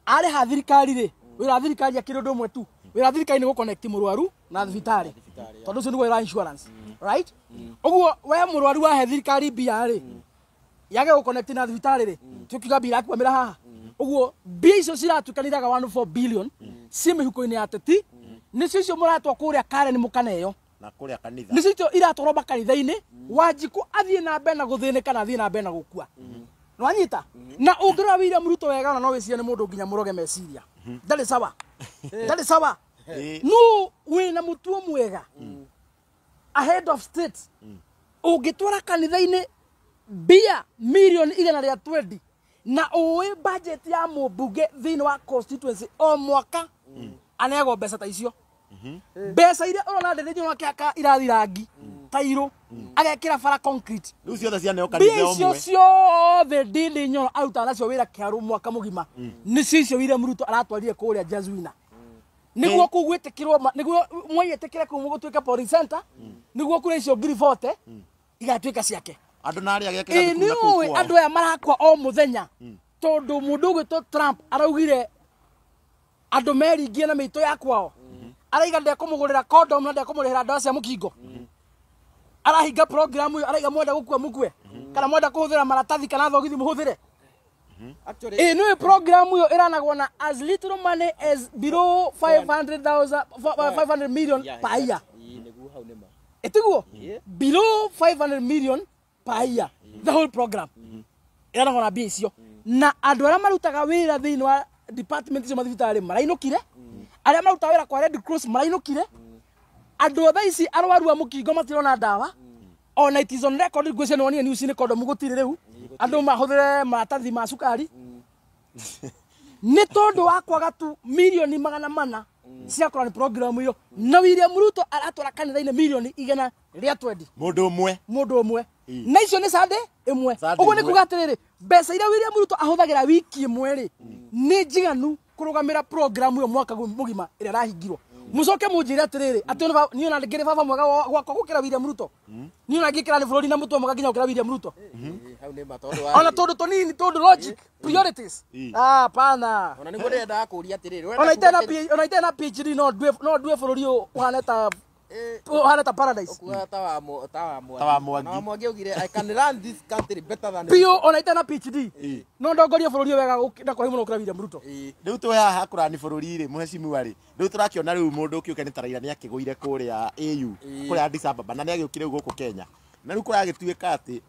Arĩha thirikari rĩ, wĩra wa thirikari akĩrĩ ũndũ ũmwe tu. Wĩra wa thirikari nĩ gũ-connect mũrwaru na thibitarĩ. Tondũ ũcio nĩguo wĩra wa insurance. Right? Ũguo we mũrwaru wahe thirikari mbia rĩ, Yage gũconnect na thibitarĩ rĩ, tũkiuga mbia irakwamĩra haha. Ũguo mbia icio ciratuĩkanĩraga 1.4 billion ciĩ mĩhuko-inĩ ya ateti, nĩcio icio mũratwa kũrĩa Karen mũkaneo, na kũrĩa kanitha, nĩcio icio iratwarwo makanitha-inĩ. Wanjikũ athiĩ na mbere na gũthĩnĩka na athiĩ na mbere na gũkua. Nĩwanyita? Na ũngĩrora William Ruto wega, ona no wĩcirie nĩ mũndũ nginya mũroge meciria, ndarĩ sawa, ndarĩ sawa. No wĩna mũtuo mwega, a head of state ũngĩtwara kanitha-inĩ mbia mirioni 120, na ũĩ budget ya mũmbunge thĩinĩ wa constituency o mwaka aneagwo mbeca ta icio, mbeca iria ũrona ndĩthĩ wake irathi rangi tairũ, agekĩra bara concrete, Rĩu ciothe cianeo kanitha mbia icio ũmwe. Ciothe Ndindi Nyoro arutaga nacio wĩra kĩharũ mwaka mũgima, nĩcio icio William Ruto aratwarire kũrĩa Jesuina nĩguo kũu gwĩtĩkĩrwo nĩguo mwaiĩtĩkĩre kũu gũtuĩke polling center, nĩguo kura icio 40,000 igatuĩka ciake. Andũ na arĩa agekĩra Ĩ thukuru nĩ na kũu ũĩ kwao. Andũ aya marakua o mũthenya tondũ mũndũ ũgwĩtwo Trump araugire andũ meringie na mĩitũ ya kwao, araiga ndekũmũgũrĩra condom na ndekũmũrĩhĩra ndawa cia mũkingo, arahinga program ĩyo, araiga mwenda gũkua mukue, kana mwenda kũhũthĩra maratathi kana thogithi mũhũthĩre. Actually, Ĩ nĩ program ĩyo ĩranagwo na as little money as below 500,000, 500 million per year. Ĩĩ, nĩguo hau nĩma. Ĩtiguo? Yeah. Below 500 million per year, the whole program ĩranagwo na mbia icio, na andũ arĩa marutaga wĩra thĩinĩ wa department icio mathibitarĩ marainũkire, arĩa marutaga wĩra kwa Red Cross marainũkire, andũ thaa ici arwaru a mũkingo matirona ndawa. Ona it is on record, ngwĩciria nĩwonire news nĩ kondomu gũtirĩ, rĩu andũ mahũthĩre maratathi ma cukari nĩ tondũ wa kwaga tu mirioni 400 cia kũrani program ĩyo, na William Ruto aratwara kanitha-inĩ mirioni 120. Mũndũ ũmwe. Mũndũ ũmwe. Na icio nĩ Sunday ĩmwe. Sunday Ũguo nĩ ĩmwe. kuga atĩrĩrĩ, mbeca iria William Ruto ahũthagĩra wiki ĩmwe rĩ, nĩ njiganu kũrũgamĩra program ĩyo mwaka mũgima ĩrĩa ĩrahingirwo. Mũcoke mũnjĩre atĩrĩrĩ, atĩ ona niĩ ona ngĩrĩ baba mwega gwakwa gũkĩra William Ruto, niĩ ona ngĩkĩra nĩ bũrũri na mũtwe mwega nginya gũkĩra William Ruto? Ĩĩ, hau nĩma tondũ wa Ona tondũ tũnini, tondũ logic, priorities. Ah, pana. Ona nĩguo ndĩrendaga kũũria atĩrĩrĩ, ũrenda Ona kuuga itena atĩrĩ- ona itena PhD, no ndue bũrũri ũyũ ũhane ta paradise. Ũkuaga ta wa ta wa Mwangi. Ta wa Mwangi. Na wa Mwangi augire, "I can run this country better than Biũ, ona itena PhD, Ĩ. no ndongorie bũrũri ũyũ wega na kwa mũno gũkĩra William Ruto. Ĩĩ. Rĩu twĩ haha kũrani bũrũri rĩ, mũhecimiwa rĩ, rĩu tũrakĩona rĩu mũndũ ũkĩũke nĩ ta Raila nĩ akĩgũire kũrĩa AU, kũrĩa Addis Ababa, na nĩ agĩũkire rĩu gũkũ Kenya, na rĩu kũragĩtuĩka atĩ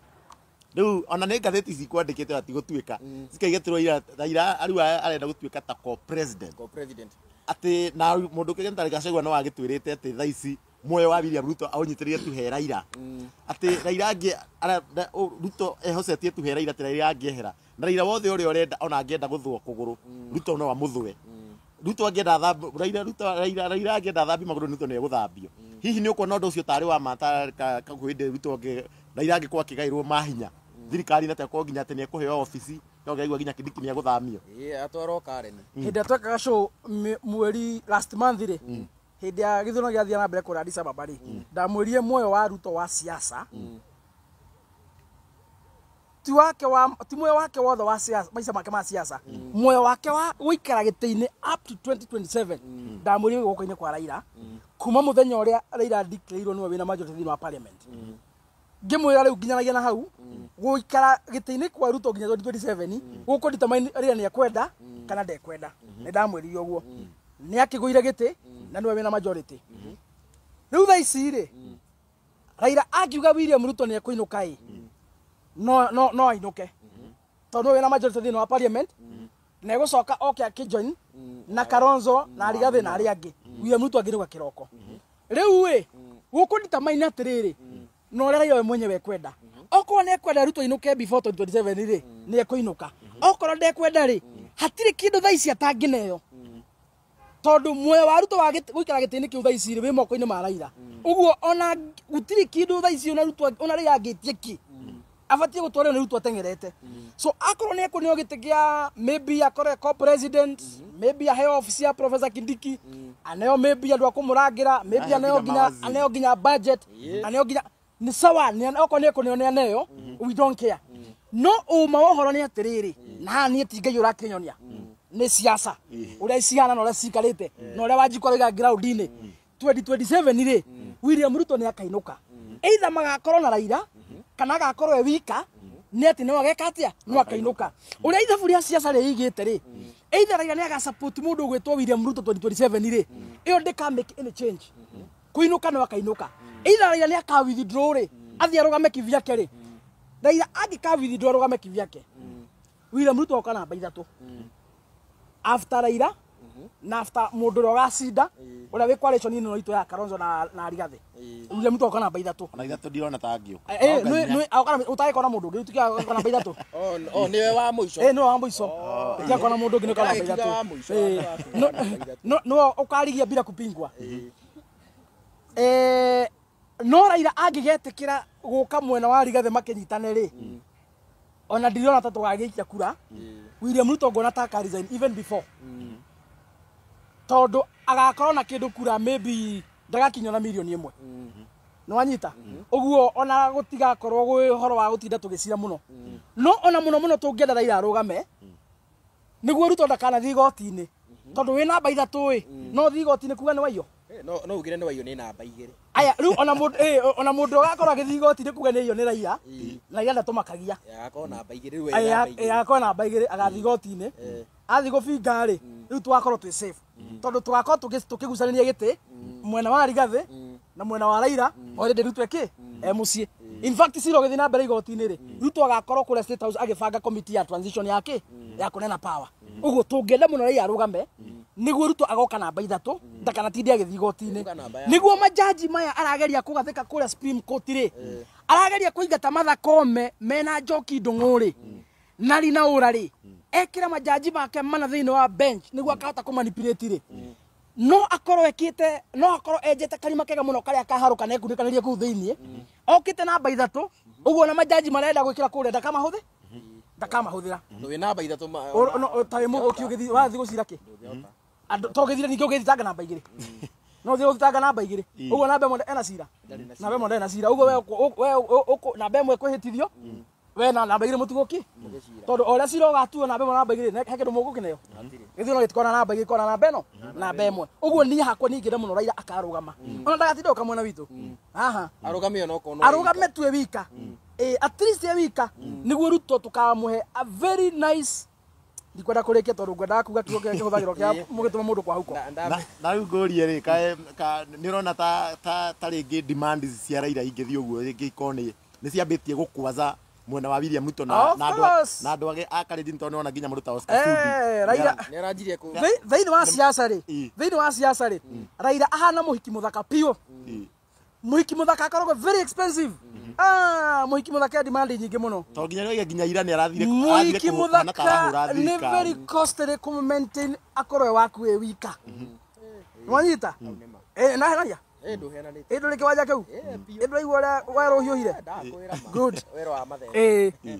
rĩu ona nĩ ngathĩti cikwandĩkĩte atĩ gũtuĩka cikaigetĩrwo Raila rĩu arenda gũtuĩka ta co-president. Co president. Atĩ na mũndũ ũkĩgĩa nĩ Gachagua no agĩtwĩrĩte atĩ thaa ici muoyo wa William Ruto aũnyitĩrĩire tu he Raila, atĩ Raila angĩ Ruto ehocetie tu he Raila, atĩ Raila angĩehera na Raila wothe ũrĩa ũrenda, ona angĩenda gũthũo kũgũrũ, Ruto no amũthũe. Ruto angĩenda Raila Ruto Raila Raila angĩenda athambie magũrũ, Ruto nĩ egũthambio. Hihi nĩ ũkuona ũndũ ũcio tarĩ wa ma, ta hĩndĩ Ruto angĩ Raila angĩkorwo akĩgaĩrwo mahinya thirikari na takorwo nginya atĩ nĩ ekũheo obici, no ngaigua nginya Kindiki nĩ egũthamio? Ĩĩ, atwarwo Karen. Hĩndĩ ĩrĩa twekaga show mweri last month rĩ, hĩndĩ ya gĩthurano gĩathiĩ na mbere kũrĩa Addis Ababa rĩ, ndamwĩrire muoyo wa Ruto wa siasa ti wake wa ti muoyo wake wothe wa siasa, maica make ma siasa, muoyo wake wa gũikara gĩtĩ-inĩ up to 2027, ndamwĩrire wĩ guoko-inĩ kwa Raila kuma mũthenya ũrĩa Raila declareirwo nĩwe wĩna majority thĩinĩ wa parliament. Ngĩmwĩra rĩu nginyanagia na hau gũikara gĩtĩ-inĩ kwa Ruto nginya 2027 gũkũ determine Raila nĩ ekwenda kana ndekwenda. Nĩ ndamwĩrire ũguo, nĩ akĩgũire gĩtĩ na nĩwe wĩna majority rĩu thaa ici rĩ. Raila angiuga William Ruto nĩ ekũinũka ĩ, no ainũke tondũ nĩwe wĩna majority thĩinĩ wa parliament, na egũcoka oke akĩjoin na Kalonzo na Rigathĩ na arĩa angĩ. William Ruto angĩinũka kĩroko rĩu ĩ, gũkũ determine atĩrĩrĩ na ũrĩa Raila we mwenyewe ekwenda. Okorwo nĩ ekwenda Ruto ainũke before 2027 rĩ, nĩ ekũinũka. Okorwo ndekwenda rĩ, hatirĩ kĩndũ thaa ici atangĩneo, tondũ muoyo wa Ruto wa gũikara gĩtĩ-inĩ kĩu thaa ici rĩ, wĩ moko-inĩ ma Raila. Ũguo ona gũtirĩ kĩndũ thaa ici ona Ruto ona Raila angĩtie kĩ abatiĩ gũtwarwo nĩ Ruto ateng'erete. So akorwo nĩ ekũneo gĩtĩ kĩa maybe akorwo e co-president, maybe aheo office ya Professor Kindiki, aneo maybe andũ a kũmũrangĩra, maybe Aheo aneo nginya nginya mawaziri. Aneo nginya budget, aneo nginya nĩ sawa, nĩ okorwo nĩ ekũneo nĩ aneo, we don't care. No ũma wa ũhoro nĩ atĩrĩrĩ, na haha niĩ ti Ngai ũrakĩnyonia, nĩ siasa ũrĩa cihana na ũrĩa cikarĩte na ũrĩa Wanjikũ arauga ground-inĩ, 2027 rĩ, William Ruto nĩ akainũka, either magakorwo na Raila kana agakorwo e wika. Nĩ atĩ no ageka atĩa? No akainũka. Ũrĩa ithabu rĩa siasa rĩigĩte rĩ, either Raila nĩ agasupport mũndũ ũgwĩtwo William Ruto 2027 rĩ, ĩyo ndĩka make any change. Kũinũka no akainũka. Either Raila nĩ aka withdraw rĩ, athiĩ arũgame kivyake rĩ. Raila angĩka withdraw arũgame kivyake, William Ruto oka namba 3. After Raila na after mũndũ ũrĩa ũgacinda ũrĩa wĩ coalition ĩno itũ ya Kalonzo na Rigathi. William Ruto oka namba 3. Ona 3 ndirona ta angĩũka. Ũtagĩkona mũndũ ũngĩ ũtigakona namba 3. Oh, nĩwe wa mũico. Nĩwe wa mũico. Ũtigakona mũndũ ũngĩ nĩũkona namba 3. No ũkarigia bila kupingwa. No Raila angĩgetĩkĩra gũka mwena wa Rigathi makĩnyitane rĩ, ona ndirona ta tũgagĩikia kura. William Ruto ngona ta aka resign even before. Tondũ agakorwo na kĩndũ kura maybe ndagakinywo na milioni 1. Nĩ wanyita? Ũguo ona gũtigakorwo gwĩ ũhoro wa gũtinda tũgĩcira mũno. No ona mũno mũno tũngĩenda Raila arũgame nĩguo Ruto ndakanathiĩ igoti-inĩ. Tondũ wĩ namba 3 ĩ, no ũthiĩ igoti-inĩ kuga nĩ waiywo. No ugire nĩ waiywo nĩ namba 2. Aya, rĩu ona mũndũ ũgakorwo agĩthiĩ igoti-inĩ kuga nĩ aiywo nĩ Raila, Raila ndatũmakagia. Agakorwo namba 2 rĩu ena namba 2. Agakorwo namba 2 agathiĩ igoti-inĩ. Athiĩ gũbinga rĩ, rĩu tũgakorwo twĩ safe. Tondũ tũgakorwo tũkĩgucanĩria gĩtĩ mwena wa Rigathi na mwena wa Raila, already Ruto eke e mũciĩ. In fact cira ũgĩthiĩ na mbere igoti-inĩ rĩ, Ruto agakorwo kũrĩa State House agĩbanga committee ya transition yake ya kũnena power. Ũguo tũngĩenda mũno Raila arũgame nĩguo Ruto agoka namba 3 ndakanatinde agĩthiĩ igoti-inĩ. Nĩguo majaji maya arageria kũgathĩka kũrĩa Supreme Court rĩ, arageria kũingata Martha Koome mena Njoki Ndung'u rĩ, na Rina Ura rĩ, ekĩra majaji make mana thĩinĩ wa bench nĩguo akahota kũmanipulate rĩ. No akorwo ekĩte, no akorwo enjete karima kega mũno karĩa kaharũka na ekunĩkanĩria kũu thĩinĩ, okĩte namba 3, ũguo na majaji marenda gwĩkĩra kũrĩa ndakamahũthĩ? Ndakamahũthĩra. Wĩ namba 3 ta wĩ mũthũki ũgĩthiĩ wathiĩ gũcira kĩ? Andũ to ũgĩthire ningĩ ũgĩthitanga namba 2. No ũthiĩ gũthitanga namba 2. Ũguo namba 1 ena cira. Namba 1 ena cira. Ũguo we namba 1 kwĩhĩtithio, we na namba 2 mũtigũki. Tondũ o ũrĩa cira ũgatuo namba 1 namba 2 he kĩndũ mũgũkĩneo. Gĩthurano gĩtikona namba 2 gĩkona namba ĩno, namba 1. Ũguo niĩ hakwa niĩ ingĩenda mũno Raila akarũgama. Ona ndagatinda ũka mwena witũ. Haha. Arũgame ona okorwo no Arũgame tu e wika. At least e wika nĩguo Ruto tũkamũhe a very nice. Ndikwenda kũrĩkia tondũ ngwendaga kuga kiugo kĩrĩa kĩhũthagĩrwo kĩa mũgĩtũma mũndũ kwahũka. Na rĩu ngũrie rĩ, nĩ ũrona ta rĩngĩ demand cia Raila ingĩthiĩ ũguo rĩngĩ ikorwo nĩ ciambĩtie gũkwaza mwena wa William Ruto na andũ a Kalenjin tondũ nĩwona nginya mũndũ ta Oscar Sudi. Raila nĩaranjirie kũ thĩinĩ wa siasa rĩ, thĩinĩ wa siasa rĩ, Raila ahana mũhiki mũthaka biũ. Mũhiki mũthaka akoragwo very expensive. Mũhiki mũthaka demand nyingĩ mũno. Tondũ nginya nĩoiga nginya ira nĩarathire Mũhiki mũthaka nĩ very costly kũ maintain akorwo e waku wĩ wika. Nĩwanyita? Na henaria? Ndũhenanĩte. Ndũrĩ kĩwanja kĩu? Ndũraigua ũrĩa werũ ũhiũhire? Good. Werũ wa mathemba.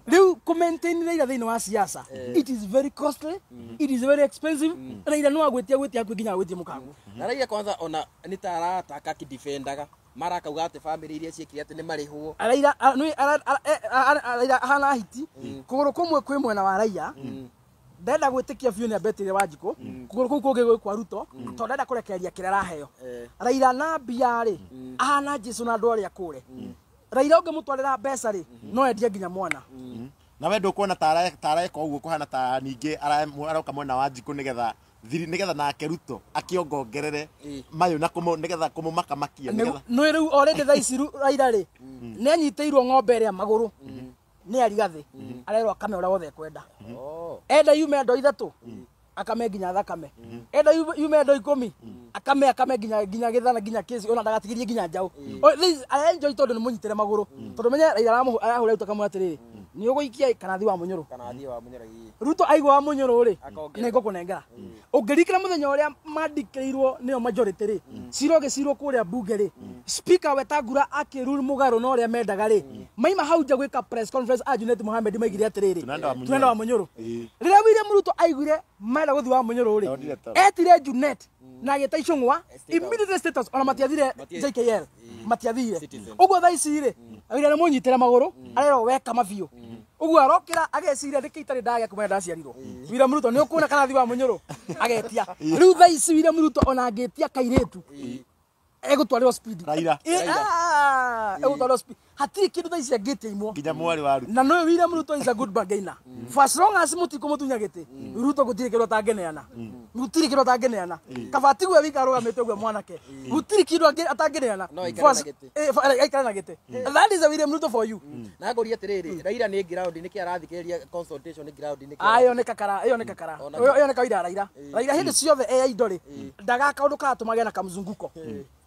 Rĩu kũ maintain Raila thĩinĩ wa siasa, it is very costly, it is very expensive. Raila no agwĩtia gwĩtia hakuhĩ nginya agwĩtie mũkaguo. Na Raila kwanza ona nĩ ta arataka akĩdefendaga mara akauga atĩ family iria ciĩkire atĩ nĩ marĩhwo. Raila Raila ahana hiti kũgũrũ kũmwe kwĩ mwena wa Raila, ndenda gwĩtĩkia biũ nĩ ambetire Wanjikũ, kũgũrũ kũu kũngĩ gwĩ kwa Ruto, tondũ ndenda kũrekereria kĩrĩa araheo. Raila na mbia rĩ, ahana Jesu na andũ arĩa kũre. Raila ũngĩmũtwarĩra mbeca rĩ, no endie nginya mwana. Na we ndũkuona ta areka ũguo kũhana ta ningĩ aroka mwena wa Wanjikũ nĩgetha nĩgetha nake Ruto akĩongongerere mayũ na nĩgetha kũmũmakamakia nĩgetha nĩ rĩu already thaa ici Raila rĩ nĩ anyitĩirwo ng'ombe ĩrĩa magũrũ nĩ Arigathĩ, arerwo akame ũrĩa wothe ekwenda. Enda yume andũ 3 akame nginya thakame, enda yume andũ 10 akame akame nginya gĩthana nginya kĩci, ona ndagatigirie nginya njaũ. Arenjoi tondũ nĩ mũnyitĩre magũrũ, tondũ menye Raila arahũra Ruto akamwĩra atĩrĩrĩ, nĩ ũgũikia kana thiĩ wa Mũnyũrũ. Ruto aigua wa Mũnyũrũ rĩ, nĩ ngũkũnengera. Ũngĩririkana mũthenya ũrĩa mandikĩirwo nĩo majority rĩ, cira ũgĩcirwo kũrĩa bunge rĩ, speaker Wetangula akĩrule mũgarũ na ũrĩa mendaga rĩ, maima hau nja gwĩka press conference a Junet Mohamed maigire atĩrĩrĩ, tunaenda wa Mũnyũrũ. Rĩrĩa William Ruto aiguire marenda gũthiĩ wa Mũnyũrũ rĩ, etire Junet na agĩta Icũng'wa immediately status, ona matiathire JKL, matiathire. Ũguo thaa ici rĩ, Raila nĩ mũnyitĩre magũrũ, arerwo weka mabiũ. Ũguo arokĩra ageciria nĩkĩ itarĩ ndagĩa kuma ndaciarirwo. William Ruto nĩ ũkuona kana thiĩ wa Mũnyũrũ agetia. Rĩu thaa ici William Ruto ona angĩtia kairĩtu egũtwarĩrwo speed. Raila. barabara egũtwarwo hatirĩ kĩndũ thaa ici angĩtia imwo nginya mwarĩ wa Ruto na no William Ruto is a good bargainer for as long as mũtikũmũtunya gĩtĩ Ruto gũtirĩ kĩndũ atangĩneana gũtirĩ kĩndũ atangĩneana kaba tigwe wika arũgamĩte ũguo mwanake gũtirĩ kĩndũ atangĩneana No aikare na gĩtĩ. aikare na gĩtĩ that is a William Ruto for you. Na ngũria atĩrĩrĩ, Raila nĩ ground nĩkĩ arathikĩrĩria consultation ground nĩkĩ? Ĩyo nĩ kakara, ĩyo nĩ kakara, ĩyo nĩ kawaida ya Raila. Raila hĩndĩ ciothe e indo rĩ ndagaka ũndũ karatũma agĩe na kamzunguko.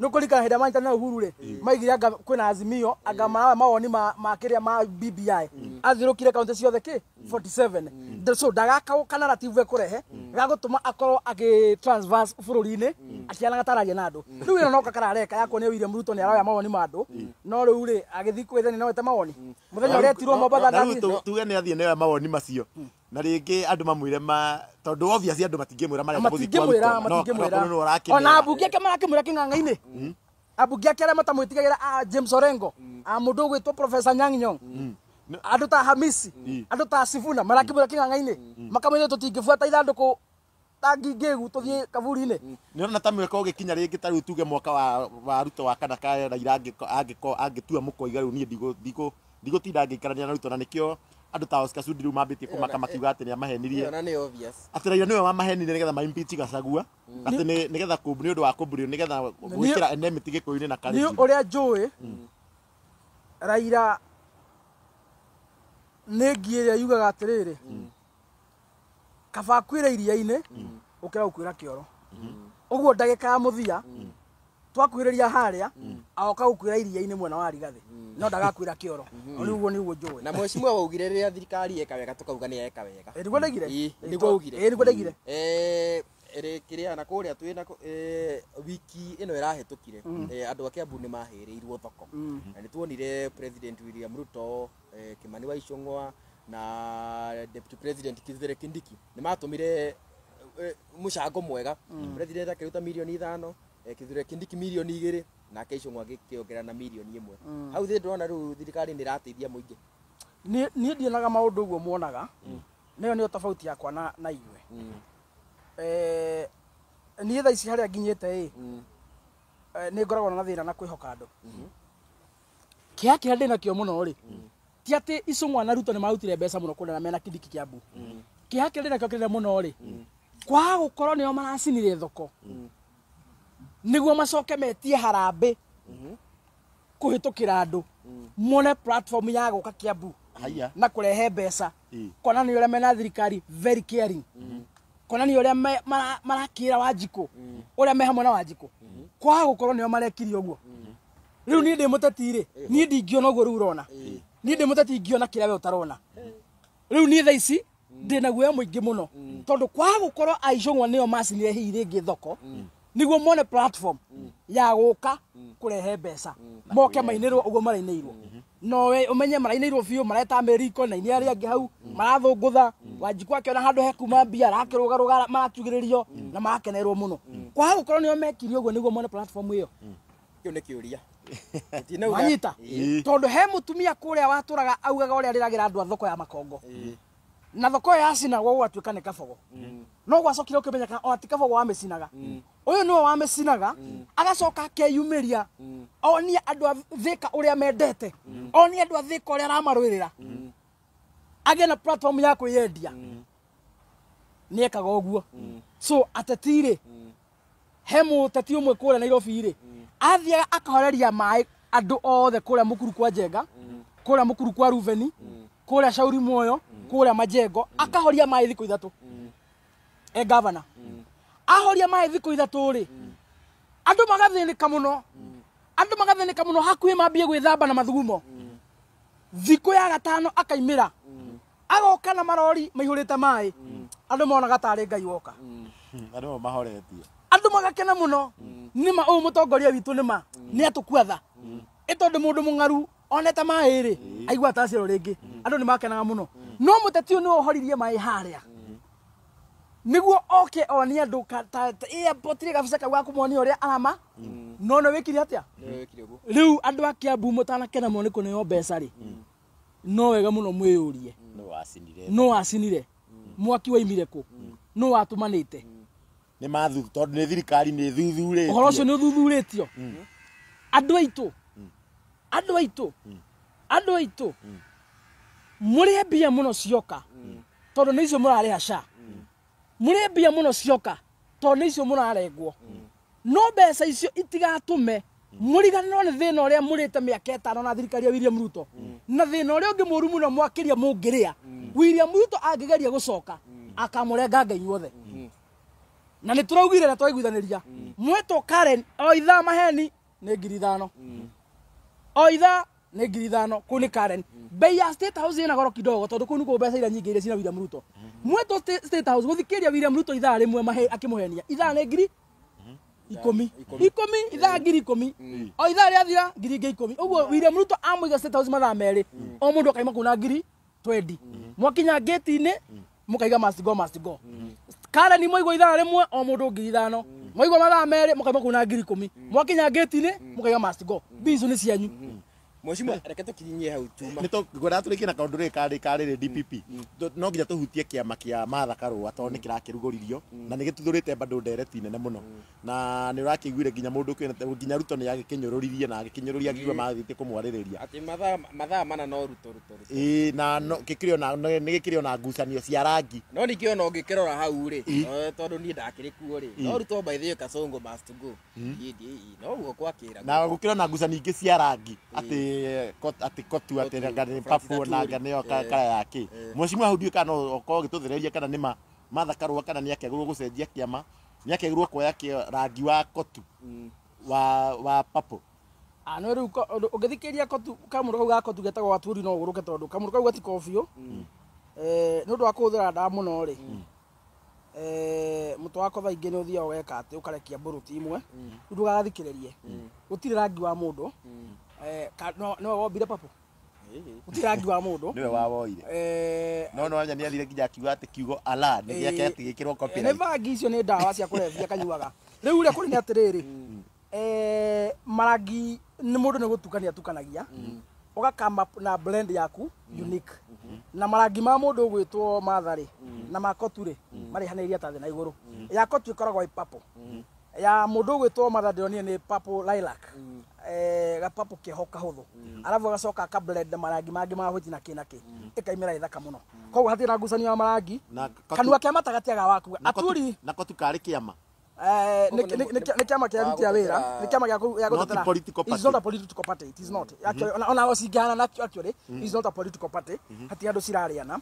Nĩ ũkũririkana hĩndĩ ĩrĩa manyitanĩra na Uhuru rĩ maigire anga kwĩna Azimio anga mawoni ma kĩrĩa ma BBI athiũrũkire kaunti ciothe kĩ 47. So ndagaka ka narrative ekũrehe gagũtũma akorwo agĩ transverse bũrũri-inĩ akĩanaga tararia na andũ. Rĩu ĩno no kakarareka ya kuonia William Ruto nĩ aroya mawoni ma andũ no rĩu rĩ agĩthiĩ kwĩthenia no ete mawoni mũthenya ũrĩa etirwo Mombatha na rĩu tuge nĩ athiĩ nĩoya mawoni macio na rĩngĩ andũ mamwĩre ma tondũ obviously andũ matingĩmwĩra marenda gũthiĩ kwa Ruto matingĩmwĩra ona ambunge ake marakĩmwĩra kĩng'ang'a-inĩ ambunge ake arĩa matamwĩtigagĩra a James Orengo a mũndũ ũgwĩtwo Professor Anyang' Nyong'o andũ ta Hamisi andũ ta Sifuna marakĩmwĩra kĩng'ang'a-inĩ makamwĩra tũtingĩbuata ithandũkũ ta ngingĩgu tũthiĩ kaburi-inĩ. Nĩ ũrona ta mwaka ũgĩkinya rĩngĩ ta rĩu tuge mwaka wa Ruto wa kana ka Raila angĩtua mũkoiga rĩu niĩ ndigũtinda ngĩikarania na Ruto na nĩkĩo andũ ta Oscar Sudi rĩu mambĩtie kũmaka makiuga atĩ nĩamahenirie. Ona nĩ obvious atĩ Raila nĩwe wamahenirie nĩgetha ma impeach Gachagua atĩ nĩgetha nĩ ũndũ wa kũmbũrio nĩgetha gwĩkĩra enmity Gĩkũyũ-inĩ na Kalenjin. Nĩ ũrĩa njũĩ Raila nĩ ngi ĩrĩa yugaga atĩrĩrĩ kaba akuĩre iria-inĩ ũkĩra gũkuĩra kĩoro ũguo ndagĩka ya mũthia twakuhĩrĩria harĩa agoka gũkuĩra iria-inĩ mwena wa Rigathĩ no ndagakuĩra kĩoro rĩu ũguo nĩguo njũĩ. Na mheshimiwa waugire rĩrĩa thirikari yeka wega tũkauga nĩ yeka wega. Nĩguo ndaigire? Nĩguo augire. Nĩguo ndaigire. Kĩrĩa na kũrĩa twĩna wiki ĩno ĩrahĩtũkire andũ a Kiambu nĩ mahĩrĩirwo thoko na nĩ tuonire President William Ruto, Kimani wa Ichung'wa na Deputy President Kithure Kindiki nĩ matũmire mũcango mwega. President akĩruta mirioni 5, Kithure Kindiki mirioni 2 nake Ichung'wa agĩkĩongerera na mirioni 1. Hau thĩ ndĩrona rĩu thirikari nĩ ĩrateithia mũingĩ. Niĩ ndionaga maũndũ ũguo muonaga nayo nĩyo tofauti yakwa na inyuĩ. Niĩ thaa ici harĩa nginyĩte ĩ nĩ ngoragwo na thĩna na kwĩhoka andũ. Kĩeha kĩrĩa ndĩnakĩo mũno rĩ ti atĩ Ichung'wa na Ruto nĩ marutire mbeca mũno kũrĩa na mena Kindiki Kiambu. Kĩeha kĩrĩa ndĩnakĩo kĩnene mũno rĩ kwaga gũkorwo nĩo maracinire thoko nĩguo macoke metie harambĩ kũhĩtũkĩra andũ mone platform ya gũka Kiambu na kũrehe mbeca kona nĩ ũrĩa mena thirikari very caring kona nĩ ũrĩa marakĩra Wanjikũ ũrĩa me hamwe na Wanjikũ kwaga gũkorwo nĩo marekire ũguo. Rĩu niĩ ndĩ mũteti rĩ niĩ ndingĩona ũguo rĩu ũrona niĩ ndĩ mũteti ingĩona kĩrĩa we ũtarona. Rĩu niĩ thaa ici ndĩna guoya mũingĩ mũno tondũ kwaga gũkorwo a Ichung'wa nĩo macinire hihi rĩngĩ thoko nĩguo mone platform ya gũka kũrehe mbeca moke mainĩrwo ũguo marainĩirwo no we ũmenye marainĩirwo biũ mareta Amerika na inia arĩa angĩ hau marathũngũtha Wanjikũ akĩona handũ hekuma mbia arakĩrũgarũga maratugĩrĩrio na marakenerwo mũno kwaga gũkorwo nĩo mekire ũguo nĩguo mone platform ĩyo. Kĩu nĩ kĩũria wanyita tondũ he mũtumia kũrĩa watũraga augaga ũrĩa arĩragĩra andũ a thoko ya Makongo na thoko ĩyo yacinagwo gũgatuĩka nĩ kabogo no gwacokire ũkĩmenyeka o ti kabogo wamĩcinaga ũyũ nĩwe wamĩcinaga agacoka akeyumĩria onie andũ a Thĩka ũrĩa mendete onie andũ a Thĩka ũrĩa aramarũĩrĩra agĩe na platform ya kwĩyendia nĩekaga ũguo. So ateti rĩ he mũteti ũmwe kũrĩa Nairobi rĩ athiaga akahoreria maĩ andũ othe kũrĩa Mũkuru kwa Njenga kũrĩa Mũkuru kwa Ruveni kũrĩa Shauri Moyo kũrĩa Majengo akahoria maĩ thikũ 3 e governor ahoria maĩ thikũ 3 rĩ andũ magathĩnĩka mũno andũ magathĩnĩka mũno hakuhĩ mambie gwĩthamba na mathugumo thikũ ya gatano akaimĩra agoka na marori maihũrĩte maĩ andũ monaga tarĩ Ngai woka andũ mahoretie andũ magakena mũno nĩma ũyũ mũtongoria witũ nĩma nĩ atũkuatha ĩ tondũ mũndũ mũng'aru onete maĩ rĩ aigua atacĩrwo rĩngĩ andũ nĩ makenaga mũno no mũteti ũyũ nĩwe ũhoririe maĩ harĩa nĩguo oke onie andũ airport gabica kau ga kũmonia ũrĩa arama no nĩ wĩkire atĩa rĩu andũ a Kiambu mũtanakena mũno nĩ kũneo mbeca rĩ no wega mũno mwĩyũrie no wacinire mwaki waimire kũ no watũmanĩte nĩ mathu tondũ nĩ thirikari nĩ thuthurĩtio ũhoro ũcio nĩ ũthuthurĩtio andũ aitũ Andũ aitũ mũrĩe mbia mũno cioka tondũ nĩ icio mũrarĩha SHA. Mũrĩe mbia mũno cioka tondũ nĩ icio mũrarengwo. No mbeca icio itigatũme mũriganĩrwo nĩ thĩna ũrĩa mũrĩte mĩaka 5 na thirikari ya William Ruto. Na thĩna ũrĩa ũngĩ mũru mũno mwakĩria mũngĩrĩa. William Ruto angĩgeria gũcoka akamũrenga inyuothe. Na nĩ tũraugire na twaiguithanĩria. Mwetwo Karen o ithaa maheni nĩ 5,000. O ithaa nĩ 5,000 kũu nĩ Karen. Bei ya State House ĩna goro kidogo tondũ kũu nĩkuo mbeca iria nyingĩ iria cina William Ruto. Mwetwo State House gũthikĩrĩria William Ruto ithaa rĩmwe akĩmũhenia. Ithaa nĩ 10,000. Ithaa 10,000. O ithaa rĩathira 10,000. Ũguo William Ruto amũiga State House mathaa 2. O mũndũ akaima kũu na 20,000. Mwakinya gate-inĩ mũkaiga must go must go. Karen mwaigua ithaa rĩmwe o mũndũ 5,000. Mwaigua mathaa 2 mũkaima kũu na 10,000. Mwakinya gate-inĩ mũkaiga must go. Mbia icio nĩ cianyu. Mheshimiwa reke tũkinyie hau Juma. Nĩ tũngwenda tũrĩkie na kaũndũ rĩrĩ karĩ karĩrĩ DPP. No nginya tũhutie kĩama kĩa Martha Karũa tondũ nĩ kĩrakĩrugũririo na nĩ gĩtuthũrĩte bado ndereti nene mũno. Na nĩ ũrakĩiguire nginya mũndũ ũkĩona nginya Ruto nĩ agĩkĩnyũrũririe na agĩkĩnyũrũria akiuga mathiĩte kũmwarĩrĩria. Atĩ mathaa mana no Ruto. Ĩĩ na no gĩkĩrĩ ona nĩ gĩkĩrĩ ona ngucanio cia rangi. No ningĩ ona ũngĩkĩrora hau rĩ, tondũ niĩ ndakĩrĩ kuo rĩ. No Ruto by the way Kasongo must go. No ũguo gwakĩra. Na gũkĩrĩ ona ngucanio ingĩ cia rangi atĩ atĩ kotu atĩ nĩ papu na nganeo kara yake. Mheshimiwa hau ndiũĩ kana no ũkorwo ũgĩtũthereria kana nĩ Martha Karũa kana nĩ akĩagĩrĩirwo gũcenjia kĩama, nĩ akĩagĩrĩirwo kuoya rangi wa kotu wa papu. No rĩu ũngĩthikĩrĩria kotu kamũndũ kau ga kotu getagwo Aturi no ũgũrũke tondũ kamũndũ kau gatiko biũ. Nĩ ũndũ wa kũhũthĩra ndawa mũno rĩ. Mũtwe wakwa thaa ingĩ nĩ ũthiaga ũgeka atĩ ũkarekia mbũrũti imwe. Rĩu ndũgagathikĩrĩrie. Gũtirĩ rangi wa mũndũ. No wombire papu. Gũtirĩ rangi wa mũndũ. Nĩwe wawoire. No anya nĩ athire nginya akiuga atĩ kiugo ala nĩ gĩake atĩ gĩkĩrwo copyright. Nĩ bangi icio nĩ ndawa cia kũrebia kanyuaga. Rĩu ũrĩa kũrĩ nĩ atĩrĩrĩ. Marangi nĩ mũndũ nĩ gũtukania atukanagia. Ũgakama na blend yaku unique. Na marangi ma mũndũ ũgwĩtwo Martha rĩ na ma kotu rĩ marĩhanĩirie ta thĩ na igũrũ. Ya kotu ĩkoragwo ĩ purple. Ya mũndũ ũgwĩtwo Martha ndĩronire nĩ purple lilac. Gapapo keho kahũthũ. Arabu agacoka aka blend marangi mangĩ ma white na kĩ na kĩ. Ĩkaimĩra ĩthaka mũno. Koguo hatirĩ na ngucanio ya marangi. Kanua kĩa mata gatiaga waku. Aturi na kotu karĩ kĩama. Nĩ kĩama kĩa aruti a wĩra, nĩ kĩama gĩa gũtetera. It's not a political party. It is not. Actually, ona cingĩhana actually, it's not a political party. Hatirĩ andũ cirarĩana.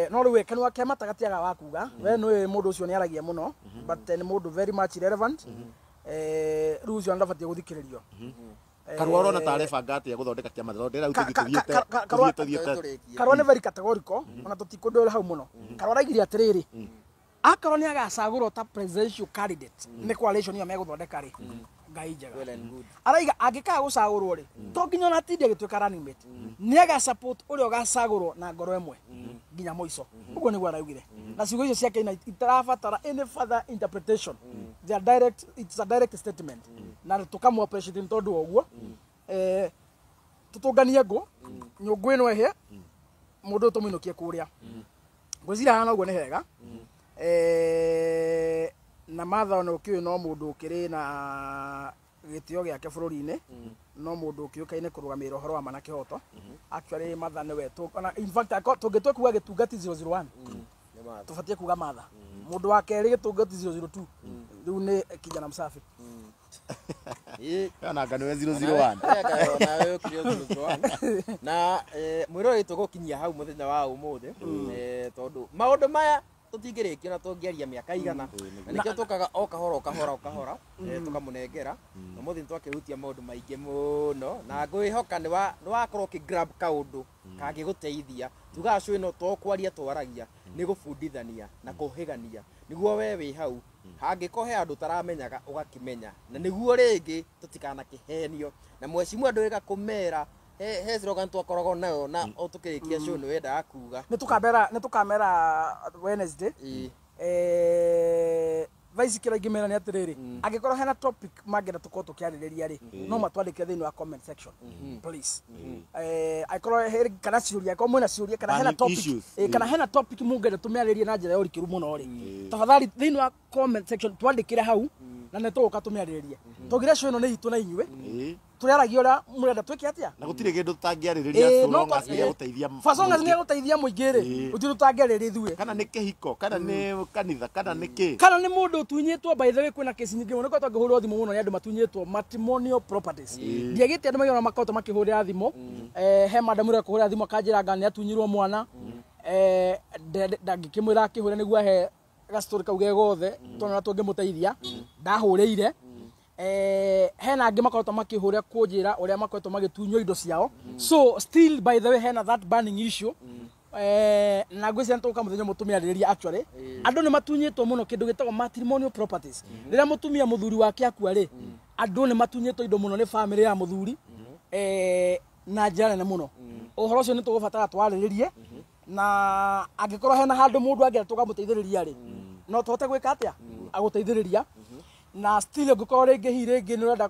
No rĩu kanua kĩa mata gatiaga wakuga. We nĩũĩ mũndũ ũcio nĩ aragia mũno, but nĩ mũndũ very much relevant. Rĩu ũcio ndabatiĩ gũthikĩrĩrio. Karũa ũrona ta arebanga atĩa gũthondeka kĩama tondũ ndĩrauga tũthiĩte. Karũa nĩ very categorical, ona tũtikũndũra hau mũno. Karũa araigire atĩrĩrĩ, akorwo nĩ agacagũrwo ta presidential candidate nĩ coalition ĩyo megũthondeka rĩ, Ngai njega. Araiga angĩkaga gũcagũrwo rĩ, to nginya ona atinde agĩtuĩka running mate. Nĩ aga support ũrĩa ũgacagũrwo na ngoro ĩmwe nginya mũico. Ũguo nĩguo araugire. Na ciugo icio ciake itirabatara any further interpretation. They are direct, it's a direct statement. Na tũkamũ appreciate nĩ tondũ wa ũguo. Tũtũnganie ngũ, nyũngũ ĩno ĩhĩe, mũndũ ũyũ tũmũinũkie kũrĩa. Ngwĩciria hana ũguo nĩ hega. Na Martha ona ũkĩũĩ no mũndũ ũkĩrĩ na gĩtĩo gĩake bũrũri-inĩ, no mũndũ ũkĩũkaine kũrũgamĩrĩra ũhoro wa ma na kĩhoto. Actually Martha nĩwe ona in fact tũngĩtua kuga gĩtungati 001 tũbatiĩ kuga Martha. Mũndũ wa kerĩ gĩtungati 002 rĩu nĩ kijana msafi. Ona anga nĩwe 001. Nawe ũkĩrĩ 001. Na mwĩroreri tũgũkinyia hau mũthenya wa ũmũthĩ, tondũ maũndũ maya tũtingĩrĩkia na tũngĩaria mĩaka igana. Na nĩkĩo tũkaga o kahora o kahora o kahora, tũkamũnengera. Na ũmũthĩ nĩtwakĩhutia maũndũ maingĩ mũno, na ngwĩhoka nĩwakorwo ũkĩ grab kaũndũ kangĩgũteithia. Tugaga show ĩno to kwaria twaragia, nĩ gũbundithania na kũhĩgania, nĩguo we wĩ hau hangĩkorwo he andũ ũtaramenyaga ũgakĩmenya, na nĩguo rĩngĩ tũtikanakĩhenio. Na mheshimiwa ndwĩga kũmera he slogan twakoragwo nayo na o tũkĩrĩkia show nĩ wendaga kuga. Nĩ tũkamera Wednesday. Thaa ici kĩrĩa ingĩmera nĩ atĩrĩrĩ, angĩkorwo hena topic mangĩenda tũkorwo tũkĩarĩrĩria rĩ, no matwandĩkĩre thĩinĩ wa comment section, please. Angĩkorwo he kana ciũria, angĩkorwo mwĩna ciũria kana hena topic, kana hena topic mũngĩenda tũmĩarĩrie na njĩra ya ũrikĩru mũno rĩ, tafadhali thĩinĩ wa comment section twandĩkĩre hau na nĩ tũgũka tũmĩarĩrĩrie. Tũgire show ĩno nĩ itũ na inyuĩ. Tũrĩaragia ũrĩa mũrenda twĩke atĩa. Na gũtirĩ kĩndũ tũtangĩarĩrĩria so long as nĩ gĩgũteithia. For so long as nĩ gĩgũteithia mũingĩ rĩ, gũtirĩ tũtangĩarĩrĩria ithuĩ. Kana nĩ kĩhiko, kana nĩ kanitha, kana nĩ kĩ. Kana nĩ mũndũ ũtunyĩtwo, by the way kwĩna kesi nyingĩ mũno nĩkoretwo ngĩhũrĩrwo thimũ mũno nĩ andũ matunyĩtwo matrimonial properties. Ndiagĩte andũ maigana makoretwo makĩhũrĩra thimũ. He madam ũrĩa kũhũrĩra thimũ akanjĩra anga nĩ atunyirwo mwana. Ndangĩkĩmwĩra akĩhũre nĩguo ahe gastori kau ge gothe tondũ tũngĩmũteithia. Ndahũrĩire. Hena angĩ makoretwo makĩhũra kũnjĩra ũrĩa makoretwo magĩtunywo indo ciao. So still by the way hena that burning issue. Na ngwĩciria nĩtũgũka mũthenya ũmwe tũmĩarĩrĩrie actually. Andũ nĩ matunyĩtwo mũno kĩndũ gĩtagwo matrimonial properties. Rĩrĩa mũtumia mũthuri wake akua rĩ, andũ nĩ matunyĩtwo indo mũno nĩ family ya mũthuri na njĩra nene mũno. Ũhoro ũcio nĩ tũgũbatara twarĩrĩrie, na angĩkorwo hena handũ mũndũ angĩenda tũkamũteithĩrĩria rĩ, no tũhote gwĩka atĩa agũteithĩrĩria. Na still ũngĩkorwo rĩngĩ hihi rĩngĩ nĩ ũrenda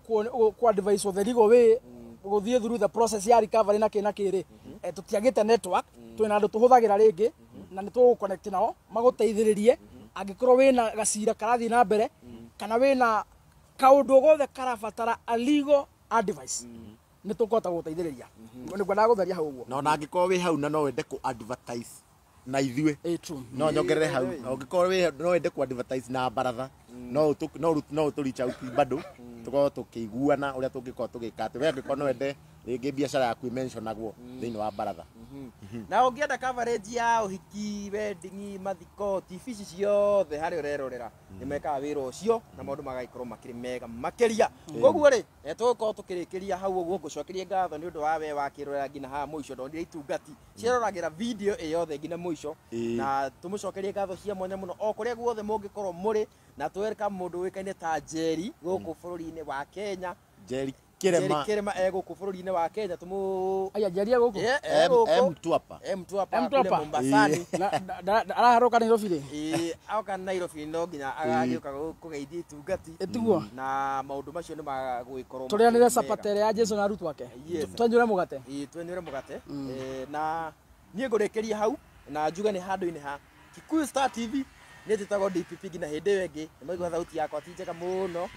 ku advise the legal way gũthiĩ through the process ya recovery na kĩ na kĩ rĩ, tũtiagĩte network, twĩna andũ tũhũthagĩra rĩngĩ na nĩ tũgũconnect nao magũteithĩrĩrie. Angĩkorwo wĩna gacira karathiĩ na mbere kana wĩna kaũndũ gothe karabatara a legal advice, nĩ tũkũhota gũgũteithĩrĩria. Nĩ ngwendaga gũtheria hau ũguo. Na ona angĩkorwo wĩ hau na no wende kũ advertise na ithuĩ, no nyongerere hau, ũngĩkorwo wĩ no wende kũ advertise na baratha, no no ũtũ reach out bado tũkorwo tũkĩiguana ũrĩa tũngĩkorwo tũgĩka atĩ we angĩkorwo no wende rĩngĩ biacara yaku ĩmentionagwo thĩinĩ wa baratha. Na ũngĩenda coverage ya ũhiki, wedding, mathiko, TV ici ciothe harĩa ũrerorera nĩ mekaga wĩra ũcio na maũndũ magagĩkorwo makĩrĩ mega makĩria. Koguo rĩ, tũgũkorwo tũkĩrĩkĩria hau ũguo. Ngũcokerie ngatho nĩ ũndũ wa we wakĩrorera nginya haha mũico. Ndonire itungati ciaroragĩra video ĩyothe nginya mũico, na tũmũcokerie ngatho cia mwanya mũno o kũrĩa guothe mũngĩkorwo mũrĩ, na twelcome mũndũ ũĩkaine ta Njeri gũkũ bũrũri-inĩ wa Kenya. Njeri Kirema. Kirema egũkũ bũrũri-inĩ wa Kenya. Tũmũ Aya Njeri egũkũ? M Twapa. M Twapa kule Mombasani. Araharũka Nairobi rĩ? Aoka Nairobi no nginya agagĩũka kũgeithia itungati. Ĩtiguo. Na maũndũ macio nĩ magũgĩkorwo tũrĩanĩre capati ĩrĩa ya Jesu na arutwo ake. Twenyũre mũgate. Twenyũre mũgate. Na niĩ ngũrĩkĩria hau na njuge nĩ handũ-inĩ ha Kikuyu Star TV. Niĩ njĩtagwo DPP nginya hĩndĩ ĩyo ĩngĩ. Nĩ maigua thauti yakwa ti njega mũno.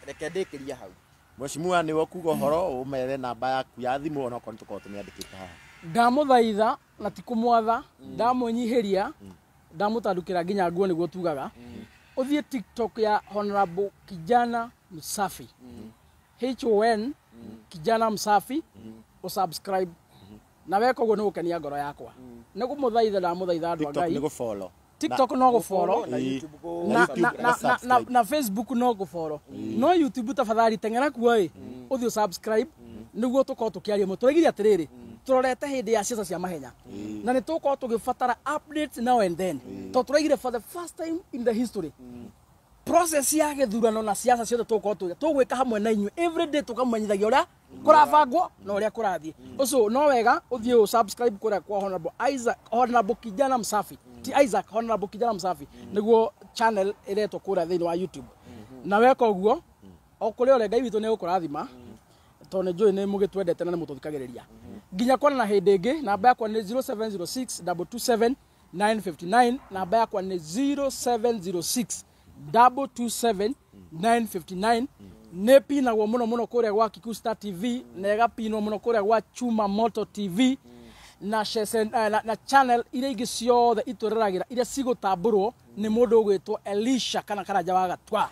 Reke ndĩkĩrie hau. Mheshimiwa nĩwe ũkuga ũhoro ũmere namba yaku ya thimũ ona okorwo nĩtũkorwo tũmĩandĩkĩte haha. Ndamũthaitha na ti kũmwatha, ndamwĩnyihĩria, ndamũtandũkĩra nginya nguo nĩguo tugaga. Ũthiĩ TikTok ya Honorable Kijana Msafi. HON Kijana Msafi, ũsubscribe. Na weka ũguo nĩ gũkenia ngoro yakwa. Nĩ kũmũthaitha ndamũthaitha andũ a TikTok Ngai. nĩ gũfollow. TikTok no gũfollow. Na YouTube na Facebook no gũfollow. No YouTube tafadhali teng'era kuo ĩ, ũthiĩ subscribe nĩguo tũkorwo tũkĩaria mũno. Tũraigire atĩrĩrĩ, tũrorete hĩndĩ ya ciaca cia mahenya na nĩ tũgũkorwo tũgĩbatara updates now and then, tondũ tũraigire for the first time in the history process ya gĩthurano na ciaca ciothe tũgũkorwo tũgwĩka hamwe na inyuĩ every day, tũkamenyithagia ũrĩa kũrabangwo na ũrĩa kũrathiĩ. Ũcio no wega ũthiĩ ũ subscribe kũrĩa kwa Honorable Isaac, Honorable Kijana Msafi, ti Isaac, Honorable Kijana Msafi nĩguo channel ĩretwo kũrĩa thĩinĩ wa YouTube. Na weka ũguo o kũrĩa ũrĩa Ngai witũ nĩ egũkũrathima, tondũ nĩ njũĩ nĩ mũgĩtwendete na nĩ mũtũthikagĩrĩria. Nginya kuonana hĩndĩ ĩngĩ, namba yakwa nĩ 0706 227 959, namba yakwa nĩ 0706 227 959. Nĩ pinagwo mũno mũno kũrĩa gwa Kikuyu Star TV, na ĩgapinwo mũno kũrĩa gwa Chuma Moto TV na cecen, na channel iria ingĩ ciothe itũreragĩra iria cigũtambũrwo nĩ mũndũ ũgwĩtwo Elisha kana Karanja wa Gatwa.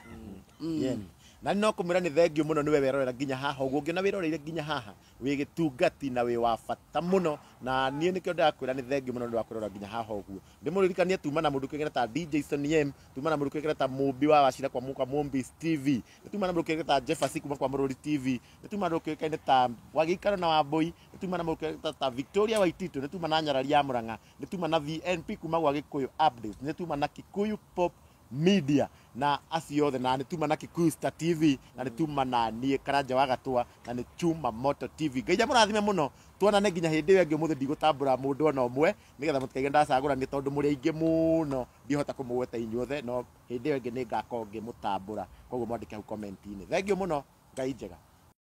Na no kũmwĩra nĩ thengio mũno nĩwe werorera nginya haha ũguo, ũngĩona wĩroreire nginya haha wĩ gĩtungati na wĩ wa bata mũno, na niĩ nĩkĩo ndĩrakwĩra nĩ thengio mũno nĩ wa kwĩrora nginya haha ũguo. Ndĩmũririkanie tuma na mũndũ kĩngĩ ta DJ Sonny M, tuma na mũndũ kĩngĩ ta Mũmbi wa Wacira kwa Mũka Mũmbi TV, tuma na mũndũ kĩngĩ ta Jeffers kuma kwa Mũrũri TV, tuma na mũndũ kĩngĩ ta Wagĩikaro na Wambui, tuma na mũndũ kĩngĩ ta Victoria Waititu, tuma na Nyarari ya Mũrang'a, tuma na VNP kuma gwa Gĩkũyũ Updates, tuma na Kikuyu Pop Media na acio othe, na nĩ tuma na Kikuyu Star TV, na nĩ tuma na niĩ Karanja wa Gatwa, na nĩ Chuma Moto TV. Ngai amũrathime mũno, tuonane nginya hĩndĩ ĩyo ĩngĩ. Ũmũthĩ ndigũtambũra mũndũ ona ũmwe nĩgetha mũtikaige ndacagũrania tondũ mũrĩ aingĩ mũno, ndihota kũmũgweta inyuothe, no hĩndĩ ĩyo ĩngĩ nĩ ngakorwo ngĩmũtambũra, koguo mwandĩke hau comment-inĩ. Thengiũ mũno, Ngai njega.